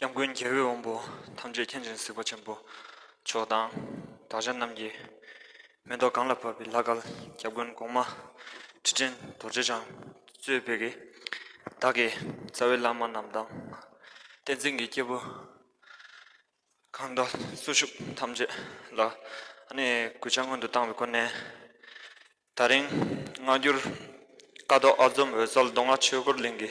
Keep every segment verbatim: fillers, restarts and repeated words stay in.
སྐྱབས་མགོན་རྒྱལ་བའི་དབང་པོ་ཐམས་ཅད་མཁྱེན་ཅིང་གཟིགས་པ་ཆེན་པོ་མཆོག་དང་། བདག་ཅག་རྣམས་ཀྱི་མེ་ཏོག་གང་ལ་ཕབ་པའི་ལྷ་སྐལ་སྐྱབས་མགོན་གོང་མ་ཁྲི་ཀྲན་རྡོ་རྗེ་འཆང་གཙོས་པའི་གི་བདག་གི་རྩ་བའི་བླ་མ་རྣམས་དང་། བསྟན་འཛིན་གྱི་སྐྱེས་བུ་ ཨ་མདའ་སུ་ཞུགས་ཐམས་ཅད་ལ་ཨ་ནི་གུས་ཕྱག་སྔོན་དུ་བཏང་བའི་སྒོ་ནས། ད་རིང་སྔ་འགྱུར་ཀ་རྡོ་ཨ་འཛོམས་འོད་གསལ་མདོ་སྔགས་ཆོས་འཁོར་གླིང་གི་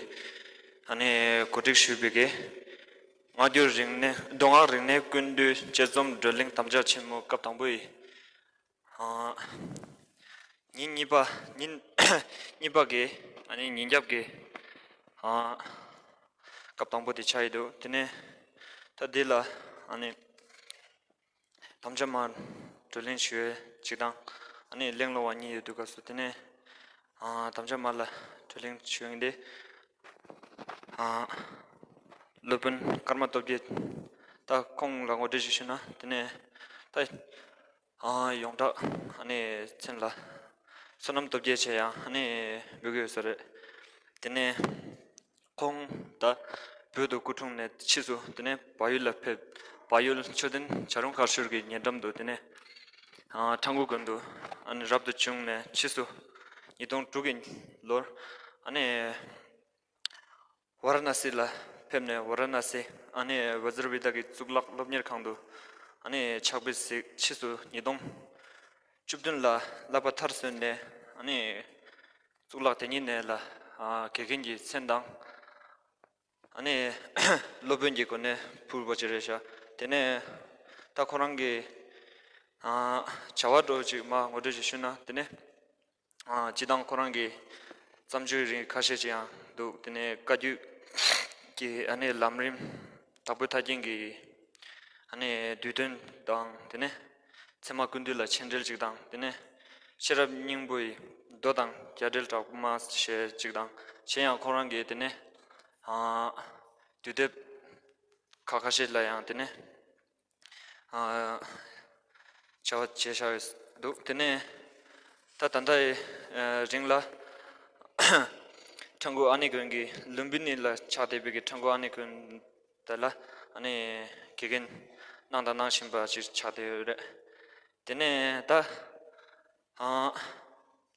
ཨ་ནི་གོ་སྒྲིག་ཞུས་པའི་གི་སྔ་འགྱུར་རིག་གནས་མདོ་སྔགས་རིག་གནས་ཀུན་བཏུས་དཔྱད་རྩོམ་བགྲོ་གླེང་དམ་བཅའ་ཆེན་མོ་སྐབས་དང་པོ་ཡི། ཨ། ཉིན་གཉིས་པ། ཉིན་གཉིས་པ་གི་ཨ་ནི་ཉིན་རྒྱབ་ཀྱི་ཨ་སྐབས་དང་པོ་དེ་ཆགས་ཡི་འདུག་དེ་ནས་ད་འདི་ལ་ཨ་ནི་དམ་བཅའ་མར་བགྲོ་གླེང་ཞུ་ཡས་གཅིག་དང་། ཨ་ནི་གླེང་སློང་བ་གཉིས་ཡོད་དུས་སྐབས་སུ་དེ་ནས་ཨ་དམ་བཅའ་མར་ལ་བགྲོ་གླེང་ཞུ་ཡས་འདི། ཨ་སློབ་དཔོན་ཀརྨ་སྟོབས་རྒྱལ། ད་ཁོང་ལ་ངོ་སྤྲོད་ཅིག་ཞུས་ན་དེ་ནས་ད། ཨ་ཡོངས་གྲགས་ཨ་ནི་མཚན་ལ་བསོད་ནམས་སྟོབས་རྒྱལ་ཅེས་ཡང་ཨ་ནི་འབོད་ཀྱི་ཡོད་ས་རེད། དེ་ནས་ཁོང་ད་བོད་དུ་སྐུ་འཁྲུངས་ནས་ཕྱིས་སུ་དེ་ནས་བལ་ཡུལ་ལ་ཕེབས། བལ་ཡུལ་མཆོད་རྟེན་བྱ་རུང་མཁར་ཤུལ་གྱི་ཉེ་འགྲམ་དུ་དེ་ནས་ཨ་ཁྲ་འགུ་དགོན་དུ་ཨ་ནི་རབ་ཏུ་བྱུང་ནས་ཕྱིས་སུ་ཉིས་སྟོང་དྲུག་གི་ལོར་ཨ་ནི། ཝཱ་ར་ཎ་སི་ལ་ཕེབས་ནས་ཝཱ་ར་ཎ་སི་ཨ་ནི་བཛྲ་བི་དྷ་གི་གཙུག་ལག་སློབ་གཉེར་ཁང་དུ་ཨ་ནི་ཕྱག་དཔེ་གཟིགས། ཕྱིས་སུ་ཉིས་སྟོང་བཅུ་བདུན་ལ་བསླབ་པ་མཐར་སོན་ནས་ཨ་ནི་གཙུག་ལག་དེ་ཉིད་ནས་ལ་ཨ་དགེ་རྒན་གྱི་མཚན་དང་ཨ་ནི་སློབ་དཔོན་གྱི་གོ་གནས་ཕུལ་བ་ཅིག་རེད་ཤག་དེ་ནས་ད་ཁོ་རང་གི་ཨ་བྱ་བ་འདྲ་བོ་ཅིག་མར་ངོ་སྤྲོད་ཅིག་ཞུས་ན། དེ་ནས། ཨ་སྤྱིར་བཏང་ཁོ་རང་གི་བརྩམས་ཆོས་རིགས་ཁ་ཤས་ཅིག་ཡང་འདུག་དེ་ནས་བཀའ་བརྒྱུད་ཀྱི་ཨ་ནི་ལམ་རིམ་དྭགས་པོའི་ཐར་རྒྱན་གྱི་ཨ་ནི་བསྡུས་དོན་དང་། དེ་ནས་ཚད་མ་ཀུན་བཏུས་ལ་མཆན་འགྲེལ་ཅིག་དང་། དེ་ནས་ཤེས་རབ་སྙིང་པོ་ཡི་མདོ་དང་རྒྱ་འགྲེལ་དྲག་མ་ཞེས་ཅིག་དང་། གཞན་ཡང་ཁོ་རང་གིས་དེ་ནས་ཨ་དུས་དེབ་ཁ་ཁ་ཤས་ལ་ཡང་དེ་ནས། ཨ་བྱ་བ་བྱས་བཞག་ཡོད་འདུག་དེ་ནས་ད་ད་ལྟའི་ཨ་རིང་ལ་ཁྲ་འགུ་ཨ་ནེ་དགོན་གྱི་ལུམ་བི་ནི་ལ་ཆགས་བསྡད་པའི་གི་ཁྲ་འགུ་ཨ་ནེ་དགོན་དེ་ལ་ཨ་ནི་དགེ་རྒན་གནང་དང་གནང་བཞིན་པ་ཅིག་ཆགས་བསྡད་ཡོད་རེད། དེ་ནས་ད་ཨ་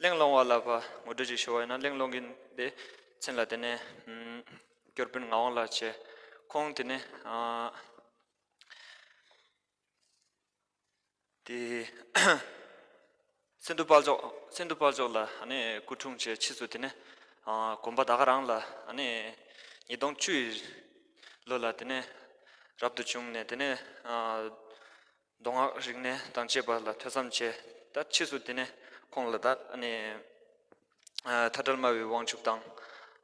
གླེང་སློང་བ་ལ་ཕར་ངོ་སྤྲོད་ཅིག་ཞུ་བ་ཡིན་ན། གླེང་སློང་མཁན་དེ་མཚན་ལ་དེ་ནས་ཨམ་སྐྱོར་དཔོན་ངག་དབང་ལགས་བྱས། ཁོང་དེ་ནས་ཨ། དེ་སེ་འབྲུ་དཔལ་འབྱོར། སེ་འབྲུ་དཔལ་འབྱོར་ལ་ཨ་ནི་སྐུ་འཁྲུངས་བྱས། ཕྱིས་སུ་དེ་ནས་ཨ་དགོན་པ་ད་ག་རང་ལ་ཨ་ནི་ཉིས་སྟོང་བཅུ་ཡི་ལོ་ལ་དེ་ནས་རབ་ཏུ་བྱུང་ནས། དེ་ནས་ཨ་མདོ་སྔགས་རིག་གནས་དང་བཅས་པ་ལ་ཐོས་བསམ་བྱས། ད་ཕྱིས་སུ་དེ་ནས་ཁོང་ལ་ད་ཨ་ནི་ཨ་མཐའ་བྲལ་སྨྲ་བའི་དབང་ཕྱུག་དང་།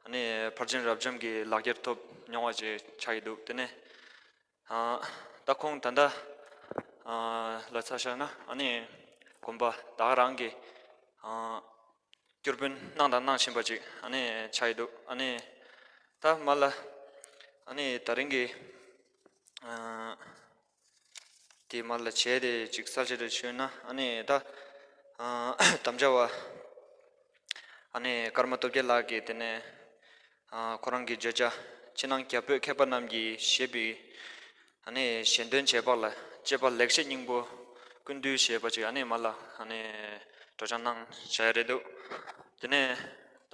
ཨ་ནི་ཕར་ཕྱིན་རབ་འབྱམས་ཀྱི་ལག་འཁྱེར་ཐོབ་མྱོང་བ་ཅིག་ཆགས་ཀྱི་འདུག་དེ་ནས། ཨ་ད་ཁོང་ད་ལྟ་ཨ་ལ་ཆ་བཞག་ན་ཨ་ནི་དགོན་པ་ད་ག་རང་གི་ཨ་སྐྱོར་དཔོན་གནང་དང་གནང་བཞིན་པ་ཅིག་ཨ་ནི་ཆགས་ཡི་འདུག་ཨ་ནི་ད་མར་ལ་ཨ་ནི་ད་རིང་གི་ཨ་དེ་མར་ལ་བྱས་ཏེ་ཅིག་གསལ་བཤད་རེ་ཞུས་ན། ཨ་ནི་ད་ཨ་དམ་བཅའ་བ་ཨ་ནི་ཀརྨ་སྟོབས་རྒྱལ་ལགས་ཀྱིས་དེ་ནས་ཨ་ཁོ་རང་གི་བརྗོད་བྱ། ཕྱི་ནང་རྒྱ་བོད་མཁས་པ་རྣམས་ཀྱིས་བཞེད་པའི་ཨ་ནི་གཞན་དོན་བྱེད་པ་ལ་དཔྱད་པ་ལེགས་བཤད་སྙིང་པོ་ཀུན་བཏུས་ཞེས་པ་ཅིག་ཨ་ནི་མར་ལ་ཨ་ནི་སྒྲོག་སྦྱང་གནང་བཞག་ཡ་རེད་འདུག་དེ་ནས་ད་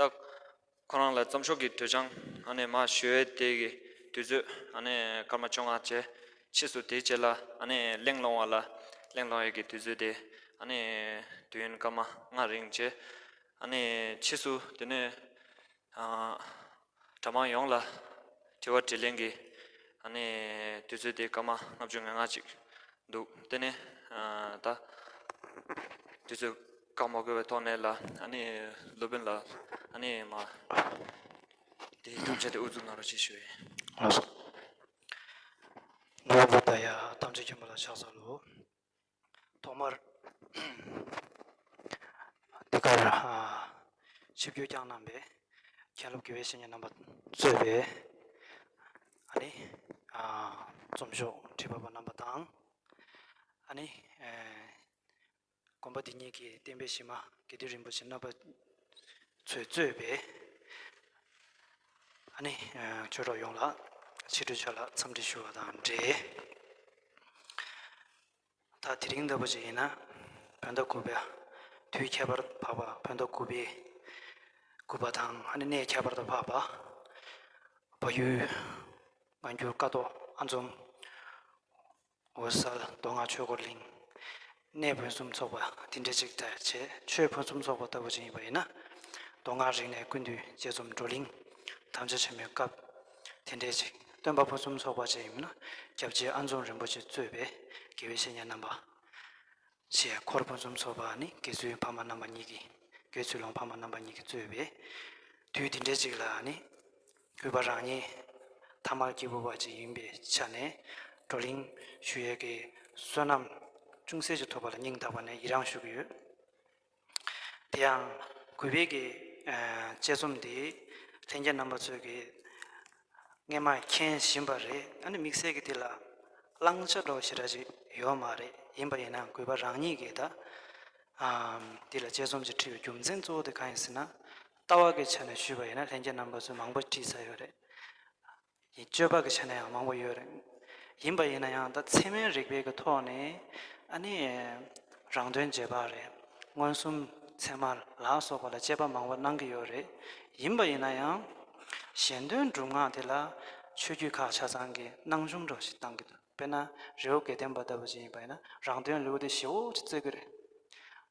ཁོ་རང་ལ་རྩོམ་ཤོག་གི་དུས་སྦྱང་ཨ་ནི་མར་ཞུ་ཡ་དེ་གི་དུས་ཚོད་ཨ་ནི་སྐར་མ་བཅོ་ལྔ་བྱས། ཕྱིས་སུ་དེའི་རྗེས་ལ་ཨ་ནི་གླེང་སློང་བ་ལ་གླེང་སློང་ཡས་ཀྱི་དུས་ཚོད་དེ་ཨ་ནི་དུས་ཡུན་སྐར་མ་ལྔ་རིང་བྱས། ཨ་ནི་ཕྱིས་སུ་དེ་ནས་ཨ་གྲྭ་མང་ཡོངས་ལ་དྲི་བ་དྲིས་ལན་གྱི་ཨ་ནི་དུས་ཚོད་དེ་སྐར་མ་ལྔ་བཅུ་ང་ལྔ་ཅིག་འདུག་དེ་ནས་ཨ་ད་དུས་ཚོད་བཀག་མ་དགོས་པའི་ཐོག་ནས་ལ་ཨ་ནི་སློབ་དཔོན་ལ་ཨ་ནི་མ་དེ་ཐམས་ཅད་དེ་དབུ་འཛུགས་གནང་རོགས་ཞེས་ཞུ་ཡིན། ལགས་སོ། ནོར་བུ་ད་ཡ་ཐམས་ཅད་མཁྱེན་པ་ལ་ཕྱག་འཚལ་ལོ། ཐོག་མར་འདི་གར་ཨ་ཆིབས་བསྒྱུར་བསྐྱངས་གནང་བའི་མཁན་སློབ་དགེ་བའི་བཤེས་གཉེན་རྣམ་པ་གཙོས་པའི་ཨ་ནི་ཨ་རྩོམ་ཤོག་འབྲི་བ་པ་རྣམ་པ་དང་། ཨ་ནི་ཨ་དགོན་པ་འདི་ཉིད་ཀྱི་བསྟན་པའི་གཞི་མ་དགེ་འདུན་རིན་པོ་ཆེ་རྣམ་པ་ཚོས་གཙོས་པའི་ཨ་ནི་ཨ་ཆོས་གྲོགས་ཡོངས་ལ་ཕྱི་དྲོ་ཆོས་ལ་འཚམས་འདྲི་ཞུ་བ་དང་འབྲེལ། ད་དེ་རིང་འདྲ་པོ་ཅིག་ཡིན་ན་བོད་ཟླ་དགུ་པའི་དུས་ཁྱད་པར་འཕགས་པ། བོད་ཟླ་དགུ་པའི་དགུ་པ་དང་ཨ་ནི་གནས་ཁྱད་པར་དུ་འཕགས་པ་བལ་ཡུལ་སྔ་འགྱུར་ཀ་རྡོ་ཨ་འཛོམས་ འོད་གསལ་མདོ་སྔགས་ཆོས་འཁོར་གླིང་། གནས་ཕུན་སུམ་ཚོགས་པ་དེ་འདྲ་ཅིག་ད་བྱས། ཆོས་ཕུན་སུམ་ཚོགས་པ་ལྟ་བུ་ཅིག་ཡིན་པ་ཡིན་ན། མདོ་སྔགས་རིག་གནས་ཀུན་འདུས་དཔྱད་རྩོམ་བགྲོ་གླེང་དམ་བཅའ་ཆེན་མོའི་སྐབས་དེ་འདྲ་ཅིག་སྟོན་པ་ཕུན་སུམ་ཚོགས་པ་ཅིག་ཡིན་ན། སྐྱབས་རྗེ་ཨ་འཛོམ་རིན་པོ་ཆེ་གཙོས་པའི་དགེ་བའི་བཤེས་གཉེན་རྣམ་པ། ཞེས་འཁོར་ཕུན་སུམ་ཚོགས་པ་ནི་དགེ་ཚུལ་ཕ་མ་རྣམ་པ་གཉིས་ཀྱིས། དགེ་ཚུལ་སློང་ཕ་མ་རྣམ་པ་གཉིས་ཀྱིས་གཙོས་པའི་དུས་འདི་འདྲའི་ཅིག་ལ་ནི། གུས་པ་རང་ཉིད་ཐ་མལ་སྐྱེས་བུ་པ་ཅིག་ཡིན་པའི་ཆ་ནས་བགྲོ་གླེང་ཞུ་ཡས་ཀྱི་བསོད་ནམས་ཅུང་ཟད་ཅིག་ཐོབ་པ་ལ་སྙིང་ཐག་པ་ནས་ཡི་རང་ཞུ་གི་ཡོད། དེ་ཡང་གུས་པའི་གི་ཨ་དཔྱད་རྩོམ་འདི་ལྷན་རྒྱས་རྣམ་པ་ཚོས་ཀྱིས་སྔས་མ་མཁྱེན་བཞིན་པ་རེད། ཨ་ནི་དམིགས་བསལ་གྱི་དེ་ལ་བླང་བྱ་འདྲ་བོ་ཞེ་དྲག་ཅིག་ཡོད་མ་རེད། ཡིན་པ་ཡིན་ན་གུས་པ་རང་ཉིད་ཀྱིས་ད་ཨམ་དེ་ལ་དཔྱད་རྩོམ་ཅིག་བྲིས་པའི་རྒྱུ་མཚན་གཙོ་བོ་དེ་གང་ཡིན་ཟེར་ན། ལྟ་བ་གི་ཆ་ནས་ཞུས་པ་ཡིན་ན་ལྷན་རྒྱས་རྣམ་པ་ཚོས་མང་པོ་བྲིས་ཚར་ཡོད་རེད། ཡིན་སྤྱོད་པ་གི་ཆ་ནས་ཡང་མང་པོ་ཡོད་རེད། ཡིན་པ་ཡིན་ན་ཡང་ད་ཚད་མའི་རིགས་པའི་གི་ཐོག་ནས་ཨ་ནི་རང་དོན་རྗེས་དཔག་རེད། མངོན་སུམ་ཚད་མ་ལ་སོགས་པ་ལ་དཔྱད་པ་མང་པོ་གནང་གི་ཡོད་རེད། ཡིན་པ་ཡིན་ན་ཡང་གཞན་དོན་སྒྲུབ་ངག་དེ་ལ་ཆོས་བརྒྱུད་ཁག་ཆ་ཚང་གིས་སྣང་ཆུང་འདྲ་བོ་ཞིག་བཏང་གི་འདུག་དཔེར་ན་རི་བོ་དགེ་ལྡན་པ་ལྟ་བུ་ཅིག་ཡིན་པ་ཡིན་ན་རང་དོན་ལེའུ་དེ་ཞེ་པོ་ཅིག་རྩོད་ཀྱི་རེད།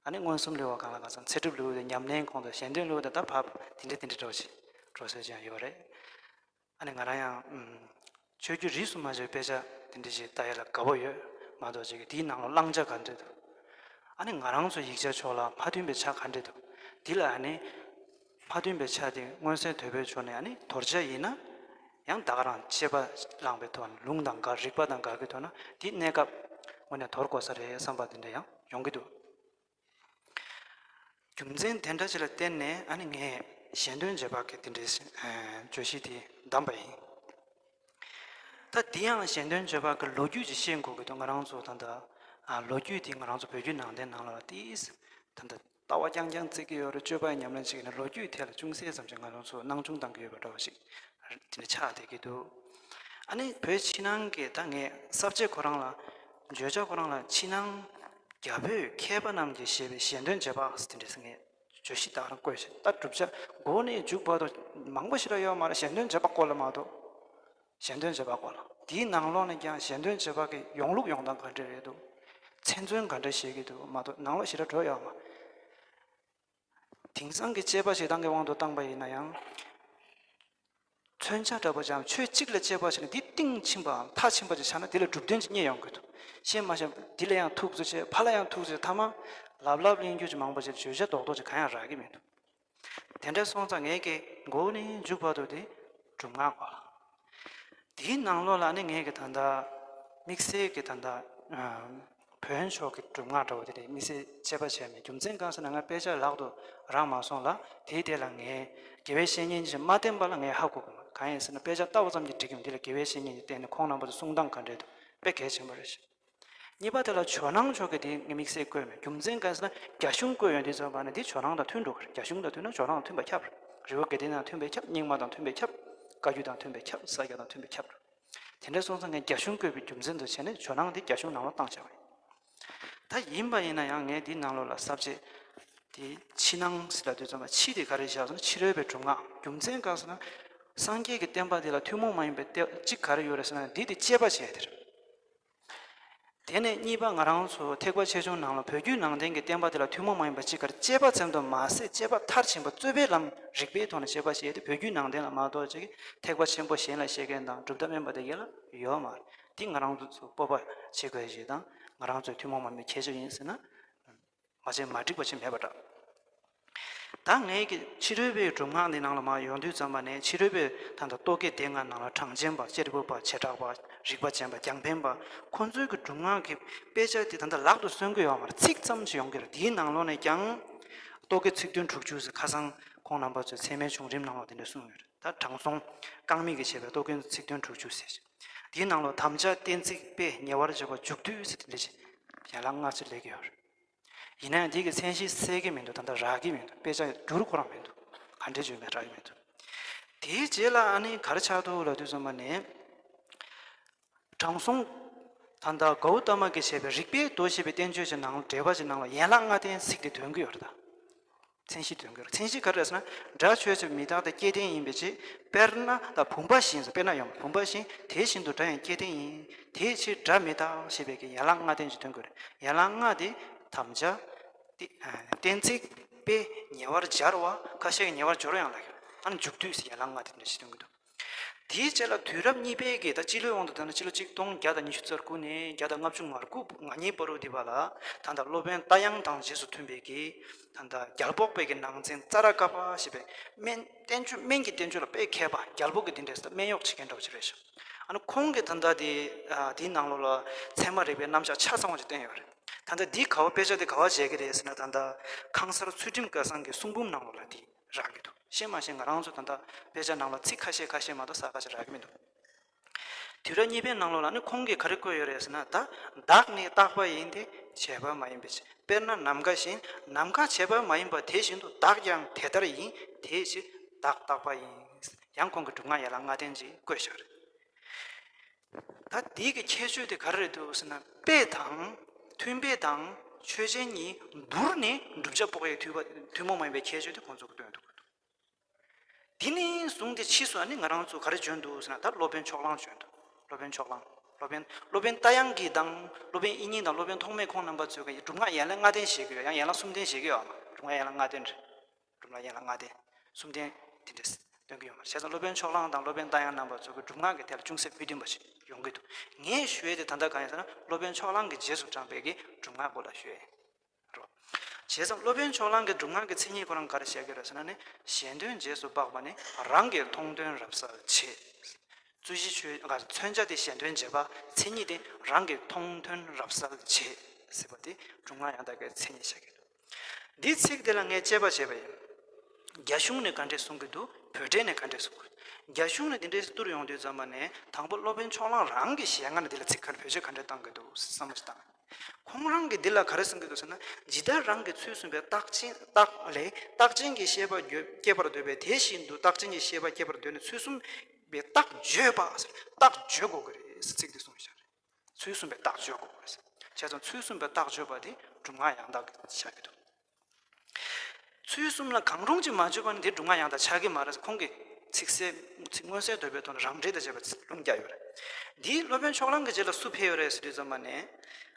ཨ་ནི་མངོན་སུམ་ལེའུ་བ་གང་ལ་གང་འཚམ། ཚེ་སྒྲུབ་ལེའུ་དེ་ཉམས་ལེན་ཁོངས་དང་། གཞན་དོན་ལེའུ་དེ་ད་བབ་དེ་འདྲ་དེ་འདྲ་འདྲ་བོ་ཞིག་འགྲོ་སྲོལ་ཅིག་ཡང་ཡོད་རེད། ཨ་ནི་ང་རང་ཡང་ཨུམ། ཆོས་བརྒྱུད་རིས་སུ་མ་ཆད་པའི་དཔེ་ཆ་དེ་འདྲ་ཞིག་ལྟ་ཡ་ལ་དགའ་པོ་ཡོད་མ་གཏོགས་ཅིག་གི་དེའི་ནང་ལོགས་བླང་བྱ་ག་འདྲ་འདུག་ཨ་ནི་ང་རང་ཚོ་ཡིག་ཆ་ཕྱོགས་ལ་མ་མཐུན་པའི་ཆ་ག་འདྲ་འདུག་འདི་ལ་ཨ་ནི་མ་མཐུན་པའི་ཆ་དེ་མངོན་གསལ་དོད་པོས་བྱུང་ནས། ཨ་ནི་དོར་བྱ་ཡིན་ན་ཡང་ད་ག་རང་དཔྱད་པ་བླངས་པའི་ཐོག་ནས། ལུང་དང་འགལ། རིགས་པ་དང་འགལ་གྱི་ཐོག་ན་དེ་གནས་སྐབས་དངོས་གནས་དོར་དགོས་ས་རེད་བསམ་པ་དེ་འདྲ་ཡང་ཡོང་གི་འདུག་རྒྱུ་མཚན་དེ་འདྲ་ཅིག་ལ་བརྟེན་ནས་ཨ་ནི་ངས་གཞན་དོན་རྗེས་དཔག་གི་དེ་འདྲའི་ཨ་བརྗོད་གཞི་དེ་བདམས་པ་ཡིན། ད་དེ་ཡང་གཞན་དོན་རྗེས་དཔག་གི་ལོ་རྒྱུས་ཅིག་ཤེས་དགོས་ཀྱི་འདུག་ང་རང་ཚོ་ད་ལྟ་ཨ་ལོ་རྒྱུས་དེ་ང་རང་ཚོ་བོད་བརྒྱུད་ནང་བསྟན་ནང་ལ་ཏིས་ད་ལྟ་ལྟ་བ་རྐྱང་རྐྱང་བརྩི་གི་ཡོད་རེད། སྤྱོད་པ་ཡང་ཉམས་ལེན་བྱེད་ཀྱི་ཡོད་རེད། ལོ་རྒྱུས་ཐད་ལ་ཅུང་ཟད་ཙམ་ཅིག་ང་རང་ཚོ་སྣང་ཆུང་བཏང་གི་ཡོད་པ་འདྲ་བ་ཞིག་དེ་འདྲ་ཆགས་བསྡད་ཀྱི་འདུག་ཨ་ནི་བོད་ཕྱི་ནང་གི་ད་ངས་ས་བཅད་ཁོ་རང་ལ་བརྗོད་བྱ་ཁོ་རང་ལ་ཕྱི་ནང་རྒྱ་བོད་མཁས་པ་རྣམས་ཀྱིས་བཞེད་པའི་གཞན་དོན་རྗེས་དཔག་ཟེར་དེ་འདྲ་ཟེར་ངས་བརྗོད་གཞི་ད་ག་རང་བཀོད་བཞག་ད་བསྒྲུབ་བྱ་འགོ་ནས་མཇུག་བར་དུ་མང་པོ་ཞིག་ར་ཡོད་མ་རེད། གཞན་དོན་རྗེས་དཔག་སྐོར་ལ་མ་གཏོགས། གཞན་དོན་རྗེས་དཔག་སྐོར་ལ། དེའི་ནང་ལོགས་ནས་ཀྱང་གཞན་དོན་རྗེས་དཔག་གི་ཡོང་ལུགས་ཡོང་སྟངས་ག་འདྲ་རེད་འདུག་མཚན་མཚོན་ག་འདྲ་བྱེད་ཀྱི་འདུག་མ་གཏོགས་ནང་ལོགས་ཞེ་དྲག་འགྲོ་ཡོད་མ། དེང་སང་གི་དཔྱད་པ་བྱེད་སྟངས་ཀྱི་དབང་དུ་བཏང་པ་ཡིན་ན་ཡང་། མཚོན་ཆ་འདྲ་པོ་ཅིག་ཆོས་གཅིག་ལ་དཔྱད་པ་བྱས་ན་འདི་གཏིང་ཕྱིན་པའམ་མཐའ་ཕྱིན་པ་ཅིག་ཆགས་ན་དེ་ལ་གྲུབ་དོན་ཅིག་རྙེད་ཡོང་གི་འདུག་ཤེས་མ་ཤེས་འདི་ལ་ཡང་ཐུག་ཚུལ་བྱས། ཕ་ལ་ཡང་ཐུག་ཚུལ། ཐ་མ་ལབ་ལབ་གླེང་རྒྱུ་ཅིག་མང་པོ་བྱས་བརྗོད་བྱ་རྡོག་རྡོག་ཅིག་གང་ཡང་རག་གི་མི་འདུག་དེ་འདྲ་སོང་ཙང་ངས་ཀྱི་འགོ་ནས་མཇུག་བར་དུ་དེ་སྒྲུབ་ངག་གོ། དེའི་ནང་ལོགས་ལ་ནི་ངས་ཀྱི་ད་ལྟ་དམིགས་བསལ་གྱི་ད་ལྟ་བོན་ཕྱོགས་ཀྱི་སྒྲུབ་ངག་འདྲ་བོ་དེ་འདྲ་དམིགས་བསལ་དཔྱད་པ་བྱས་མེད། རྒྱུ་མཚན་གང་ཟེར་ན་ང་དཔེ་ཆ་ལག་ཏུ་རག་མ་སོང་ལ། དེའི་དེ་ལ་ངས་དགེ་བའི་བཤེས་གཉེན་ཅིག་མ་བསྟེན་པ་ལ་ངས་ཧ་གོ་གི་མ། གང་ཡིན་ཟེར་ན་དཔེ་ཆ་ལྟ་བ་ཙམ་གྱིས་འགྲིག་གི་མ། འདི་ལ་དགེ་བའི་བཤེས་གཉེན་ཅིག་བསྟེན་ནས་ཁོང་རྣམ་པ་ཚོ་གསུང་སྟངས་ག་འདྲས་འདུག་དཔེ་གལ་ཆེན་པོ་རེད་ཤག་གཉིས་པ་དེ་ལ་ཇོ་ནང་ཕྱོགས་ཀྱི་དེ་ངས་དམིགས་བསལ་བཀོད་མེད། རྒྱུ་མཚན་གང་ཟེར་ན་རྒྱ་གཞུང་བཀོད་ཡོང་དུས་ཙམ་པ་ནས་དེ་ཇོ་ནང་དང་མཐུན་འགྲོ་གི་རེད། རྒྱ་གཞུང་དང་མཐུན་ན་ཇོ་ནང་དང་མཐུན་པ་ཁྱབ་རེད། རི་བོ་དགེ་ལྡན་དང་མཐུན་པས་ཁྱབ། རྙིང་མ་དང་མཐུན་པས་ཁྱབ། བཀའ་བརྒྱུད་དང་མཐུན་པས་ཁྱབ། ས་སྐྱ་དང་མཐུན་པས་ཁྱབ་རེད། དེ་འདྲ་སོང་ཙང་ངས་རྒྱ་གཞུང་བཀོད་པའི་རྒྱུ་མཚན་དུ་བྱས་ནས་ཇོ་ནང་དེ་རྒྱ་གཞུང་ནང་ལ་བཏང་བཞག་པ་ཡིན། ད་ཡིན་པ་ཡིན་ན་ཡང་ངས་འདི་ནང་ལོགས་ལ་ས་བཅད་དེ་ཕྱི་ནང་ཟེར་ལབ་དུས་ཙམ་པ་ཕྱི་དེ་ག་རེ་བཞག་ཟེར་ན་ཕྱི་རོལ་པའི་སྒྲུབ་ངག་རྒྱུ་མཚན་གང་ཟེར་ན་སངས་རྒྱས་ཀྱི་བསྟན་པ་དེ་ལ་ཐུན་མོང་མ་ཡིན་པའི་གཅིག་ག་རེ་ཡོད་རེད་ཟེར་ན་འདི་དེ་དཔྱད་པ་བྱས་དེ་རེད། དེ་ནས་གཉིས་པ་ང་རང་ཚོ་ཐེག་པ་ཆེ་ཆུང་ནང་ལ་བོད་བརྒྱུད་ནང་བསྟན་གྱི་བསྟན་པ་དེ་ལ་ཐུན་མོང་མ་ཡིན་པ་གཅིག་ག་རེ་དཔྱད་པ་ཙམ་དུ་མ་ཟད་དཔྱད་པ་མཐར་ཕྱིན་པ་རྩོད་པའི་ལམ་རིགས་པའི་ཐོག་ནས་དཔྱད་པ་བྱས་ཏེ་བོད་བརྒྱུད་ནང་བསྟན་ལ་མ་གཏོགས་ཅིག་ཐེག་པ་ཆེན་པོ་གཞན་ལ་བཤད་མཁན་དང་གྲུབ་མཐའ་དམན་པ་དེ་གས་ལ་ཡོད་མ་རེད། འདི་ང་རང་ཚོ་སྤོབས་པ་བྱེད་དགོས་ཞེས་དང་ང་རང་ཚོའི་ཐུན་མོང་མ་ཡིན་པའི་ཁྱད་ཆོས་ཡིན་ཟེར་ན། མ་བྱས་མ་འགྲིག་པ་ཅིག་མེད་པ་འདྲ། ད་ངས་ཀྱི་ཕྱི་རོལ་པའི་སྒྲུབ་ངག་འདི་ནང་ལ་མར་ཡོང་དུས་ཙམ་པ་ནས་ཕྱི་རོལ་པའི་ད་ལྟ་རྟོག་གེ་སྡེ་ལྔ་ནང་ལ་གྲངས་ཅན་པ་གཅེར་བུ་པ་བྱེ་བྲག་པ་རིགས་པ་ཅན་པ་རྒྱང་འཕེན་པ་ཁོང་ཚོའི་གི་སྒྲུབ་ངག་གི་དཔེ་ཆ་དེ་ད་ལྟ་ལག་ཏུ་སོན་གི་ཡོད་མ་རེད། ཚིག་ཙམ་ཞིག་ཡོང་གི་རེད། དེའི་ནང་ལོགས་ནས་ཀྱང་རྟོག་གེ་ཚིག་དོན་དྲུག་ཅུ་ཟེར་ཁ་སང་ཁོང་རྣམ་པ་ཚོས་ཚད་མའི་བྱུང་རིམ་ནང་ལ་དེ་འདྲ་གསུངས་ཡོད་རེད། ད་དྲང་སྲོང་རྐང་མིག་གིས་བྱས་པའི་རྟོག་གེ་ཚིག་དོན་དྲུག་ཅུ་ཟེར། དེའི་ནང་ལོགས་དམ་བཅའ་གཏན་ཚིགས་དཔེ་ཉེ་བར་འཇོག་པ་མཇུག་བསྡུས་ཟེར་དེ་འདྲ་ཞིག་ཡན་ལག་ལྔ་ཅིག་སླེབས་ཀྱི་ཡོད་རེད། ཡིན་ན་ཡང་དེ་གི་མཚན་གཞི་གསལ་གྱི་མི་འདུག་ད་ལྟ་རག་གི་མི་འདུག་དཔེ་ཆ་བསྒྱུར་ཁོ་རང་མི་འདུག་ག་འདྲས་བྱུང་མེད་རག་གི་མི་འདུག་དེའི་རྗེས་ལ་ཨ་ནི་ག་རེ་ཆགས་འདུག་ལབ་དུས་ཙམ་པ་ནས། དྲང་སྲོང་། ད་ལྟ་གའུ་ཏ་མ་གིས་བྱས་པའི་རིགས་པའི་མདོ་ཞེས་པའི་བསྟན་བཅོས་ཀྱི་ནང་འགྲེལ་པ་ཅིག་ནང་ལ་ཡན་ལག་ལྔ་ལྡན་ཚིག་དེ་འདོན་གྱི་ཡོད་རེད་ད། མཚན་གཞི་སྟོན་གྱི་རེད། མཚན་གཞི་ག་རེ་རེད་ཟེར་ན། སྒྲ་ཆོས་ཅན་མི་རྟག་སྟེ་སྐྱེ་ལྡན་ཡིན་པའི་ཕྱིར། དཔེར་ན་ད་བུམ་པ་བཞིན་ཟེར། དཔེར་ན་ཡང་བུམ་པ་བཞིན་དེ་བཞིན་དུ་སྒྲ་ཡང་སྐྱེ་ལྡན་ཡིན། དེའི་ཕྱིར་སྒྲ་མི་རྟག་ཞེས་པའི་གི་ཡན་ལག་ལྔ་ལྡན་ཅིག་སྟོན་གྱི་རེད། ཡན་ལག་ལྔ་དེ་དམ་བཅའ། གཏན་ཚིགས། དཔེ། ཉེ་བར་སྦྱར་བ། ཁ་ཤས་ཀྱིས་ཉེ་བར་སྦྱོར་ཡང་ལབ་ཀྱི་རེད། ཨ་ནི་འཇུག་སྡུད་ཟེར་ཡན་ལག་ལྔ་དེ་འདྲ་ཞིག་སྟོན་གྱི་འདུག་དེའི་རྗེས་ལ་དུས་རབས་གཉིས་པའི་གི་ད་སྤྱི་ལོའི་དབང་དུ་བཏང་ན་སྤྱི་ལོ་ཆིག་སྟོང་བརྒྱ་དང་ཉི་ཤུ་རྩ་དགུ་ནས་བརྒྱ་དང་ལྔ་བཅུ་ང་དགུ་ང་གཉིས་བར་དུ་འདི་བ་ལ་ད་ལྟ་སློབ་དཔོན་རྟ་དབྱངས་དང་རྗེས་སུ་མཐུན་པའི་གི་ད་ལྟ་རྒྱལ་པོ་པའི་གི་ནང་ཚན་ཙཱ་ར་ཀ་པ་ཞེས་པའི་སྨན་བསྟན་བཅོས། སྨན་གྱི་བསྟན་བཅོས་ལ་དཔེ་མཁས་པ། རྒྱལ་པོ་གི་དེ་འདྲའི་ད་སྨན་གཡོག་བྱེད་མཁན་འདྲ་བོ་ཅིག་རེད་ཤག་ཨ་ནི་ཁོང་གིས་ད་ལྟ་དེ་དེའི་ནང་ལོགས་ལ་ཚད་མ་རིག་པའི་རྣམ་གཞག་ཆ་ཚང་བ་ཅིག་བསྟན་ཡོད་རེད། ད་ལྟ་འདི་ག་བ་དཔེ་ཆ་དེ་ག་བ་མཇལ་གི་རེད་ཟེར་ན། ད་ལྟ་ཁང་གསར་ཚུལ་ཁྲིམས་སྐལ་བཟང་གི་གསུང་འབུམ་ནང་ལོགས་ལ་དེ་རག་གི་འདུག་ཤེས་མ་ཤེས་ང་རང་ཚོ་ད་ལྟ་དཔེ་ཆ་ནང་ལ་ཚིག་ཁ་ཤས་ཁ་ཤས་མ་གཏོགས་གསལ་ཁ་ཅིག་རག་གི་མི་འདུག་དུས་རབས་གཉིས་པའི་ནང་ལོགས་ལ་ནི་ཁོང་གིས་ག་རེ་བཀོད་ཡོད་རེད་ཟེར་ན། ད་བདག་ནི་རྟག་པ་ཡིན་ཏེ་བྱས་པ་མ་ཡིན་པའི་ཕྱིར། དཔེར་ན་ནམ་མཁའ་བཞིན། ནམ་མཁའ་བྱས་པ་མ་ཡིན་པ་དེ་བཞིན་དུ་བདག་ཀྱང་དེ་ལྟར་ཡིན། དེའི་ཕྱིར་བདག་རྟག་པ་ཡིན། ཡང་ཁོང་གིས་སྒྲུབ་ངག་ཡན་ལག་ལྔ་ལྡན་ཅིག་བཀོད་བཞག་རེད། ད་འདི་གི་ཁྱད་ཆོས་དེ་ག་རེ་རེད་འདུག་ཟེར་ན། དཔེ་དང་། མཐུན་དཔེ་དང་ཆོས་ཅན་གཉིས་བསྡུར་ནས་བསྒྲུབ་བྱ་དཔོག་ཡས་ཐུན་མོང་མ་ཡིན་པའི་ཁྱད་ཆོས་དེ་ཁོང་ཚོ་གིས་སྟོན་འདུག་དེ་ནས་བཟུང་སྟེ་ཕྱིས་སུ་ཨ་ནི་ང་རང་ཚོ་ག་རེ་བྱོན་འདུག་ཟེར་ན། ད་སློབ་དཔོན་ཕྱོགས་གླང་བྱོན་འདུག་སློབ་དཔོན་ཕྱོགས་གླང་། སློབ་དཔོན་སློབ་དཔོན་རྟ་དབྱངས་ཀྱིས་དང་སློབ་དཔོན་དབྱིག་གཉེན་དང་སློབ་དཔོན་ཐོགས་མེད་ཁོང་རྣམ་པ་ཚོས་ཀྱི་སྒྲུབ་ངག་ཡན་ལག་ལྔ་ལྡན་བཞེས་ཀྱི་ཡོད། ཡང་ཡན་ལག་གསུམ་ལྡན་བཞེས་ཀྱི་ཡོད་མ། སྒྲུབ་ངག་ཡན་ལག་ལྔ་ལྡན་རེད། སྒྲུབ་ངག་ཡན་ལག་ལྔ་ལྡན། གསུམ་ལྡན་དེ་འདྲས་སྟོན་གྱི་ཡོད་མ་རེད། བྱས་ཙང་སློབ་དཔོན་ཕྱོགས་གླང་དང་སློབ་དཔོན་རྟ་དབྱངས་རྣམ་པ་ཚོ་གི་སྒྲུབ་ངག་གི་ཐད་ལ་ཅུང་ཟད་མི་མཐུན་པ་ཞིག་ཡོང་གི་འདུག་ངས་ཞུ་ཡས་དེ་ད་ལྟ་གང་ཡིན་ཟེར་ན། སློབ་དཔོན་ཕྱོགས་གླང་གིས་རྗེས་སུ་འབྲངས་པའི་གི་སྒྲུབ་ངག་སྐོར་ལ་ཞུ་ཡས་རེད། བྱས་ཙང་སློབ་དཔོན་ཕྱོགས་གླང་གི་སྒྲུབ་ངག་གི་མཚན་ཉིད་ཁོ་རང་ག་རེ་བཤད་ཀྱི་རེད་ཟེར་ན་ནི། གཞན་དོན་རྗེས་སུ་དཔག་པ་ནི། རང་གི་མཐོང་དོན་རབ་གསལ་བྱེད། རྩོད་གཞི་ཆོས། མཚོན་བྱ་དེ་གཞན་དོན་བྱེད་པ། མཚན་ཉིད་དེ་རང་གི་མཐོང་དོན་རབ་གསལ་བྱེད་ཟེར་བ་དེ་སྒྲུབ་ངག་ཡང་དག་གི་མཚན་ཉིད་བཤད་ཀྱི་འདུག་འདིའི་ཚིག་དེ་ལ་ངས་དཔྱད་པ་བྱས་པ་ཡིན། རྒྱ་གཞུང་ནས་ག་འདྲས་གསུང་གི་འདུག་བོད་འགྲེལ་ནས་ག་འདྲས་གསུང་གི་འདུག་རྒྱ་གཞུང་ནས་འདི་འདྲས་བསྡུར་ཡོང་དུས་ཙམ་པ་ནས། དང་པོ་སློབ་དཔོན་ཕྱོགས་གླང་རང་གི་ཞལ་སྔ་ནས་འདི་ལ་ཚིག་ག་འདྲ། བེད་སྤྱོད་ག་འདྲས་བཏང་གི་འདུག་བསམ་བློ་ཞིག་བཏང་། ཁོང་རང་གིས་འདི་ལ་ག་རེ་གསུང་གི་འདུག་ཟེར་ན། ཇི་ལྟར་རང་གིས་ཚུལ་གསུམ་པའི་རྟགས་ཅན། རྟགས་ལས་རྟགས་ཅན་གྱི་ཤེས་པ་སྐྱེ་བར་འདོད་པས། དེ་བཞིན་དུ་རྟགས་ཅན་གྱི་ཤེས་པ་སྐྱེ་བར་འདོད་ནས་ཚུལ་གསུམ་པའི་རྟགས་བརྗོད་པ་ཟེར། རྟགས་བརྗོད་དགོས་ཀྱི་རེད་ཟེར་ཚིག་འདི་གསུངས་བཞག་རེད། ཚུལ་གསུམ་པའི་རྟགས་བརྗོད་དགོས་པ་རེད། བྱས་ཙང་ཚུལ་གསུམ་པའི་རྟགས་བརྗོད་པ་དེ་སྒྲུབ་ངག་ཡང་དག་གི་བྱ་གི་འདུག་ཚུལ་གསུམ་ལ་གང་རུང་ཅིག་མ་བརྗོད་པ་ནི་དེ་སྒྲུབ་ངག་ཡང་དག་ཆགས་ཀྱི་མ་རེད། ཁོང་གིས་ཚིག་གསལ། ཚིག་མངོན་གསལ་དོད་པའི་ཐོག་ནས་རང་འགྲེལ་དང་བཅས་པ་ལུང་བསྟན་ཡོད་རེད། འདིས་སློབ་དཔོན་ཕྱོགས་གླང་གི་རྗེས་ལ་སུ་ཕེབས་ཡོད་རེད་ཟེར་དུས་ཙམ་པ་ནས།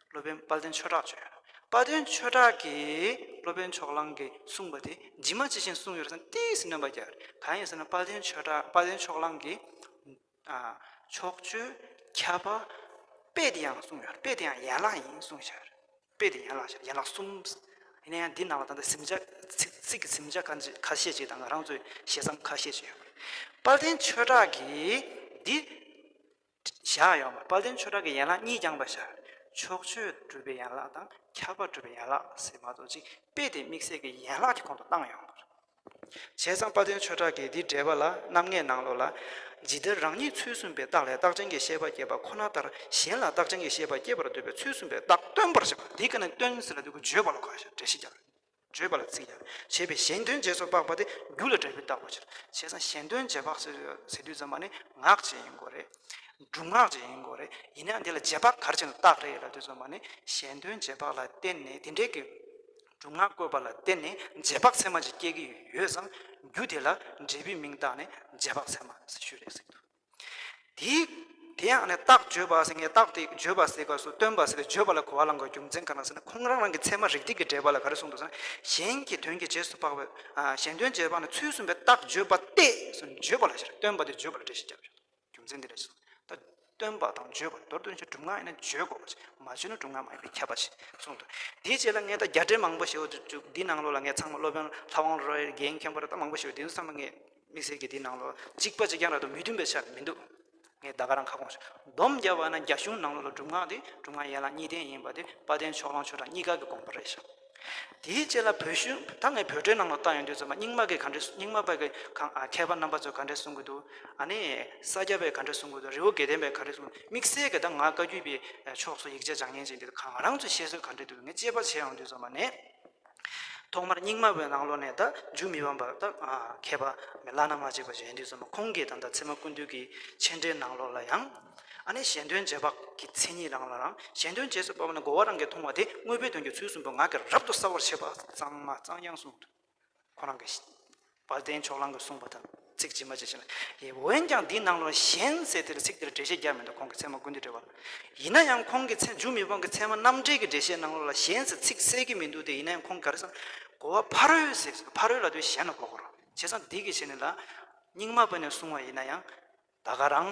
སློབ་དཔོན་དཔལ་ལྡན་ཆོས་གྲགས་བྱོན་ཡོད་རེད། དཔལ་ལྡན་ཆོས་གྲགས་ཀྱིས་སློབ་དཔོན་ཕྱོགས་གླང་གིས་གསུངས་པ་དེ་ཇི་མ་ཇི་བཞིན་གསུངས་ཡོད་རེད་ཟེར་ན། ཏོག་ཙམ་རྣམ་པ་རྒྱག་ཡོད་རེད། གང་ཡིན་ཟེར་ན། དཔལ་ལྡན་ཆོས་གྲགས། དཔལ་ལྡན་ཕྱོགས་གླང་གིས། ཨ། ཕྱོགས་ཆོས། ཁྱབ་པ། དཔེ་དེ་ཡང་གསུངས་ཡོད་རེད། དཔེ་དེ་ཡང་ཡན་ལག་ཡིན་གསུངས་བཞག་རེད། དཔེ་དེ་ཡན་ལག་བཞག་ཡན་ལག་གསུམ། ཡིན་ན་ཡང་འདི་ནང་ལ་ད་ལྟ་ཟིན་བྱ། ཚིག་ཚིག་གི་ཟིན་བྱ་ཁ་ཅིག་ཁ་ཤས་ཅིག་དང་། ང་རང་ཚོའི་ཞལ་བཟང་ཁ་ཤས་ཅིག་ཡོད་རེད། དཔལ་ལྡན་ཆོས་གྲགས་ཀྱིས་འདི་བཞག་ཡོད་མ་རེད། དཔལ་ལྡན་ཆོས་གྲགས་ཀྱིས་ཡན་ལག་གཉིས་རྐྱང་པ་བཞག་རེད། ཕྱོགས་ཆོས་སྒྲུབ་པའི་ཡན་ལག་དང་ཁྱབ་པ་སྒྲུབ་པའི་ཡན་ལག་ཟེར་མ་གཏོགས་ཅིག་དཔེ་དེ་དམིགས་བསལ་གྱི་ཡན་ལག་གི་ཁོངས་སུ་བཏང་ཡོད་མ་རེད། བྱས་ཙང་དཔལ་ལྡན་ཆོས་གྲགས་ཀྱིས་འདིའི་འགྲེལ་པ་ལ། རྣམ་ངེས་ནང་ལོགས་ལ། ཇི་ལྟར་རང་ཉིད་ཚུལ་གསུམ་པའི་རྟགས་ལས་རྟགས་ཅན་གྱི་ཤེས་པ་སྐྱེས་པ་ཁོ་ན་ལྟར། གཞན་ལ་རྟགས་ཅན་གྱི་ཤེས་པ་སྐྱེ་བར་འདོད་པའི་ཚུལ་གསུམ་པའི་རྟགས་སྟོན་པར་བྱེད་པ། འདི་ག་ནས་སྟོན་ཟེར་ལབ་དུས་ཀྱི་བརྗོད་པ་ལ་གོ་བྱ། འགྲེལ་བཤད་རྒྱག་རེད། བརྗོད་པ་ལ་ཚིག་རྒྱག་རེད། བྱས་པས་གཞན་དོན་རྗེས་སུ་དཔག་པ་དེ་རྒྱུ་ལ་འབྲས་བུའི་རྟགས་པོ་ཕྱིར། བྱས་ཙང་གཞན་དོན་རྗེས་དཔག་ཟེར་དུས་ཙམ་པ་ནི་ངག་ཅིག་ཡིན་དགོས་རེད། སྒྲུབ་ངག་ཅིག་ཡིན་དགོས་རེད། ཡིན་ནའང་འདི་ལ་རྗེས་དཔག་ག་རེ་བྱས་ནས་བཏགས་རེད་ལབ་དུས་ཙམ་པ་ནི། གཞན་དོན་རྗེས་དཔག་ལ་བརྟེན་ནས། དེ་འདྲའི་གི་སྒྲུབ་ངག་བཀོད་པ་ལ་བརྟེན་ནས་རྗེས་དཔག་ཚད་མ་ཅིག་སྐྱེ་གི་ཡོད་ཙང་། རྒྱུ་དེ་ལ་འབྲས་བུའི་མིང་བཏགས་ནས་རྗེས་དཔག་ཚད་མ་ཟེར་ཞུས་རེད་ཟེར་གྱི་འདུག་དེ། དེ་ཡང་ནི་རྟགས་བརྗོད་པ་ཟེར། ངས་རྟགས་དེ་བརྗོད་པ་ཟེར་སྐབས་སུ་སྟོན་པ་ཟེར་ཏེ་བརྗོད་པ་ལ་གོ་བ་བླང་དགོས་རྒྱུ་མཚན་ག་རེ་ཟེར་ན། ཁོང་རང་རང་གི་ཚད་མ་རིགས་གཏེར་གྱི་འགྲེལ་པ་ལ་ག་རེ་གསུངས་འདུག་ཟེར་ན། གཞན་གྱི་དོན་གྱི་རྗེས་སུ་དཔག་པའི། ཨ། གཞན་དོན་རྗེས་དཔག་ནི་ཚུལ་གསུམ་པའི་རྟགས་བརྗོད་པ་སྟེ་ཟེར། བརྗོད་པ་ལ་ཕྱིར། སྟོན་པ་དེ་བརྗོད་པ་ལ་འགྲེལ་བཤད་རྒྱབ་ཡོད། རྒྱུ་མཚན་འདི་འདྲ་ཞིག་གསུངས། ད་སྟོན་པ་དང་བརྗོད་པ་མདོར་བསྡུས་ན་སྒྲུབ་ངག་ཡིན་ན་བརྗོད་དགོས་པ་ཞིག་མ་བརྗོད་ན་སྒྲུབ་ངག་མ་ཡིན་པའི་ཁྱབ་པ་ཞིག་གསུངས་འདུག་དེའི་རྗེས་ལ་ངས་ད་རྒྱ་འགྲེལ་མང་པོ་ཞིག་འདུག་འདི་ནང་ལོགས་ལ་ངས་ཚང་མ། སློབ་དཔོན་ལྷ་དབང་རོལ་པའི་རྒན་མཁན་པོ་རེད། ད་མང་པོ་ཞིག་འདི་ཚོ་ཚང་མ་ངས་དམིགས་བསལ་གྱི་འདི་ནང་ལོགས་གཅིག་པ་གཅིག་རྐྱང་རེད་དོ། མི་མཐུན་པའི་ཆ་མི་འདུག་ངས་ད་ག་རང་ཁ་སྐོང་ཞིག་སྡོམ་རྒྱབ་པ་ན། རྒྱ་གཞུང་ནང་ལོགས་ལ་སྒྲུབ་ངག་དེ་སྒྲུབ་ངག་ཡན་ལག་གཉིས་ལྡན་ཡིན་པ་དེ་དཔལ་ལྡན་ཕྱོགས་གླང་ཆོས་གྲགས་གཉིས་ཀ་གི་དགོངས་པ་རེད་ཤག་དེའི་རྗེས་ལ་བོད་གཞུང་། ད་ངས་བོད་འགྲེལ་ནང་ལ་བལྟ་ཡོང་དུས་ཙམ་པ། རྙིང་མ་གི་ག་འདྲས། རྙིང་མ་པ་གི་གང་། ཨ། མཁས་པ་རྣམ་པ་ཚོས་ག་འདྲས་གསུང་གི་འདུག་ཨ་ནི་ས་སྐྱ་པས་ག་འདྲས་གསུང་གི་འདུག་རི་བོ་དགེ་ལྡན་པས་ག་འདྲས་གསུང་། དམིགས་བསལ་གྱི་ད་ང་བཀའ་བརྒྱུད་པའི་ཕྱོགས་སུ་ཡིག་ཆ་སྦྱང་མཁན་ཅིག་འདུག་གང་རང་ཚོས་བཤད་སྲོལ་ག་འདྲས་འདུག་ངས་དཔྱད་པ་བྱས་ཡོང་དུས་ཙམ་པ་ནས། ཐོག་མར་རྙིང་མ་པའི་ནང་ལོགས་ནས་ད་འཇུ་མི་ཕམ་པ། ད། ཨ། མཁས་པ་བླ་ན་མ་མཆིས་པ་ཞིག་ཡིན་དུས་ཙམ་པ། ཁོང་གིས་ད་ལྟ་ཚད་མ་ཀུན་བཏུས་ཀྱི་མཆན་འགྲེལ་ནང་ལོགས་ལ་ཡང་། ཨ་ནི་གཞན་དོན་རྗེས་དཔག་གི་མཚན་ཉིད་རང་ལ་རང་། གཞན་དོན་རྗེས་སུ་དཔག་པ་ནི་རྒོལ་བ་རང་གིས་མཐོང་བ་དེ་དངོས་པོའི་དོན་གྱི་ཚུལ་གསུམ་པོ་ངག་གིས་རབ་ཏུ་གསལ་བར་བྱེད་པ་ཙམ་མ་ཙམ་ཡང་གསུངས་འདུག་ཁོ་རང་གི་དཔལ་ལྡན་ཕྱོགས་གླང་གིས་གསུངས་པ་དང་ཚིག་ཇི་མ་ཇི་བཞིན་ལ། ཡིན། འོན་ཀྱང་འདིའི་ནང་ལོགས་གཞན་ཟེར་དེ་ལ་ཚིག་དེ་ལ་འགྲེལ་བཤད་རྒྱག་མི་འདུག་ཁོང་གི་ཚད་མ་ཀུན་བཏུས་འགྲེལ་པ་ལ། ཡིན་ན་ཡང་ཁོང་གི་ཚད་འཇུ་མི་ཕམ་གྱི་ཚད་མ་རྣམ་འགྲེལ་གྱི་འགྲེལ་བཤད་ནང་ལོགས་ལ་གཞན་ཟེར་ཚིག་གསལ་གྱི་མི་འདུག་དེ་ཡིན་ན་ཡང་ཁོང་ག་རེ་ཟེར། གོ་བ་ཕ་རོལ་ཟེར། ཕ་རོལ་ལབ་དུས་གཞན་ལ་གོ་དགོས་རེད། བྱས་ཙང་འདི་གི་ཆ་ནས་ལ། རྙིང་མ་པ་ནས་གསུངས་པ་ཡིན་ན་ཡང་། ད་ག་རང་།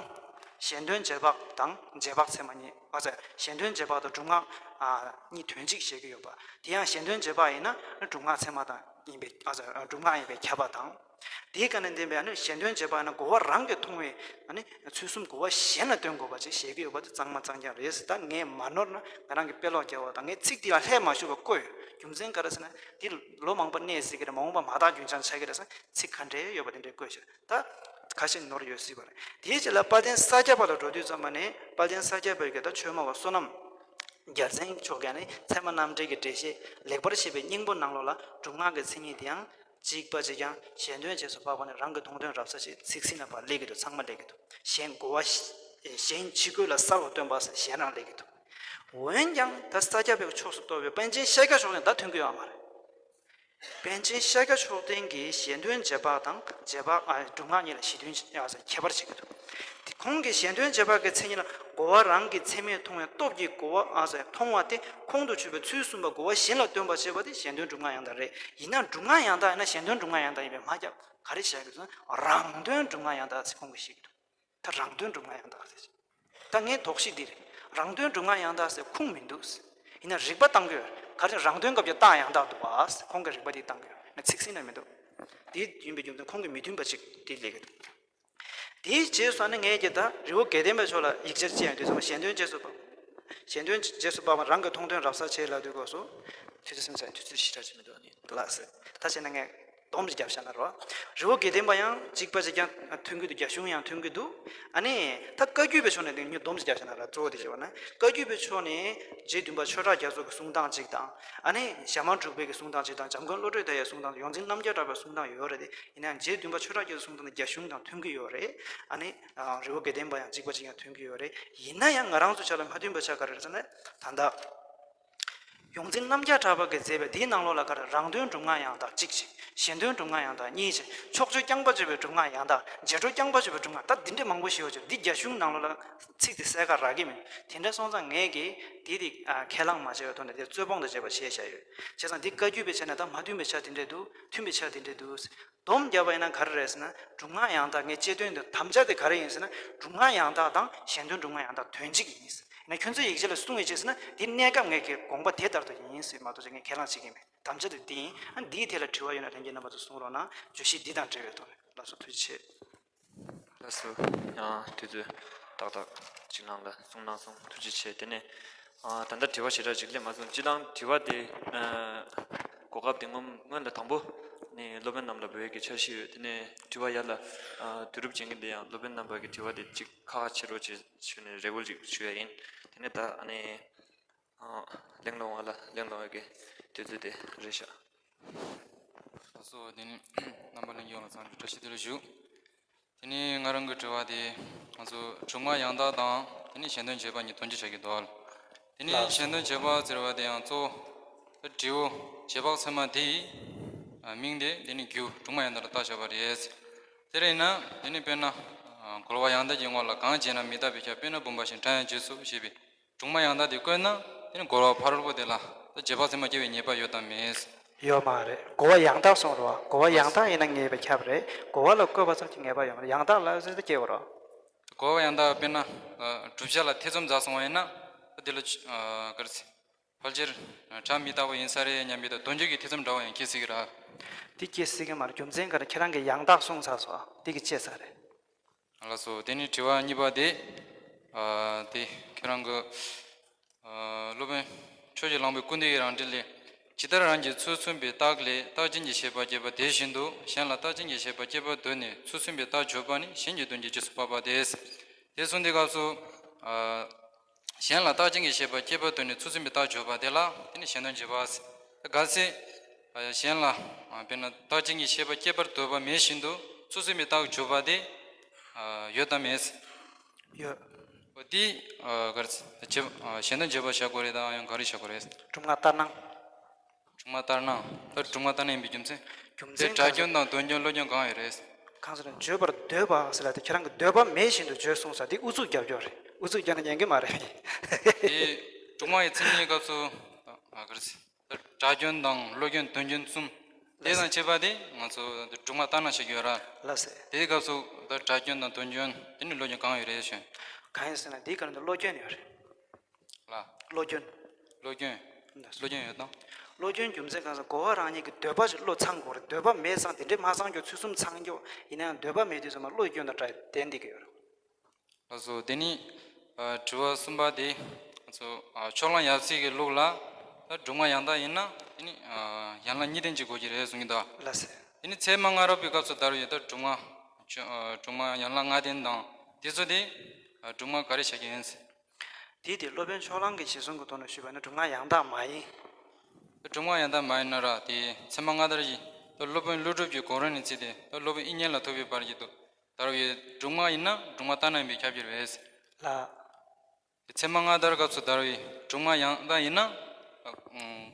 གཞན་དོན་རྗེས་དཔག་དང་རྗེས་དཔག་ཚད་མ་གཉིས། ཨ་ཙི། གཞན་དོན་རྗེས་དཔག་དང་སྒྲུབ་ངག་ཨ། གཉིས་དོན་གཅིག་བཤད་ཀྱི་ཡོད་པ། དེ་ཡང་གཞན་དོན་རྗེས་དཔག་ཡིན་ན་སྒྲུབ་ངག་ཚད་མ་དང་ཡིན་པའི། ཨ་ཙི། སྒྲུབ་ངག་ཡིན་པས་ཁྱབ་པ་དང་། དེའི་སྐབས་ནས་བསྟན་པའི་ཨ་ནི་གཞན་དོན་རྗེས་དཔག་ཡིན་ན་གོ་བ་རང་གིས་མཐོང་བའི་ཨ་ནི་ཚུལ་གསུམ་གོ་བ་གཞན་ལ་སྟོན་དགོས་པ་ཅིག་བཤད་ཀྱི་ཡོད་པ་དེ་གཙང་མ་གཙང་རྐྱང་རེད་ཟེར། ད་ངས་མ་ནོར་ན་ང་རང་གིས་དཔེ་ཀློག་རྒྱག་པ་དང་། ངས་ཚིག་འདི་ལ་ལྷད་མ་ཞུགས་པ་བཀོད་ཡོད། རྒྱུ་མཚན་ག་རེ་ཟེར་ན། འདི་ལོ་མང་པོ་གནས་སྲིད་ཀྱི་རེད། མ་འོངས་པ་མ་དག་རྒྱུན་ཆགས་ཆགས་ཀྱི་རེད་ཟེར། ཚིག་ག་འདྲའི་ཡོད་པ་དེ་འདྲའི་བཀོད་བཞག་ད་ཁ་ཤས་ནོར་ཡོད་སྲིད་པ་རེད། དེའི་རྗེས་ལ་དཔལ་ལྡན་ས་སྐྱ་པ་ལ་འགྲོ་དུས་ཙམ་པ་ནས། དཔལ་ལྡན་ས་སྐྱ་པའི་གི་ད་ཆོས་སྨྲ་བ་བསོད་ནམས་རྒྱལ་མཚན་མཆོག་གིས་ནི་ཚད་མ་རྣམ་འགྲེལ་གྱི་འགྲེལ་བཤད་ལེགས་པར་བཤད་པའི་སྙིང་པོ་ནང་ལོགས་ལ་སྒྲུབ་ངག་གི་མཚན་ཉིད་དེ་ཡང་གཅིག་པ་གཅིག་རྐྱང་། གཞན་དོན་རྗེས་སུ་དཔག་པ་ནི་རང་གི་མཐོང་ཐོས་རབ་གསལ་ཞེས་ཚིག་ཟིན་ལ་བར་སླེབས་ཀྱི་འདུག་ཚང་མ་སླེབས་ཀྱི་འདུག་གཞན་གོ་བ་གཞན་ཕྱི་རྒོལ་ལ་གསལ་བར་སྟོན་པ་ཟེར་གཞན་རང་སླེབས་ཀྱི་འདུག་འོན་ཀྱང་ད་ས་སྐྱ་པའི་ཕྱོགས་སུ་གཏོགས་པའི་པཎ་ཆེན་ཤཱཀྱ་མཆོག་ལྡན་ད་མཐུན་གྱི་ཡོད་མ་རེད། པཎ་ཆེན་ཤཱཀྱ་མཆོག་ལྡན་གྱིས་གཞན་དོན་རྗེས་དཔག་དང་རྗེས་དཔག་ཨ། སྒྲུབ་ངག་གཉིས་ལ་གཞི་མཐུན་ཡང་ཟེར་ཁྱད་པར་བྱེད་ཀྱི་འདུག་དེ་ཁོང་གིས་གཞན་དོན་རྗེས་དཔག་གི་མཚན་ཉིད་ལ་གོ་བ་རང་གི་ཚད་མས་མཐོང་བའི་སྟོབས་ཀྱིས་གོ་བ་ཨ་ཟེར་མཐོང་བ་དེ་ཁོང་དུ་ཆུད་པའི་ཚུལ་གསུམ་པ་གོ་བ་གཞན་ལ་སྟོན་པར་བྱེད་པ་དེ་གཞན་དོན་སྒྲུབ་ངག་ཡང་དག་རེད། ཡིན་ན་སྒྲུབ་ངག་ཡང་དག་ཡིན་ན་གཞན་དོན་སྒྲུབ་ངག་ཡང་དག་ཡིན་པས་མ་ཁྱབ། ག་རེ་བྱ་དགོས་ཟེར་ན་རང་དོན་སྒྲུབ་ངག་ཡང་དག་ཟེར་ཁོང་གིས་བཤད་ཀྱི་འདུག་ད་རང་དོན་སྒྲུབ་ངག་ཡང་དག་ཟེར། ད་ངའི་དོགས་གཞི་འདི་རེད། རང་དོན་སྒྲུབ་ངག་ཡང་དག་ཟེར་ཁུངས་མི་འདུག་ཡིན་ན་རིགས་པ་བཏང་གི་ཡོད། ག་རེ་རང་དོན་སྐབས་ཀྱི་རྟགས་ཡང་དག་འདུག་པ། ཁོང་གིས་རིགས་པ་འདི་བཏང་གི་ཡོད་ན་ཚིག་ཟིན་ན་མི་འདུག་དེ་ཡིན་པའི་རྒྱུ་མཚན་ཁོང་གིས་མི་མཐུན་པ་ཅིག་དེ་ལས་ཀྱི་འདུག་དེའི་རྗེས་སུ་ནི་ངས་ཀྱི་ད་རི་བོ་དགེ་ལྡན་པའི་ཕྱོགས་ལ་ཡིག་ཆར་ཅི་ཡང་དུས་ཙམ་གཞན་དོན་རྗེས་སུ་དཔག་གཞན་དོན་རྗེས་སུ་དཔག་པ་རང་གི་མཐོང་དོན་རབ་གསལ་བྱེད་ལ་དུས་སྐབས་སུ། དུས་ཚོད་ཟིན་ཚར། དུས་ཚོད་ཞེ་དྲག་ཅིག་མི་འདུག་ཨ་ནི་ལགས་སེ། ད་བྱས་ན་ངས་སྡོམ་ཅིག་བརྒྱབ་བཞག་ན་རོ། རི་བོ་དགེ་ལྡན་པ་ཡང་གཅིག་པ་གཅིག་རྐྱང་མཐུན་གྱི་འདུག་རྒྱ་གཞུང་ཡང་མཐུན་གྱི་འདུག་ཨ་ནི་ད་བཀའ་བརྒྱུད་པའི་ཕྱོགས་ནས་དེ་ཉིད་སྡོམ་ཅིག་བརྒྱབ་བཞག་ན་ར། གཙོ་བོ་དེ་བྱས་པ་ན་བཀའ་བརྒྱུད་པའི་ཕྱོགས་ནས་རྗེ་བདུན་པ་ཆོས་གྲགས་རྒྱ་མཚོ་གི་གསུང་སྟངས་གཅིག་དང་། ཨ་ནི་ཞྭ་དམར་འབྲུག་པའི་གི་གསུང་སྟངས་གཅིག་དང་། འཇམ་མགོན་བློ་གྲོས་དེ་ཡའི་གསུང་སྟངས། ཡོངས་འཛིན་རྣམ་རྒྱལ་གྲགས་པའི་གསུང་སྟངས་ཡོད་རེད་དེ། ཡིན་ནའང་རྗེ་བདུན་པ་ཆོས་གྲགས་རྒྱ་མཚོའི་གསུང་སྟངས་དེ་རྒྱ་གཞུང་དང་མཐུན་གྱི་ཡོད་རེད། ཨ་ནི་རི་བོ་དགེ་ལྡན་པ་ཡང་གཅིག་པ་གཅིག་རྐྱང་མཐུན་གྱི་ཡོད་རེད། ཡིན་ན་ཡང་ང་རང་ཚོའི་ཆ་ལ་མ་མཐུན་པ་ཆ་ག་རེ་རེད་ཟེར་ན། ད་ལྟ་ཡོངས་འཛིན་རྣམ་རྒྱལ་གྲགས་པ་གིས་མཛད་པའི་དེའི་ནང་ལོགས་ལ་ག་རེ། རང་དོན་སྒྲུབ་ངག་ཡང་དག་གཅིག་བྱས། གཞན་དོན་སྒྲུབ་ངག་ཡང་དག་གཉིས་བྱས། ཕྱོགས་ཆོས་རྐྱང་པ་བརྗོད་པའི་སྒྲུབ་ངག་ཡང་དག་རྗེས་འགྲོ་རྐྱང་པ་བརྗོད་པའི་སྒྲུབ་ངག་ད་འདི་འདྲ་མང་པོ་ཞིག་ཡོད་ཅིག་འདི་རྒྱ་གཞུང་ནང་ལོགས་ལ་ཚིག་དེ་གསལ་ཁ་རག་གི་མེད། དེ་འདྲ་སོང་ཙང་ངས་ཀྱིས་དེ་དེ་ཁས་བླངས་མ་བྱས་པའི་ཐོག་ནས་དེ་རྩོད་སྤོང་དང་བཅས་པ་བྱས་བཞག་ཡོད། བྱས་ཙང་འདི་བཀའ་བརྒྱུད་པའི་ཆ་ནས་ད་མ་མཐུན་པའི་ཆ་དེ་འདྲ་འདུག་མཐུན་པའི་ཆ་དེ་འདྲ་འདུག་སྡོམ་བརྒྱབ་པ་ཡིན་ན་ག་རེ་རེད་ཟེར་ན། སྒྲུབ་ངག་ཡང་དག་ངས་དཔྱད་དོན་དུ་དམ་བཅའ་དེ་ག་རེ་ཡིན་ཟེར་ན། སྒྲུབ་ངག་ཡང་དག་དང་གཞན་དོན་སྒྲུབ་ངག་ཡང་དག་དོན་གཅིག་ཡིན་ཟེར། ཡིན་ན་ཁྱོད་ཚོས་ཡིག་ཆ་ལ་གསུང་ཡོད་ཅེས་ཟེར་ན། འདི་གནས་སྐབས་ངས་ཀྱི་དགོངས་པ་དེ་ལྟར་དུ་ཡིན་ཟེར་མ་གཏོགས་ཅིག་ངས་ཁས་བླངས་བྱེད་ཀྱི་མེད། དམ་བཅའ་དེ་འདི་ཡིན། ཨ་འདིའི་ཐད་ལ་དྲི་བ་ཡོད་ན་ལྷན་རྒྱས་རྣམ་པ་ཚོ་གསུང་རོགས་གནང་། བརྗོད་གཞི་འདི་དང་འབྲེལ་བའི་ཐོག་ནས། ལགས་སོ། ཐུགས་རྗེ་ཆེ། ལགས་སོ། ཡང་དུས་ཚོད་ཏག་ཏག་ཅིག་ནང་ལ་གསུང་གནང་སོང་། ཐུགས་རྗེ་ཆེ། དེ་ནས་ཨ། ད་ལྟ་དྲི་བ་ཞེ་དྲག་ཅིག་སླེབས་མ་སོང་། སྤྱིར་བཏང་དྲི་བ་དེ་ཨ། གོ་སྐབས་དེ་སྔོན་སྔོན་ལ་དང་པོ་ནས་སློབ་དཔོན་རྣམས་ལ་འབུལ་བའི་གི་འཆར་གཞི་ཡོད། དེ་ནས་དྲི་བ་ཡར་ལ་ཨ། བསྡུ་རུབ་བྱེད་མཁན་དེ་ཡང་སློབ་དཔོན་རྣམ་པ་གི་དྲི་བ་དེ་ཅིག་ཁ་ཁ་ཕྱེ་རོགས་བྱེད་ཞུས་ནས་རེ་སྐུལ་ཅིག་ཞུ་ཡ་ཡིན། དེ་ནས་ད་ཨ་ནི་ཨ། གླེང་སློང་བ་ལ་གླེང་སློང་བའི་གི་དུས་ཚོད་དེ་རེད་ཤག་ལགས་སོ། དེ་ནས་རྣམ་པ་ལྷན་རྒྱས་ལ་འཚམས་འདྲི་བཀྲ་ཤིས་བདེ་ལེགས་ཞུ། དེ་ནས་ང་རང་གི་དྲི་བ་དེ། ང་ཚོ་སྒྲུབ་ངག་ཡང་དག་དང་དེ་ནས་གཞན་དོན་རྗེས་དཔག་གཉིས་དོན་གཅིག་ཆགས་ཀྱི་འདུག་དེ་ནས་ལགས་སོ། གཞན་དོན་རྗེས་དཔག་ཟེར་བ་དེ་ཡང་གཙོ་བོ་འབྲས་བུ་རྗེས་དཔག་ཚད་མ་དེ་ཡི་མིང་དེ་དེ་ནས་རྒྱུ་སྒྲུབ་ངག་ཡང་དག་ལ་བཏགས་བཞག་པ་རེད། དེ་རེད་ན་དེ་ནས་དཔེར་ན་རྒོལ་བ་ཡང་དག་གི་ངོ་ལ་གང་བྱས་ན་མི་རྟག་པའི་ཁྱབ། དཔེར་ན་བུམ་པ་བཞིན་ཕྲ་ཡང་འཇིག་ཚུགས་ཞེས་པའི་སྒྲུབ་ངག་ཡང་དག་དེ་བཀོད་ན། དེ་ནི་རྒོལ་བ་ཕ་རོལ་པོ་དེ་ལ་ད་རྗེས་དཔག་ཚད་མ་སྐྱེ་བའི་ཉེས་པ་ཡོད་དམ་མེད། ཡོད་མ་རེད། རྒོལ་བ་ཡང་དག་གསུངས་རེད་བ། རྒོལ་བ་ཡང་དག་ཡིན་ན་ངེས་པའི་ཁྱབ་རེད། རྒོལ་བ་ལ་བཀོད་པ་ཙམ་གྱིས་ངེས་པ་ཡོད་མ་རེད། ཡང་དག་ལ་ཟེར་ཏེ་སྐྱེ་བ་རེད། རྒོལ་བ་ཡང་དག་དཔེར་ན་བསྒྲུབ་བྱ་ལ་ཐེ་ཚོམ་ཛ་སོང་བ་ཡིན་ན། ད་དེ་ལ་ག་རེ་ཟེར། ཕལ་ཆེར་སྒྲ་མི་རྟག་པ་ཡིན་ས་རེད་སྙམ་པའི་ད་དོན་འགྱུར་གྱི་ཐེ་ཚོམ་འདྲ་བ་ཡང་སྐྱེ་སྲིད་ཀྱི་རེད། དེ་སྐྱེ་སྲིད་ཀྱི་མ་རེད། རྒྱུ་མཚན་ག་རེ། ཁྱེད་རང་གིས་ཡང་དག་གསུངས་ཚར་སོང་། དེ་གིས་བཅད་ཚར་རེད། ལགས་སོ། དེ་ནས་དྲི་བ་གཉིས་པ་དེ། ཨ། དེ་ཁྱེད་རང་གི་ཨ། སློབ་དཔོན་ཆོས་ཀྱི་གླང་པོའི་སྐུར་འདེབས་ཀྱི་རང་འགྲེལ་ལས། ཇི་ལྟར་རང་གི་ཚུལ་མཚུངས་པའི་རྟགས་ལས་རྟགས་ཅན་གྱི་ཤེས་པ་སྐྱེས་པ་དེ་བཞིན་དུ། གཞན་ལ་རྟགས་ཅན་གྱི་ཤེས་པ་སྐྱེས་པར་འདོད་ནས་ཚུལ་མཚུངས་པའི་རྟགས་བརྗོད་པ་ནི་གཞན་གྱི་དོན་གྱི་རྗེས་སུ་དཔག་པ་སྟེ། དེ་གསུངས་དུས་སྐབས་སུ། ཨ། གཞན་ལ་རྟགས་ཅན་གྱི་ཤེས་པ་སྐྱེས་པར་འདོད་ནས་ཚུལ་མཚུངས་པའི་རྟགས་བརྗོད་པ་དེ་ལ་དེ་ནི་གཞན་དོན་བརྗོད་པ་ཟེར། གལ་སྲིད། ཨ། གཞན་ལ། ཨ། དཔེར་ན་རྟགས་ཅན་གྱི་ཤེས་པ་སྐྱེས་པར་འདོད་པ་མེད་བཞིན་དུ་ཚུལ་མཚུངས་པའི་རྟགས་བརྗོད་པ་དེ། ཨ། ཡོད་དམ་མེད། ཡོད། འོ་དེ། ཨ། ག་རེ་ཟེར། རྗེས། ཨ། གཞན་དོན་རྗེས་དཔག་བྱ་དགོས་རེད་དམ་ཡང་ག་རེ་བྱ་དགོས་རེད། སྒྲུབ་ངག་ལྟར་སྣང་། སྒྲུབ་ངག་ལྟར་སྣང་། ད་སྒྲུབ་ངག་ལྟར་སྣང་ཡིན་པའི་རྒྱུ་མཚན། རྒྱུ་མཚན་དེ་སྒྲ་སྐྱོན་དང་དོན་སྐྱོན་བློ་སྐྱོན་གང་ཡོད་རེད། གང་ཟེར་ན་བརྗོད་པར་འདོད་པ་ཟེར་ལ་དེ་ཁྱེད་རང་གི་འདོད་པ་མེད་བཞིན་དུ་བརྗོད་གསུངས་ས་དེ་ཨུ་ཚུགས་རྒྱབ་སྐྱོར་རེད། ཨུ་ཚུགས་རྒྱག་ན་ཉན་གི་མ་རེད། དེ་དྲུག་མ་ཡི་མཚན་ཉིད་སྐབས་སུ། ཨ་ག་རེ་ཟེར། དེ་སྒྲ་སྐྱོན་དང་བློ་སྐྱོན་དོན་སྐྱོན་གསུམ། དེ་དང་བཅས་པ་དེ་ང་ཚོ་དེ་དྲུག་མ་ལྟར་སྣང་བྱེད་ཀྱི་ཡོད་ར། ལགས་སེ། དེའི་སྐབས་སུ་དེ་སྒྲ་སྐྱོན་དང་དོན་སྐྱོན་དེ་ནི་བློ་སྐྱོན་གང་ཡོད་རེད་ཞུ། གང་ཡིན་ཟེར་ན་དེའི་སྐབས་ནི་བློ་སྐྱོན་ཡོད་རེད། ལ། བློ་སྐྱོན། བློ་སྐྱོན། ལགས་སོ། བློ་སྐྱོན་ཡོད་དང་། བློ་སྐྱོན་རྒྱུ་མཚན་གང་ཟེར་གོ་བ་རང་ཉིད་ཀྱི་འདོད་པ་ཞིག་བློ་ཚང་དགོས་རེད། འདོད་པ་མེད་ཙང་དེ་འདྲས་མ་ཚང་རྒྱུ་ཚུལ་གསུམ་ཚང་རྒྱུ་ཡིན་ན་ཡང་འདོད་པ་མེད་དུས་ཙམ་པ་བློ་སྐྱོན་དང་འདྲ་བདེན་བསྡད་ཀྱི་ཡོད་རེད། ལགས་སོ། དེ་ནི་ཨ་དྲི་བ་གསུམ་པ་དེ་ང་ཚོ་ཨ་ཕྱོགས་གླང་ཡབ་སྲས་ཀྱི་ལུགས་ལ་ད་དྲུག་མ་ཡང་དག་ཡིན་ན་དེ་ནི་ཨ་ཡན་ལག་གཉིས་ལྡན་ཅིག་དགོས་ཀྱི་རེད་གསུང་གི་འདུག་ལགས་སེ། དེ་ནི་ཚད་མ་སྔ་རབས་པའི་སྐབས་སུ་དར་བའི་ད་དྲུག་མ་ཆོ་ཨ་དྲུག་མ་ཡན་ལག་ལྔ་ལྡན་དང་དེ་ཚོ་དེ་ཨ་དྲུག་མ་ག་རེ་བྱ་རྒྱུ་ཡིན་ཟེར། དེ་དེ་སློབ་དཔོན་ཕྱོགས་གླང་གི་ཞལ་གསུང་གི་ཐོག་ནས་ཞུས་པ་ན་དྲུག་མ་ཡང་དག་མ་ཡིན། དྲུག་མ་ཡང་དག་མ་ཡིན་ན་ར་དེ་ཚད་མ་སྔ་དར་གྱི་ད་སློབ་དཔོན་ཀླུ་སྒྲུབ་ཀྱི་གོ་རིམ་ནས་བརྩིས་ཏེ་ད་སློབ་དཔོན་དབྱིག་གཉེན་ལ་ཐུག་པའི་བར་གྱི་དུ་དར་བའི་དྲུག་མ་ཡིན་ན་དྲུག་མ་ལྟར་སྣང་ཡིན་པས་ཁྱབ་ཀྱི་རེད། ལགས། དེ་ཚད་མ་སྔ་དར་སྐབས་སུ་དར་བའི་དྲུག་མ་ཡང་དག་ཡིན་ན།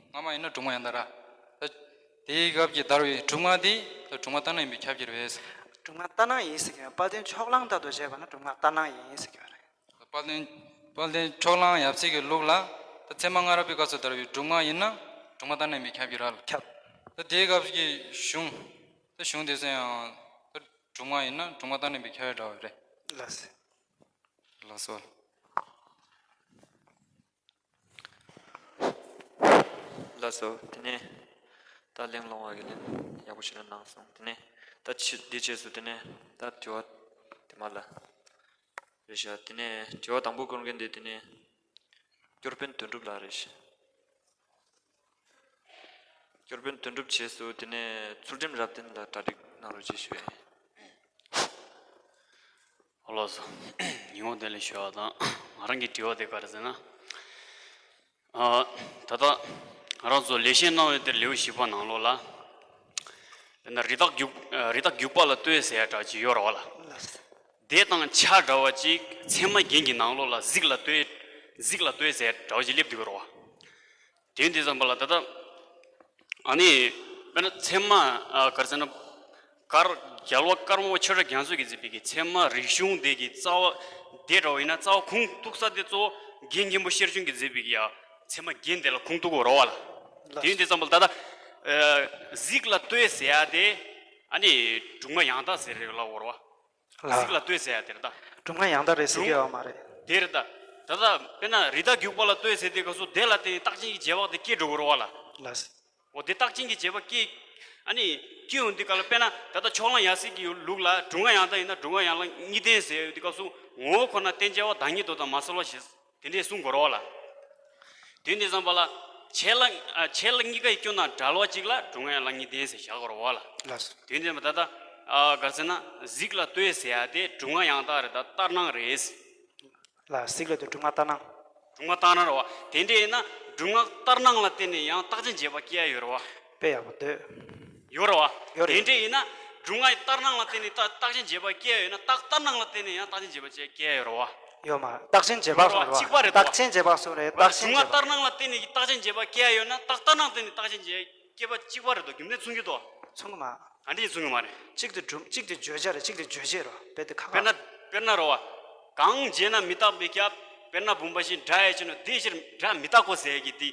སྔ་མ་ཡིན་ན་དྲུག་མ་ཡང་དག་ར། ད་དེའི་སྐབས་ཀྱི་དར་བའི་དྲུག་མ་དེ་ད་དྲུག་མ་ལྟར་སྣང་ཡིན་པས་ཁྱབ་ཀྱི་རེད། དྲུག་མ་ལྟར་སྣང་ཡིན་ཟེར་མཁན་དཔལ་ལྡན་ཕྱོགས་གླང་ལྟར་དུ་བྱས་པ་ན་དྲུག་མ་ལྟར་སྣང་ཡིན་ཟེར་གྱི་ཡོད་རེད། དཔལ་ལྡན་དཔལ་ལྡན་ཕྱོགས་གླང་ཡབ་སྲས་ཀྱི་ལུགས་ལ་ད་ཚད་མ་སྔ་རབས་པའི་སྐབས་སུ་དར་བའི་དྲུག་མ་ཡིན་ན་དྲུག་མ་ལྟར་སྣང་ཡིན་པས་ཁྱབ་ཀྱི་རེད། ཁྱབ། ད་དེའི་སྐབས་ཀྱི་གཞུང་། ད་གཞུང་དེ་ཚོ་ཡང་ད་དྲུག་མ་ཡིན་ན་དྲུག་མ་ལྟར་སྣང་ཡིན་པས་ཁྱབ་ཡོད་འདྲ་བ་རེད། ལགས་སོ། ལགས་སོ། ལགས་སོ། དེ་ནས་ད་གླེང་སློང་བ་གི་ལན་ཡག་པོ་ཞིག་ལ་གནང་སོང་། དེ་ནས་ད་ཕྱི་འདི་རྗེས་སུ་དེ་ནས་ད་དྲི་བ་དེ་མ་ལ་རེད་ཤག་དེ་ནས་དྲི་བ་དང་པོ་བསྐུར་མཁན་དེ་དེ་ནས་སྐྱོར་དཔོན་དོན་གྲུབ་ལགས་རེད་ཤག་སྐྱོར་དཔོན་དོན་གྲུབ་རྗེས་སུ་དེ་ནས་ཚུལ་ཁྲིམས་རབ་བརྟན་ལ་གྲ་སྒྲིག་གནང་རོགས་ཞེས་ཞུ་ཡ་ཡིན། ཨོ་ལགས་སོ། ཉིན་མོ་བདེ་ལེགས་ཞུ་བ་དང་ང་རང་གི་དྲི་བ་དེ་ག་རེ་ཟེར་ན། ཨ། ད་ལྟ་ང་རང་ཚོ་ལེགས་བཤད་སྣང་བའི་གཏེར་ལེའུ་བཞི་པ་ནང་ལོགས་ལ། དཔེར་ན་རི་དྭགས་རྒྱུག་རི་དྭགས་རྒྱུག་པ་ལ་ལྟོས་ཟེར་ཡ་འདྲ་ཅིག་ཡོད་རེད་བ་ལ། དེ་དང་ཆ་འདྲ་བ་ཅིག་ཚད་མ་རྒྱན་གྱི་ནང་ལོགས་ལ་གཟིགས་ལ་ལྟོས། གཟིགས་ལ་ལྟོས་ཟེར་ཡ་འདྲ་བ་ཅིག་སླེབས་འདུག་རེད་བ། དེ་འདི་ཙམ་པ་ལ་ད་ལྟ། ཨ་ནི། དཔེར་ན་ཚད་མ་ཨ་ག་རེ་ཟེར་ན། གར་རྒྱལ་བ་ཀརྨ་པ་ཆོས་གྲགས་རྒྱ་མཚོ་གིས་མཛད་པའི་གི་ཚད་མ་རིག་གཞུང་དེ་གི་རྩ་བ་དེ་འདྲ་བ་ཡིན་ན་རྩ་བ་ཁུངས་གཏུགས་ས་དེ་གཙོ་བོ་རྒན་མཁན་པོ་ཤེར་ཕྱིན་གྱིས་མཛད་པའི་གི་ཡ་ཚད་མ་རྒྱན་དེ་ལ་ཁུངས་གཏུགས་དགོས་རེད་བ་ལ། དེ་ཡིན་དུས་ཙམ་པ་ལ་ད་ལྟ། ཨ་གཟིགས་ལ་ལྟོས་ཟེར་ཡ་དེ་ཨ་ནི་དྲུག་མ་ཡང་དག་ཟེར་རེད་ལབ་དགོས་རེད་བ། ལ། གཟིགས་ལ་ལྟོས་ཟེར་ཡ་དེ་རེད་ད། དྲུག་མ་ཡང་དག་རེད་ཟེར་གྱི་ཡོད་མ་རེད། དེ་རེད་ད། ད་ལྟ་དཔེར་ན་རི་དྭགས་རྒྱུག་པ་ལ་ལྟོས་ཟེར་དུས་སྐབས་སུ་དེ་ལ་བརྟེན་ནས་རྟགས་ཅན་གྱི་རྗེས་དཔག་དེ་སྐྱེ་འགྲོ་གི་རེད་བ་ལ། ལ། འོ་དེ་རྟགས་ཅན་གྱི་རྗེས་དཔག་སྐྱེ། ཨ་ནི་སྐྱེ་ཡོང་དུས་སྐབས་ལ་དཔེར་ན་ད་ལྟ་ཕྱོགས་གླང་ཡབ་སྲས་ཀྱི་ལུགས་ལ་དྲུག་མ་ཡང་དག་ཡིན་ན་དྲུག་མ་ཡན་ལག་གཉིས་ལྡན་ཟེར་ཡོང་དུས་སྐབས་སུ་ངོ་བོ་ཁོ་ན་རྟེན་བྱ་བ་བདག་ཉིད་དོ་དང་མ་གསལ་བ་ཞེས་དེ་འདྲས་གསུང་དགོས་རེད་བ་ལ། དེ་འདི་ཙམ་པ་ལ། ཆད་ལ། ཨ་ཆད་ལ་གཉིས་ཀ་ཡི་སྐྱོན་དང་བྲལ་བ་གཅིག་ལ་དྲུག་མ་ཡན་ལག་གཉིས་ལྡན་ཟེར་བཞག་དགོས་རེད་བ་ལ། ལགས་སོ། དེ་འདི་ཙམ་པ་ད་ལྟ། ཨ་ག་རེ་ཟེར་ན་གཟིགས་ལ་ལྟོས་ཟེར་ཡ་དེ་དྲུག་མ་ཡང་དག་རེད་ད་ལྟར་སྣང་རེད། ལ་གཟིགས་ལ་ལྟོས་དྲུག་མ་ལྟར་སྣང་། དྲུག་མ་ལྟར་སྣང་རེད་བ། དེ་འདྲ་ཡིན་ན་དྲུག་མ་ལྟར་སྣང་ལ་བརྟེན་ནས་ཡང་རྟགས་ཅན་རྗེས་དཔག་སྐྱེ་ཡ་ཡོད་རེད་བ། དཔེ་ཡག་པོ་འདོད། ཡོད་རེད་བ། ཡོད་རེད། དེ་འདྲ་ཡིན་ན་དྲུག་མ་ལྟར་སྣང་ལ་བརྟེན་ནས་རྟགས་རྟགས་ཅན་རྗེས་དཔག་སྐྱེ་ཡ་ཡོད་ན་རྟགས་ལྟར་སྣང་ལ་བརྟེན་ནས་ཡང་རྟགས་ཅན་རྗེས་དཔག་སྐྱེ་ཡ་ཡོད་རེད་བ། ཡོད་མ་རེད། རྟགས་ཅན་རྗེས་དཔག་གསུངས་རེད། གཅིག་པ་རེད་དོ། རྟགས་ཅན་རྗེས་དཔག་གསུངས་རེད། རྟགས་ཅན་རྗེས་དཔག་དྲུག་མ་ལྟར་སྣང་ལ་བརྟེན་ནས་རྟགས་ཅན་རྗེས་དཔག་སྐྱེ་ཡ་ཡོད་ན་རྟགས་ལྟར་སྣང་ལ་བརྟེན་ནས་རྟགས་ཅན་རྗེས་སྐྱེ་བ་གཅིག་པ་རེད་དོ། རྒྱུ་མཚན་མཚུངས་ཀྱི་དོ། མཚུངས་ཀྱི་མ། ག་འདྲ་ཡིན་མཚུངས་ཀྱི་མ་རེད། གཅིག་དེ་སྒྲུབ་གཅིག་དེ་བརྗོད་བྱ་རེད། གཅིག་དེ་བརྗོད་བྱེད་རེད། དཔེ་དེ་ཁ་དཔེར་ན་ཁ། དཔེར་ན་རེད་བ། གང་བྱས་ན་མི་རྟག་པའི་སྐྱབས། དཔེར་ན་བུམ་པ་བཞིན་སྒྲ་ཡི་ཕྱིར་ན་དེའི་ཕྱིར་སྒྲ་མི་རྟག་གོ་ཟེར་གྱི་དེ།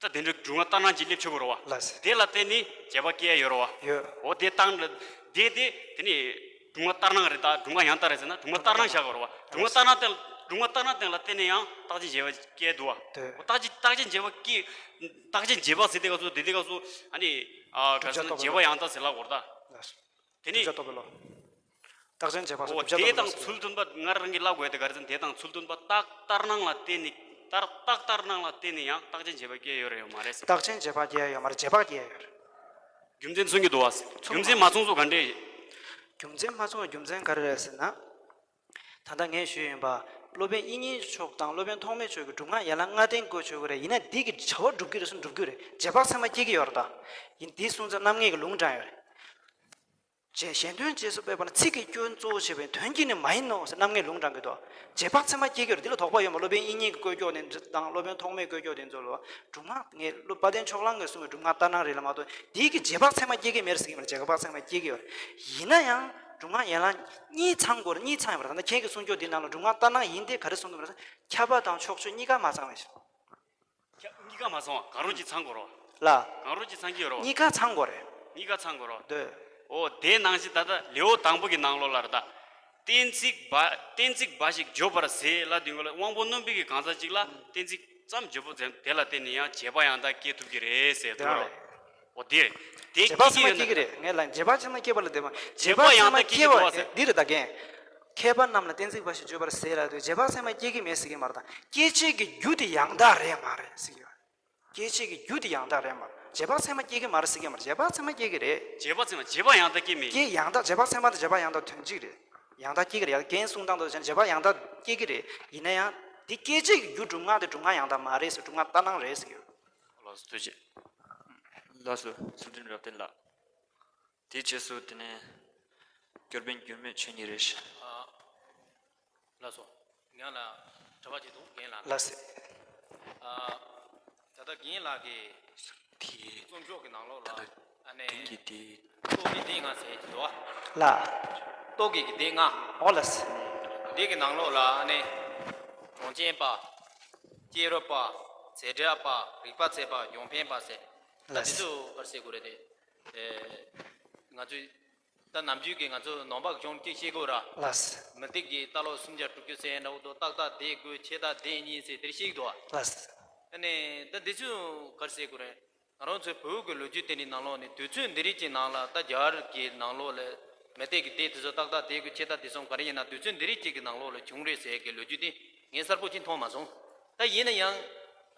ད་དེ་འདྲའི་དྲུག་མ་ལྟར་སྣང་ཅིག་སླེབས་ཆོག་གི་རེད་བ། ལགས་སོ། དེ་ལ་བརྟེན་ནས་རྗེས་དཔག་སྐྱེ་ཡ་ཡོད་རེད་བ། ཡོད། འོ་དེ་བཏང་། དེ་དེ་དེ་ནི་དྲུག་མ་ལྟར་སྣང་རེད། ད་དྲུག་མ་ཡང་དག་རེད་ཟེར་ན་དྲུག་མ་ལྟར་སྣང་བཞག་གི་རེད་བ། དྲུག་མ་ལྟར་སྣང་སྟེང་དྲུག་མ་ལྟར་སྣང་སྟེང་ལ་བརྟེན་ནས་ཡང་རྟགས་ཅན་རྗེས་དཔག་སྐྱེ་འདུག་བ། འདུག། འོ་རྟགས་ཅན་རྟགས་ཅན་རྗེས་དཔག་སྐྱེ། རྟགས་ཅན་རྗེས་དཔག་ཟེར་དེ་ག་ཚོད་དེ་དེ་ག་ཚོད་ཨ་ནི། ཨ་ག་ཚོད་རྗེས་དཔག་ཡང་དག་ཟེར་ལབ་གོ་རེད་ད། ལགས་སོ། དེ་ནི། བསྒྲུབ་བྱ་རྟོགས་པའི་བློ། རྟགས་ཅན་རྗེས་དཔག་སོགས་འོ་བསྒྲུབ་བྱ་དེ་རྟོགས་པའི་བློ་དང་ཟེར། ཚུལ་མཐུན་པ་ང་རང་གིས་ལབ་དགོས་དེ་ག་རེ་ཟེར་ན་དེ་དང་ཚུལ་མཐུན་པ་རྟགས་ལྟར་སྣང་ལ་བརྟེན་ནས་ལྟར་རྟགས་ལྟར་སྣང་ལ་བརྟེན་ནས་ཡང་རྟགས་ཅན་རྗེས་དཔག་སྐྱེ་ཡོད་རེད་ཡོད་མ་རེད་ཟེར། རྟགས་ཅན་རྗེས་དཔག་སྐྱེ་ཡོད་མ་རེད། རྗེས་དཔག་སྐྱེ་ཡོད་རེད། རྒྱུ་མཚན་མཚུངས་ཀྱི་འདུག་བ་ཟེར། རྒྱུ་མཚན་མ་མཚུངས་སུ་ག་འདྲས། རྒྱུ་མཚན་མ་མཚུངས་པའི་རྒྱུ་མཚན་ག་རེ་རེད་ཟེར་ན། ད་ལྟ་ངས་ཞུས་ཡིན་པ། སློབ་དཔོན་དབྱིག་གཉེན་མཆོག་དང་སློབ་དཔོན་ཐོགས་མེད་མཆོག་གིས་དྲུག་སྔགས་ཡན་ལག་ལྔ་ལྡན་བཀོལ་ཆོག་གི་རེད། ཡིན་ན་འདི་གི་བྱ་བ་སྒྲུབ་ཀྱི་རེད་གསུངས། སྒྲུབ་ཀྱི་རེད། རྗེས་དཔག་ཚད་མ་སྐྱེ་གི་ཡོད་རེད་ད། ཡིན་འདི་གསུངས་ཚེ་རྣམ་ངེས་ཀྱི་ལུང་དྲངས་ཡོད་རེད། ཅེས་གཞན་དོན་རྗེས་སུ་དཔོག་པ་ན་ཚིག་གི་སྐྱོན་གཙོ་བོ་བྱས་པའི་དོན་གྱིས་ནི་མ་ཡིན་ནོ་ཟེར་རྣམ་ངེས་ལུང་དྲངས་ཀྱི་འདུག་རྗེས་དཔག་ཚད་མ་སྐྱེ་གི་རེད། འདི་ལ་དོགས་པ་ཡོད་མ། སློབ་དཔོན་དབྱིག་གཉེན་གྱི་བཀོད་ཀྱོག་དེ་ཚོ་དང་སློབ་དཔོན་ཐོགས་མེད་བཀོད་ཀྱོག་དེ་ཚོ་ལ་སྒྲུབ་ངག་ངས་སློབ་དཔལ་ལྡན་ཕྱོགས་གླང་གིས་གསུངས་པའི་སྒྲུབ་ངག་ལྟར་སྣང་རེད་ལ་མ་གཏོགས་འདིའི་གི་རྗེས་དཔག་ཚད་མ་སྐྱེ་གི་མེད་ཟེར་གི་མ་རེད། རྗེས་དཔག་ཚད་མ་སྐྱེ་གི་ཡོད་རེད། ཡིན་ན་ཡང་སྒྲུབ་ངག་ཡན་ལག་གཉིས་ཚང་དགོས་རེད། གཉིས་ཚང་ཡོད་པ་རེད། ད་ལྟ་ཁྱེད་ཀྱིས་གསུང་ཀྱོག་འདི་ནང་ལ་སྒྲུབ་ངག་ལྟར་སྣང་ཡིན་ཏེ་ག་རེ་གསུངས་འདུག་མ་རེད། ཁྱབ་པ་དང་ཕྱོགས་ཆོས་གཉིས་ཀ་མ་ཚང་བས། ཁྱབ་གཉིས་ཀ་མ་ཚང་བ་གང་རུང་གཅིག་ཚང་དགོས་རེད་བ། ལ། གང་རུང་གཅིག་ཚང་གི་ཡོད་རེད་བ། གཉིས་ཀ་ཚང་དགོས་རེད། གཉིས་ཀ་ཚང་དགོས་རེད་བ། འདོད། འོ་དེའི་ནང་བཞིན་ད་ལྟ་ལེའུ་དང་པོ་གི་ནང་ལོགས་ལ་རེད་ད། གཏན་ཚིགས་འབའ་གཏན་ཚིགས་འབའ་ཞིག་བརྗོད་པར་ཟད་ལབ་དུས་སྒང་ལ་དབང་པོ་རྣོན་པོའི་གི་གང་ཟག་ཅིག་ལ་གཏན་ཚིགས་ཙམ་བརྗོད་པ་ཙམ་དེ་ལ་བརྟེན་ནས་ཡང་རྗེས་དཔག་ཡང་དག་སྐྱེ་ཐུབ་ཀྱི་རེད་ཟེར་འདུག་རེད། འོ་དེ་རེད། དེ་རྗེས་དཔག་ཚད་མ་སྐྱེ་གི་རེད། ངས་ལ་རྗེས་དཔག་ཚད་མ་སྐྱེ་བ་ལ་བརྟེན་པ། རྗེས་དཔག་ཡང་དག་སྐྱེ་གི་འདུག་བ་ཟེར། འདི་རེད་ད་རྒན། མཁས་པ་རྣམས་ལ་གཏན་ཚིགས་འབའ་ཞིག་བརྗོད་པར་ཟད་ལབ་དུས་རྗེས་དཔག་ཚད་མ་སྐྱེ་གི་མེད་ཟེར་གི་མ་རེད་ད། སྐྱེད་བྱེད་ཀྱི་རྒྱུ་དེ་ཡང་དག་རེད་མ་རེད་ཟེར་གི་ཡོད། སྐྱེད་བྱེད་ཀྱི་རྒྱུ་དེ་ཡང་དག་རེད་མ་རེད། རྗེས་དཔག་ཚད་མ་སྐྱེ་གི་མ་རེད་ཟེར་གི་མ་རེད། རྗེས་དཔག་ཚད་མ་སྐྱེ་གི་རེད། རྗེས་དཔག་ཚད་མ་རྗེས་དཔག་ཡང་དག་སྐྱེ་མེད། སྐྱེ་ཡང་དག་རྗེས་དཔག་ཚད་མ་དང་རྗེས་དཔག་ཡང་དག་དོན་གཅིག་རེད། ཡང་དག་སྐྱེ་གི་རེད། ཡང་རྒན་གསུང་སྟངས་དང་རྗེས་དཔག་ཡང་དག་སྐྱེ་གི་རེད། ཡིན་ན་ཡང་འདི་སྐྱེད་བྱེད་ཀྱི་རྒྱུ་སྒྲུབ་ངག་དེ་སྒྲུབ་ངག་ཡང་དག་མ་རེད་ཟེར། སྒྲུབ་ངག་ལྟར་སྣང་རེད་ཟེར་གི་ཡོད། ལགས་སོ་ཐུགས་རྗེ་ཆེ། ལགས་སོ་ཚུལ་ཁྲིམས་རབ་བརྟན་ལགས། དེའི་རྗེས་སུ་དེ་ནས་སྐྱོར་དཔོན་འགྱུར་མེད་ཆོས་ཉིད་རེད། ཨ། ལགས་སོ། ང་ལ་དྲི་བ་ཅིག་འདུག་རྒན་ལགས། ལགས་སེ། ཨ། ད་ལྟ་རྒན་ལགས་ཀྱིས་དེ་རྩོམ་ཤོག་གི་ནང་ལོགས་ལ་ད་ལྟ་ཨ་ནི་དེང་གི་དེ་རྟོག་གེ་སྡེ་ལྔ་ཟེར་གྱི་འདུག་བ། ལགས། རྟོག་གེ་གི་སྡེ་ལྔ། ཨོ་ལགས་སེ། འདི་གི་ནང་ལོགས་ལ་ཨ་ནི་གྲངས་ཅན་པ། སྐྱེས་རབས་པ། བྱེ་བྲག་པ། རིགས་པ་ཚད་པ། ཡོངས་ཕན་པ་ཟེར། ད་ལགས་སེ། འདི་ཚོ་ག་རེ་ཟེར་དགོས་རེད་དེ། ཨེ། ང་ཚོས། ད་ནམ་རྒྱུན་གྱི་ང་ཚོ་ནང་པ་གི་གཞུང་གཅིག་ཤེས་དགོས་ར། ལགས་སེ། མུ་སྟེགས་ཀྱི་ལྟ་ལོག་སུམ་བརྒྱ་དྲུག་ཅུ་ཟེར་འདྲ་བོ་དང་རྟག་རྟགས་སྡེ་དགུ་ཆད་ལྟ་སྡེ་གཉིས་ཟེར་དེར་ཤེས་ཀྱི་འདུག་བ། ལགས་སེ། ཨ་ནི་ད་འདི་ཚོ་ག་རེ་ཟེར་དགོས་རེད། ང་རང་ཚོའི་བོད་ཀྱི་ལོ་རྒྱུས་དེ་འདྲའི་ནང་ལོགས་ནས་དུས་ཚོད་འདི་རིགས་ཀྱི་ནང་ལ་ད་རྒྱ་གར་གྱི་ནང་ལོགས་ལ་མུ་སྟེགས་ཀྱི་སྡེ་དེ་ཚོ་རྟག་རྟགས་སྡེ་དགུ་ཆད་ལྟ་སྡེ་གསུམ་ག་རེ་ཡིན་ན་དུས་ཚོད་འདི་རིགས་ཅིག་གི་ནང་ལོགས་ལ་བྱུང་རེད་ཟེར་གྱི་ལོ་རྒྱུས་དེ་ངས་གསལ་པོ་ཅིག་མཐོང་མ་སོང་། ད་ཡིན་ན་ཡང་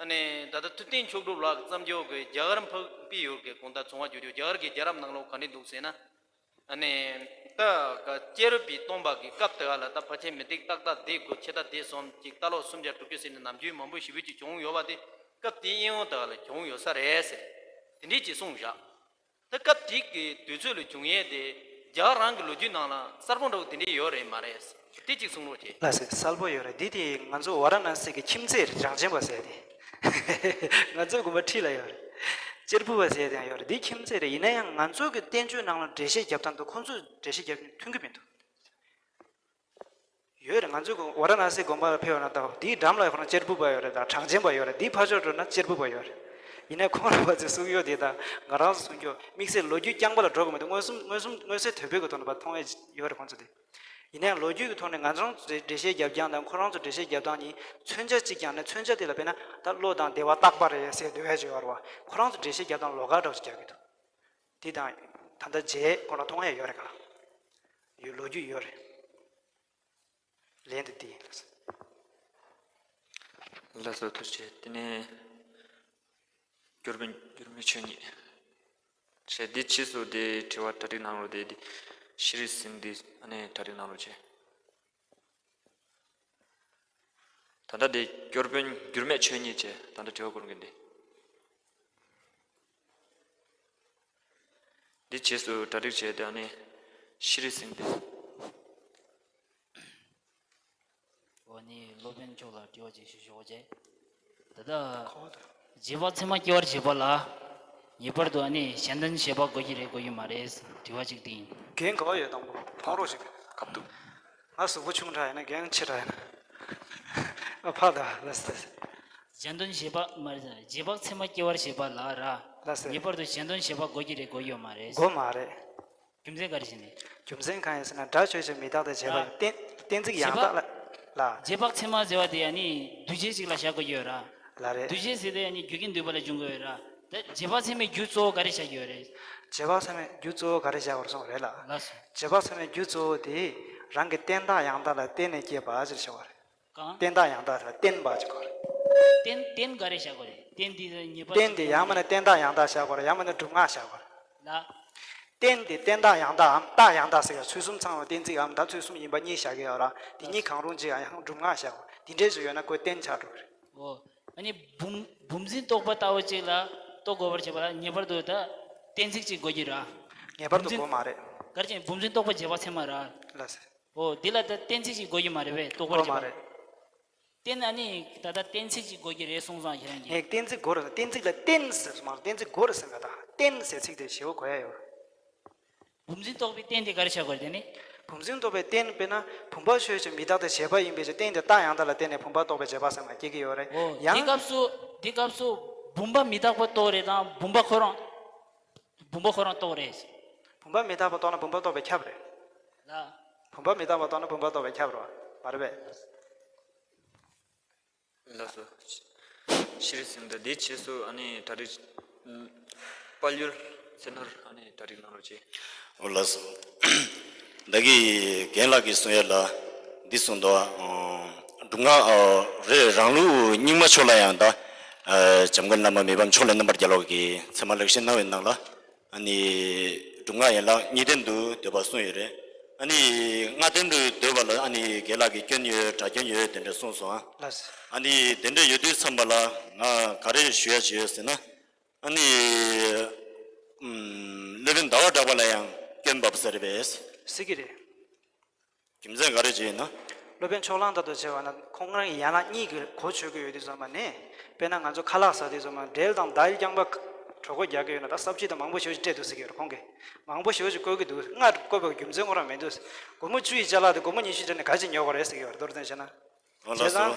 ཨ་ནི་ད་ལྟ་ཐུབ་བསྟན་མཆོག་གྲུབ་ལགས་ཀྱི་བརྩམས་ཆོས་ཀྱི་རྒྱ་གར་འཕགས་པའི་ཡུལ་གྱི་གང་ལྟར་བྱུང་བ་བརྗོད་རྒྱུ་རྒྱ་གར་གྱི་རྒྱལ་རབས་ནང་ལོགས་ག་འདྲ་འདུག་ཟེར་ན། ཨ་ནི། ད་ག་སྐྱེས་རབས་པའི་སྟོན་པ་གི་སྐབས་དེ་ག་ལ་ད་ཕལ་ཆེར་མུ་སྟེགས་རྟག་རྟགས་སྡེ་དགུ་ཆད་ལྟ་སྡེ་གསུམ་གཅིག་ལྟ་ལོག་སུམ་བརྒྱ་དྲུག་ཅུ་ཟེར་ནས་ནམ་རྒྱུན་མང་པོ་ཞེ་པོ་ཅིག་བྱུང་ཡོད་པ་དེ་སྐབས་དེའི་དབྱིན་ཡུལ་དེ་ག་ལ་བྱུང་ཡོད་ས་རེད་ཟེར། དེ་འདྲས་ཅིག་གསུངས་བཞག་ད་སྐབས་དེ་གི་དུས་ཚོད་ལ་བྱུང་ཡས་དེ་རྒྱ་གར་རང་གི་ལོ་རྒྱུས་ནང་ལ་གསལ་པོ་འདྲ་བོ་དེ་འདྲས་ཡོད་རེད་མ་རེད་ཟེར། དེ་གཅིག་གསུང་རོགས་བྱེད། ལགས་སེ། གསལ་པོ་ཡོད་རེད། འདི་དེ་ང་ཚོ་ཝཱ་ར་ཎ་སི་གི་ཁྱིམ་མཚེས་རེད། རང་བྱན་པ་ཟེར་དེ། ང་ཚོའི་དགོན་པ་འཁྲིས་ལ་ཡོད་རེད། གཅེར་བུ་པ་ཟེར་དེ་ཡང་ཡོད་རེད། འདི་ཁྱིམ་མཚེས་རེད། ཡིན་ན་ཡང་ང་ཚོ་གི་བསྟན་བཅོས་ནང་ལ་འགྲེལ་བཤད་རྒྱབ་སྟངས་དང་ཁོང་ཚོས་འགྲེལ་བཤད་རྒྱབ་མཁན་མཐུན་གི་མི་འདུག་ཡོད་རེད། ང་ཚོའི་ཝཱ་ར་ཎ་སིའི་དགོན་པ་ལ་ཕེབས་པ་ན་ད་འདིའི་འགྲམ་ལ་ཡོད་ན་གཅེར་བུ་པ་ཡོད་རེད། ད་གྲངས་ཅན་པ་ཡོད་རེད། འདིའི་ཕར་ཕྱོགས་འགྲོ་ན་གཅེར་བུ་པ་ཡོད་རེད། ཡིན་ནའི་ཁོང་རྣམ་པ་ཚོས་གསུང་ཡོད་དེ་ད་ང་རང་ཚོ་གསུང་རྒྱུ་དམིགས་བསལ་ལོ་རྒྱུས་རྐྱང་པ་ལ་འགྲོ་གི་མི་འདུག་མངོན་སུམ་མངོན་སུམ་མངོན་གསལ་དོད་པོའི་གི་ཐོག་ནས་ཕར་མཐོང་ཡས་ཡོད་རེད་ཁོང་ཚོ་དེ། ཡིན་ནའི་ལོ་རྒྱུས་ཀྱི་ཐོག་ནས་ང་ཚོ་རང་ཚོ་འགྲེལ་བཤད་རྒྱབ་སྟངས་དང་ཁོ་རང་ཚོ་འགྲེལ་བཤད་རྒྱབ་སྟངས་གཉིས་མཚོན་ཆ་གཅིག་ཀྱང་ནི་མཚོན་ཆ་དེ་ལ་དཔེར་ན་ད་བློ་དང་བདེ་བ་རྟག་པ་རེད་ཟེར་འདོད་ཡ་ཅིག་ཡོད་རེད་བ། ཁོ་རང་ཚོ་འགྲེལ་བཤད་རྒྱབ་སྟངས་ལོགས་ཀ་འདྲ་བོ་ཅིག་རྒྱག་གི་འདུག་དེ་དང་ད་ལྟ་རྗེས་ཁོ་རང་མཐོང་ཡ་ཡོད་རེད་ག་ཡོད། ལོ་རྒྱུས་ཡོད་རེད། ལན་དེ་འདི་ཡིན་ལགས་སོ། ལགས་སོ་ཐུགས་རྗེ་ཆེ། དེ་ནས་སྐྱོར་དཔོན་འགྱུར་མེད་ཆོས་ཉིད། བྱས་འདི་ཕྱིས་སུ་དེ་དྲི་བ་གྲ་སྒྲིག་གནང་རོགས། དེ་འདི་ཤེས་རིག་ཟིན་འདི་ཨ་ནི་གྲ་སྒྲིག་གནང་རོགས་བྱས། ད་ལྟ་དེ་སྐྱོར་དཔོན་འགྱུར་མེད་ཆོས་ཉིད་བྱས་ད་ལྟ་དྲི་བ་བསྐུར་མཁན་འདི། འདི་རྗེས་སུ་གྲ་སྒྲིག་བྱས་ཏེ་ཨ་ནི་ཤེས་རིག་ཟིན་འདི། འོ་ནི་སློབ་དཔོན་མཆོག་ལ་དྲི་བ་ཅིག་ཞུ་ཞུ་བྱས། ད་ལྟ་ཁོ་ད། རྗེས་དཔག་ཚད་མ་སྐྱེ་བར་བྱེད་པ་ལ། ངེས་པར་དུ་ཨ་ནི་གཞན་དོན་བྱེད་པ་དགོས་ཀྱི་རེད་དགོས་ཀྱི་མ་རེད། དྲི་བ་ཅིག་དེ་ཡིན། རྒན་ག་པར་ཡོད་དང་པོ་མཐོང་རོགས་ཞིག་ཁབ་ཏུ། ང་གཟུགས་པོ་ཆུང་དྲགས་ཡིན་ན་རྒན་ཆེ་དྲགས་ཡིན་ན། ཨ་ཕ་ད་ལ་སི། གཞན་དོན་བྱེད་པ་མ་རེད། རྗེས་དཔག་ཚད་མ་སྐྱེ་བར་བྱེད་པ་ལ་ར། ལ་སི། ངེས་པར་དུ་གཞན་དོན་བྱེད་པ་དགོས་ཀྱི་རེད་དགོས་ཀྱི་ཡོད་མ་རེད། དགོས་མ་རེད། རྒྱུ་མཚན་གང་ཡིན་ཟེར་ན་སྒྲ་ཆོས་ཅན་མི་རྟག་སྟེ་བྱས་པ་ཡིན། ཨ། གཏན་གཏན་ཚིགས་ཡང་དག་ལ་ལ། རྗེས་དཔག་ཚད་མ་ཟེར་བ་དེ་ཡང་ནི་འདུས་བྱས་ཅིག་ལ་བཞག་དགོས་ཀྱི་ཡོད་ར། ལ་རེད། འདུས་བྱས་ཟེར་དེ་ཡང་ནི་རྒྱུ་རྐྱེན་འདུས་པ་ལས་འབྱུང་གི་ཡོད་ར། ད་རྗེས་དཔག་ཚད་མའི་རྒྱུ་གཙོ་བོ་ག་རེ་བཞག་གི་ཡོད་རེད། རྗེས་དཔག་ཚད་མའི་རྒྱུ་གཙོ་བོ་ག་རེ་བཞག་པར་སོང་རེད་ལ། ལགས་སོ། རྗེས་དཔག་ཚད་མའི་རྒྱུ་གཙོ་བོ་དེ་རང་གི་རྟེན་དང་ཡང་དག་ལ་བརྟེན་ནས་སྐྱེས་པ་ཅེས་བྱ་བ་རེད། གང་། རྟེན་དང་ཡང་དག་ལ་བརྟེན་པ་ཅེས་གོ་རེད། རྟེན་རྟེན་ག་རེ་བཞག་གི་རེད། རྟེན་འདི་ངེས་པར་རྟེན་དེ་ཡང་མིན་ན་རྟེན་དང་ཡང་དག་བཞག་དགོས་རེད། ཡང་མིན་ན་སྒྲུབ་ངག་བཞག་དགོས་རེད། ལ། རྟེན་དེ་རྟེན་དང་ཡང་དག་འམ་རྟགས་ཡང་དག་ཟེར་ཡ། ཚུལ་གསུམ་ཚང་བའི་གཏན་ཚིགས་འམ་ད་ཚུལ་གསུམ་ཡིན་པ་གཉིས་བཞག་གི་ཡོད་ར། དེ་གཉིས་གང་རུང་གཅིག་ཡང་སྒྲུབ་ངག་བཞག་དགོས། དེ་འདྲས་ཞིག་ཡོད་ན་ཁོ་རྟེན་ཆགས་འགྲོ་གི་རེད། འོ། ཨ་ནི་བུམ་བུམ་འཛིན་རྟོག་པ་ལྟ་བུ་ཅིག་ལ་རྟོགས་དགོས་པར་བྱེད་པ་ལ་ངེས་པར་དུ་ད་གཏན་ཚིགས་ཅིག་དགོས་ཀྱི་ར། ངེས་པར་དུ་བུམ་འཛིན་དགོས་མ་རེད། གར་ཅན་བུམ་འཛིན་རྟོག་པ་བྱེད་པ་ཚད་མ་ར། ལགས་སེ། ཨོ་འདི་ལ་ད་གཏན་ཚིགས་ཅིག་དགོས་ཀྱི་མ་རེད་པས། རྟོག་པར་དགོས་བྱེད་མ་པ། རེད། གཏན་ཨ་ནི་ད་ལྟ་གཏན་ཚིགས་ཅིག་དགོས་ཀྱི་རེད་གསུངས་སོང་ཁྱེད་རང་གིས། ངས་གཏན་ཚིགས་དགོས་རེད། གཏན་ཚིགས་ལ་རྟེན་ཟེར་སོང་མ་རེད། གཏན་ཚིགས་དགོས་རེད་ཟེར་ན་ད་རྟེན་ཟེར་ཚིག་དེ་ཞེ་པོ་གོ་ཡ་ཡོད་རེད། བུམ་འཛིན་རྟོག་པའི་རྟེན་དེ་ག་རེ་བྱ་དགོས་རེད་དེ་ནི། བུམ་འཛིན་རྟོག་པའི་རྟེན་དཔེར་ན་བུམ་པ་ཆོས་ཅན་མི་རྟག་སྟེ་བྱས་པ་ཡིན་པའི་ཕྱིར་རྟེན་དེ་རྟགས་ཡང་དག་ལ་བརྟེན་ནས་བུམ་པ་རྟོགས་པའི་བྱས་པ་ཟེར་ན་སྐྱེ་གི་ཡོད་རེད། ཨོ་འདི་ཡང་། སྐབས་སུ་འདི་སྐབས་སུ་བུམ་པ་མི་རྟག་པ་རྟོགས་རེད་དང་བུམ་པ་ཁོ་རང་། བུམ་པ་ཁོ་རང་རྟོགས་རེད། བུམ་པ་མི་རྟག་པ་རྟོགས་ན་བུམ་པ་རྟོགས་པས་ཁྱབ་རེད། ལ། བུམ་པ་མི་རྟག་པ་རྟོགས་ན་བུམ་པ་རྟོགས་པས་ཁྱབ་རེད་མ་རེད་པས། ལགས་སོ། ཤེས་རིག་ཟིན་ད་འདི་རྗེས་སུ་ཨ་ནི་གྲ་སྒྲིག་དཔལ་ཡུལ་ཚེ་ནོར་ཨ་ནི་གྲ་སྒྲིག་གནང་རོགས་གྱིས། ཨོ་ལགས་སོ། ད་གི་རྒན་ལགས་ཀྱིས་གསུང་ཡ་ལ་འདི་གསུངས་འདུག་ཨ། སྒྲུབ་ངག་ཨ་རེད། རང་ལུགས་རྙིང་མ་ཕྱོགས་ལ་ཡང་ད་ཨ་འཇམ་མགོན་བླ་མ་མི་ཕམ་མཆོག་ལས་རྣམ་པར་རྒྱལ་བ་གིས་ཚད་མ་ལེགས་བཤད་གནང་བའི་ནང་ལ། ཨ་ནི་སྒྲུབ་ངག་ཡན་ལག་གཉིས་ལྡན་དུ་འདོད་པ་གསུངས་ཡོད་རེད། ཨ་ནི་ལྔ་ལྡན་དུ་འདོད་པ་ལ་ཨ་ནི་རྒན་ལགས་ཀྱི་སྐྱོན་ཡོད་སྒྲ་སྐྱོན་ཡོད་དེ་འདྲ་གསུངས་སོང་ཨ། ལགས་སོ། ཨ་ནི་དེ་འདྲ་ཡོད་དུས་ཙམ་པ་ལ་ང་ག་རེ་ཞུ་ཡ་ཅིག་ཡོད་ཟེར་ན། ཨ་ནི་ཨམ་སློབ་དཔོན་ཟླ་བ་གྲགས་པ་ལ་ཡང་སྐྱོན་འབབ་ས་རེད་པས། སྲིད་ཀྱི་རེད། རྒྱུ་མཚན་ག་རེ་བྱས་ན། སློབ་དཔོན་ཕྱོགས་གླང་ལྟ་བུ་བྱས་པ་ན་ཁོང་རང་གི་ཡན་ལག་གཉིས་ཀྱི་གོ་ཆོད་ཀྱི་ཡོད་དུས་ཙམ་པ་ནས། དཔེར་ན་ང་ཚོ་ཁ་ལག་ཟ་དུས་ཙམ་པ་འབྲས་དང་མདའ་ཡི་རྐྱང་པ་གྲོད་ཁོག་རྒྱག་གི་ཡོད་ན་ད་སབ་ཇི་དང་མང་པོ་ཞེ་པོ་ཅིག་སྤྲད་འདུག་ཟེར་གྱི་ཡོད་རེད་ཁོང་གིས། མང་པོ་ཞེ་པོ་ཅིག་བཀོལ་གྱི་འདུག་སྔར་བཀོལ་བའི་རྒྱུ་མཚན་ཁོ་རང་མི་འདུག་སྒོར་མོ་བཅུ་ཡི་ཅ་ལག་དེ་སྒོར་མོ་ཉི་ཤུ་སྤྲད་ནས་ག་ཅིག་ཉོ་དགོས་རེད་ཟེར་གྱི་ཡོད་རེད་མདོར་བསྟན་བྱས་ན། ཨོ་ལགས་སོ། བྱས་ཙང་།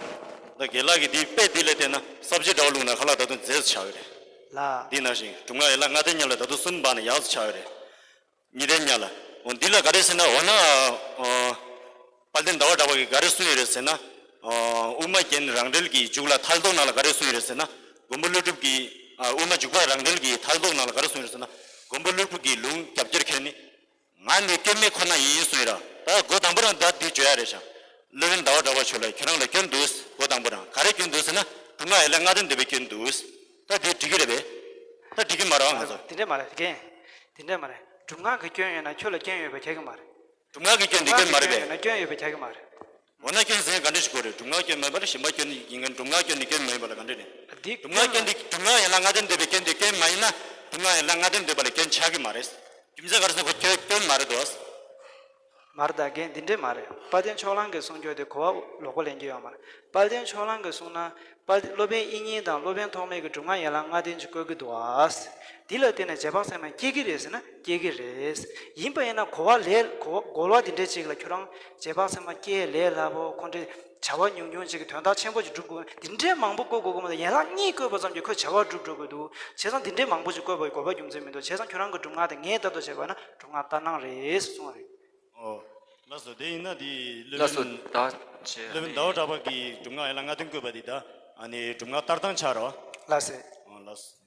ད་རྒན་ལགས་ཀྱིས་འདི་དཔེ་འདི་ལས་བལྟས་ན་སབ་ཇི་འདྲ་བོ་བླུགས་ན་ཁ་ལག་ད་དུང་མཛེས་སུ་ཆགས་ཀྱི་རེད། ལ། འདི་ནང་བཞིན་སྒྲུབ་ངག་ཡན་ལག་ལྔ་ལྡན་ཉིད་ལ་ད་དུང་གསུམ་འབག་ན་ཡག་སུ་ཆགས་ཀྱི་རེད། གཉིས་ལྡན་ཉིད་ལ། འོ་འདི་ལ་ག་རེ་ཟེར་ན་འོ་ན། ཨོ། དཔལ་ལྡན་ཟླ་བ་གྲགས་པ་གིས་ག་རེ་གསུངས་ཡོད་རེད་ཟེར་ན། ཨོ། དབུ་མ་རྒྱན་རང་འགྲེལ་གྱི་མཇུག་ལ་མཐར་ཐུག་ནང་ལ་ག་རེ་གསུངས་ཡོད་རེད་ཟེར་ན། མགོན་པོ་ཀླུ་སྒྲུབ་ཀྱི། ཨ། དབུ་མ་འཇུག་པ་རང་འགྲེལ་གྱི་མཐར་ཐུག་ནང་ལ་ག་རེ་གསུངས་ཡོད་རེད་ཟེར་ན། མགོན་པོ་ཀླུ་སྒྲུབ་ཀྱི་ལུང་རྒྱབ་འཁྱེར་མཁན་ནི། ང་ནི་སྐྱོན་མེད་ཁོ་ན་ཡིན་གསུངས་ཡོད་ར། ད་འགོ་དང་པོ་རང་ད་འདི་བརྗོད་ཡ་རེད་ཤག་སློབ་དཔོན་ཟླ་བ་གྲགས་པ་མཆོག་ལ་ཁྱོད་རང་ལ་སྐྱོན་འདུག་འགོ་དང་པོ་རང་ག་རེ་སྐྱོན་འདུག་ཟེར་ན། སྒྲུབ་ངག་ཡན་ལག་ལྔ་ལྡན་འདོད་པའི་སྐྱོན་འདུག་ད་འདི་འགྲིག་གི་རེད་པས། ད་འགྲིག་གི་མ་རེད་བ་ང་ཚོ། དེ་འདྲས་མ་རེད་རྒན། དེ་འདྲས་མ་རེད། སྒྲུབ་ངག་གི་སྐྱོན་ཡོད་ན་ཁྱོད་ལ་སྐྱོན་ཡོད་པ་ཁྱད་གི་མ་རེད། སྒྲུབ་ངག་གི་སྐྱོན་འདི་སྐྱོན་མ་རེད་པས། སྒྲུབ་ངག་གི་སྐྱོན་ཡོད་ན་སྐྱོན་ཡོད་པ་ཁྱད་གི་མ་རེད། འོ་ན་སྐྱོན་ཟེར་ན་ག་འདྲ་ཞིག་དགོས་རེད། སྒྲུབ་ངག་སྐྱོན་མེད་པ་ལ་གཞན་པ་སྐྱོན་ཡིན་མཁན། སྒྲུབ་ངག་སྐྱོན་ནི་སྐྱོན་མ་ཡིན་པ་ལ་ག་འདྲ་རེད། འདི་སྒྲུབ་ངག་སྐྱོན་འདི་སྒྲུབ་ངག་ཡན་ལག་ལྔ་ལྡན་འདོད་པའི་སྐྱོན་དེ་སྐྱོན་མ་ཡིན་ན། སྒྲུབ་ངག་ཡན་ལག་ལྔ་ལྡན་འདོད་པ་ལ་སྐྱོན་ཆགས་ཀྱི་མ་རེད། རྒྱུ་མཚན་ག་རེ་ཟེར་ན་ཁོ་སྐྱོན་སྐྱོན་མ་རེད་དོ། མ་རེད་ད་རྒན། འདི་འདྲས་མ་རེད། དཔལ་ལྡན་ཕྱོགས་གླང་གི་གསུང་སྐྱོན་དེ་གོ་བ་ལོག་པ་ལེན་རྒྱུ་ཡོད་མ་རེད། དཔལ་ལྡན་ཕྱོགས་གླང་གིས་གསུངས་ན། དཔལ་སློབ་དཔོན་དབྱིག་གཉེན་དང་སློབ་དཔོན་ཐོགས་མེད་ཀྱིས་སྒྲུབ་ངག་ཡན་ལག་ལྔ་ལྡན་ཅིག་བཀོད་ཀྱི་འདུག་ཨ། འདི་ལ་བརྟེན་ནས་རྗེས་དཔག་ཚད་མ་སྐྱེ་གི་རེད་ཟེར་ན་སྐྱེ་གི་རེད། ཡིན་པ་ཡིན་ན་གོ་བ་ལས་གོ་བ་གོ་བ་འདི་འདྲས་ཅིག་ལ་ཁྱོད་རང་རྗེས་དཔག་ཚད་མ་སྐྱེ་ལས་སླ་པོ་ཁོ་འདྲས། བྱ་བ་ཉུང་ཉུང་ཅིག་གི་དོན་དག་ཆེན་པོ་ཅིག་སྒྲུབ་དགོས། འདི་འདྲའི་མང་པོ་བཀོད་དགོས་ཀྱི་མ་གཏོགས་ཡན་ལག་གཉིས་བཀོད་པ་ཙམ་གྱིས་ཁོས་བྱ་བ་སྒྲུབ་འགྲོ་གི་འདུག་བྱས་ཙང་འདི་འདྲའི་མང་པོ་ཅིག་བཀོད་པ་དགོས་པ་རྒྱུ་མཚན་མི་འདུག་བྱས་ཙང་ཁྱོད་རང་གི་སྒྲུབ་ངག་དེ་ངས་ལྟ་རྟོག་བྱས་པ་ན་སྒྲུབ་ངག་ལྟར་སྣང་རེད་གསུངས་པ་རེད། ཨོ། ལགས་སོ། དེ་ཡིན་ན་དེ་ལགས་སོ། སློབ་དཔོན་ད་བྱས་སློབ་དཔོན་ཟླ་བ་གྲགས་པ་གིས་སྒྲུབ་ངག་ཡན་ལག་ལྔ་ལྡན་བཀོད་པ་དེ་ད་ཨ་ནི་སྒྲུབ་ངག་ལྟར་སྣང་ཆགས་རོ། ལགས་སེ། ཨོ་ལགས་སོ།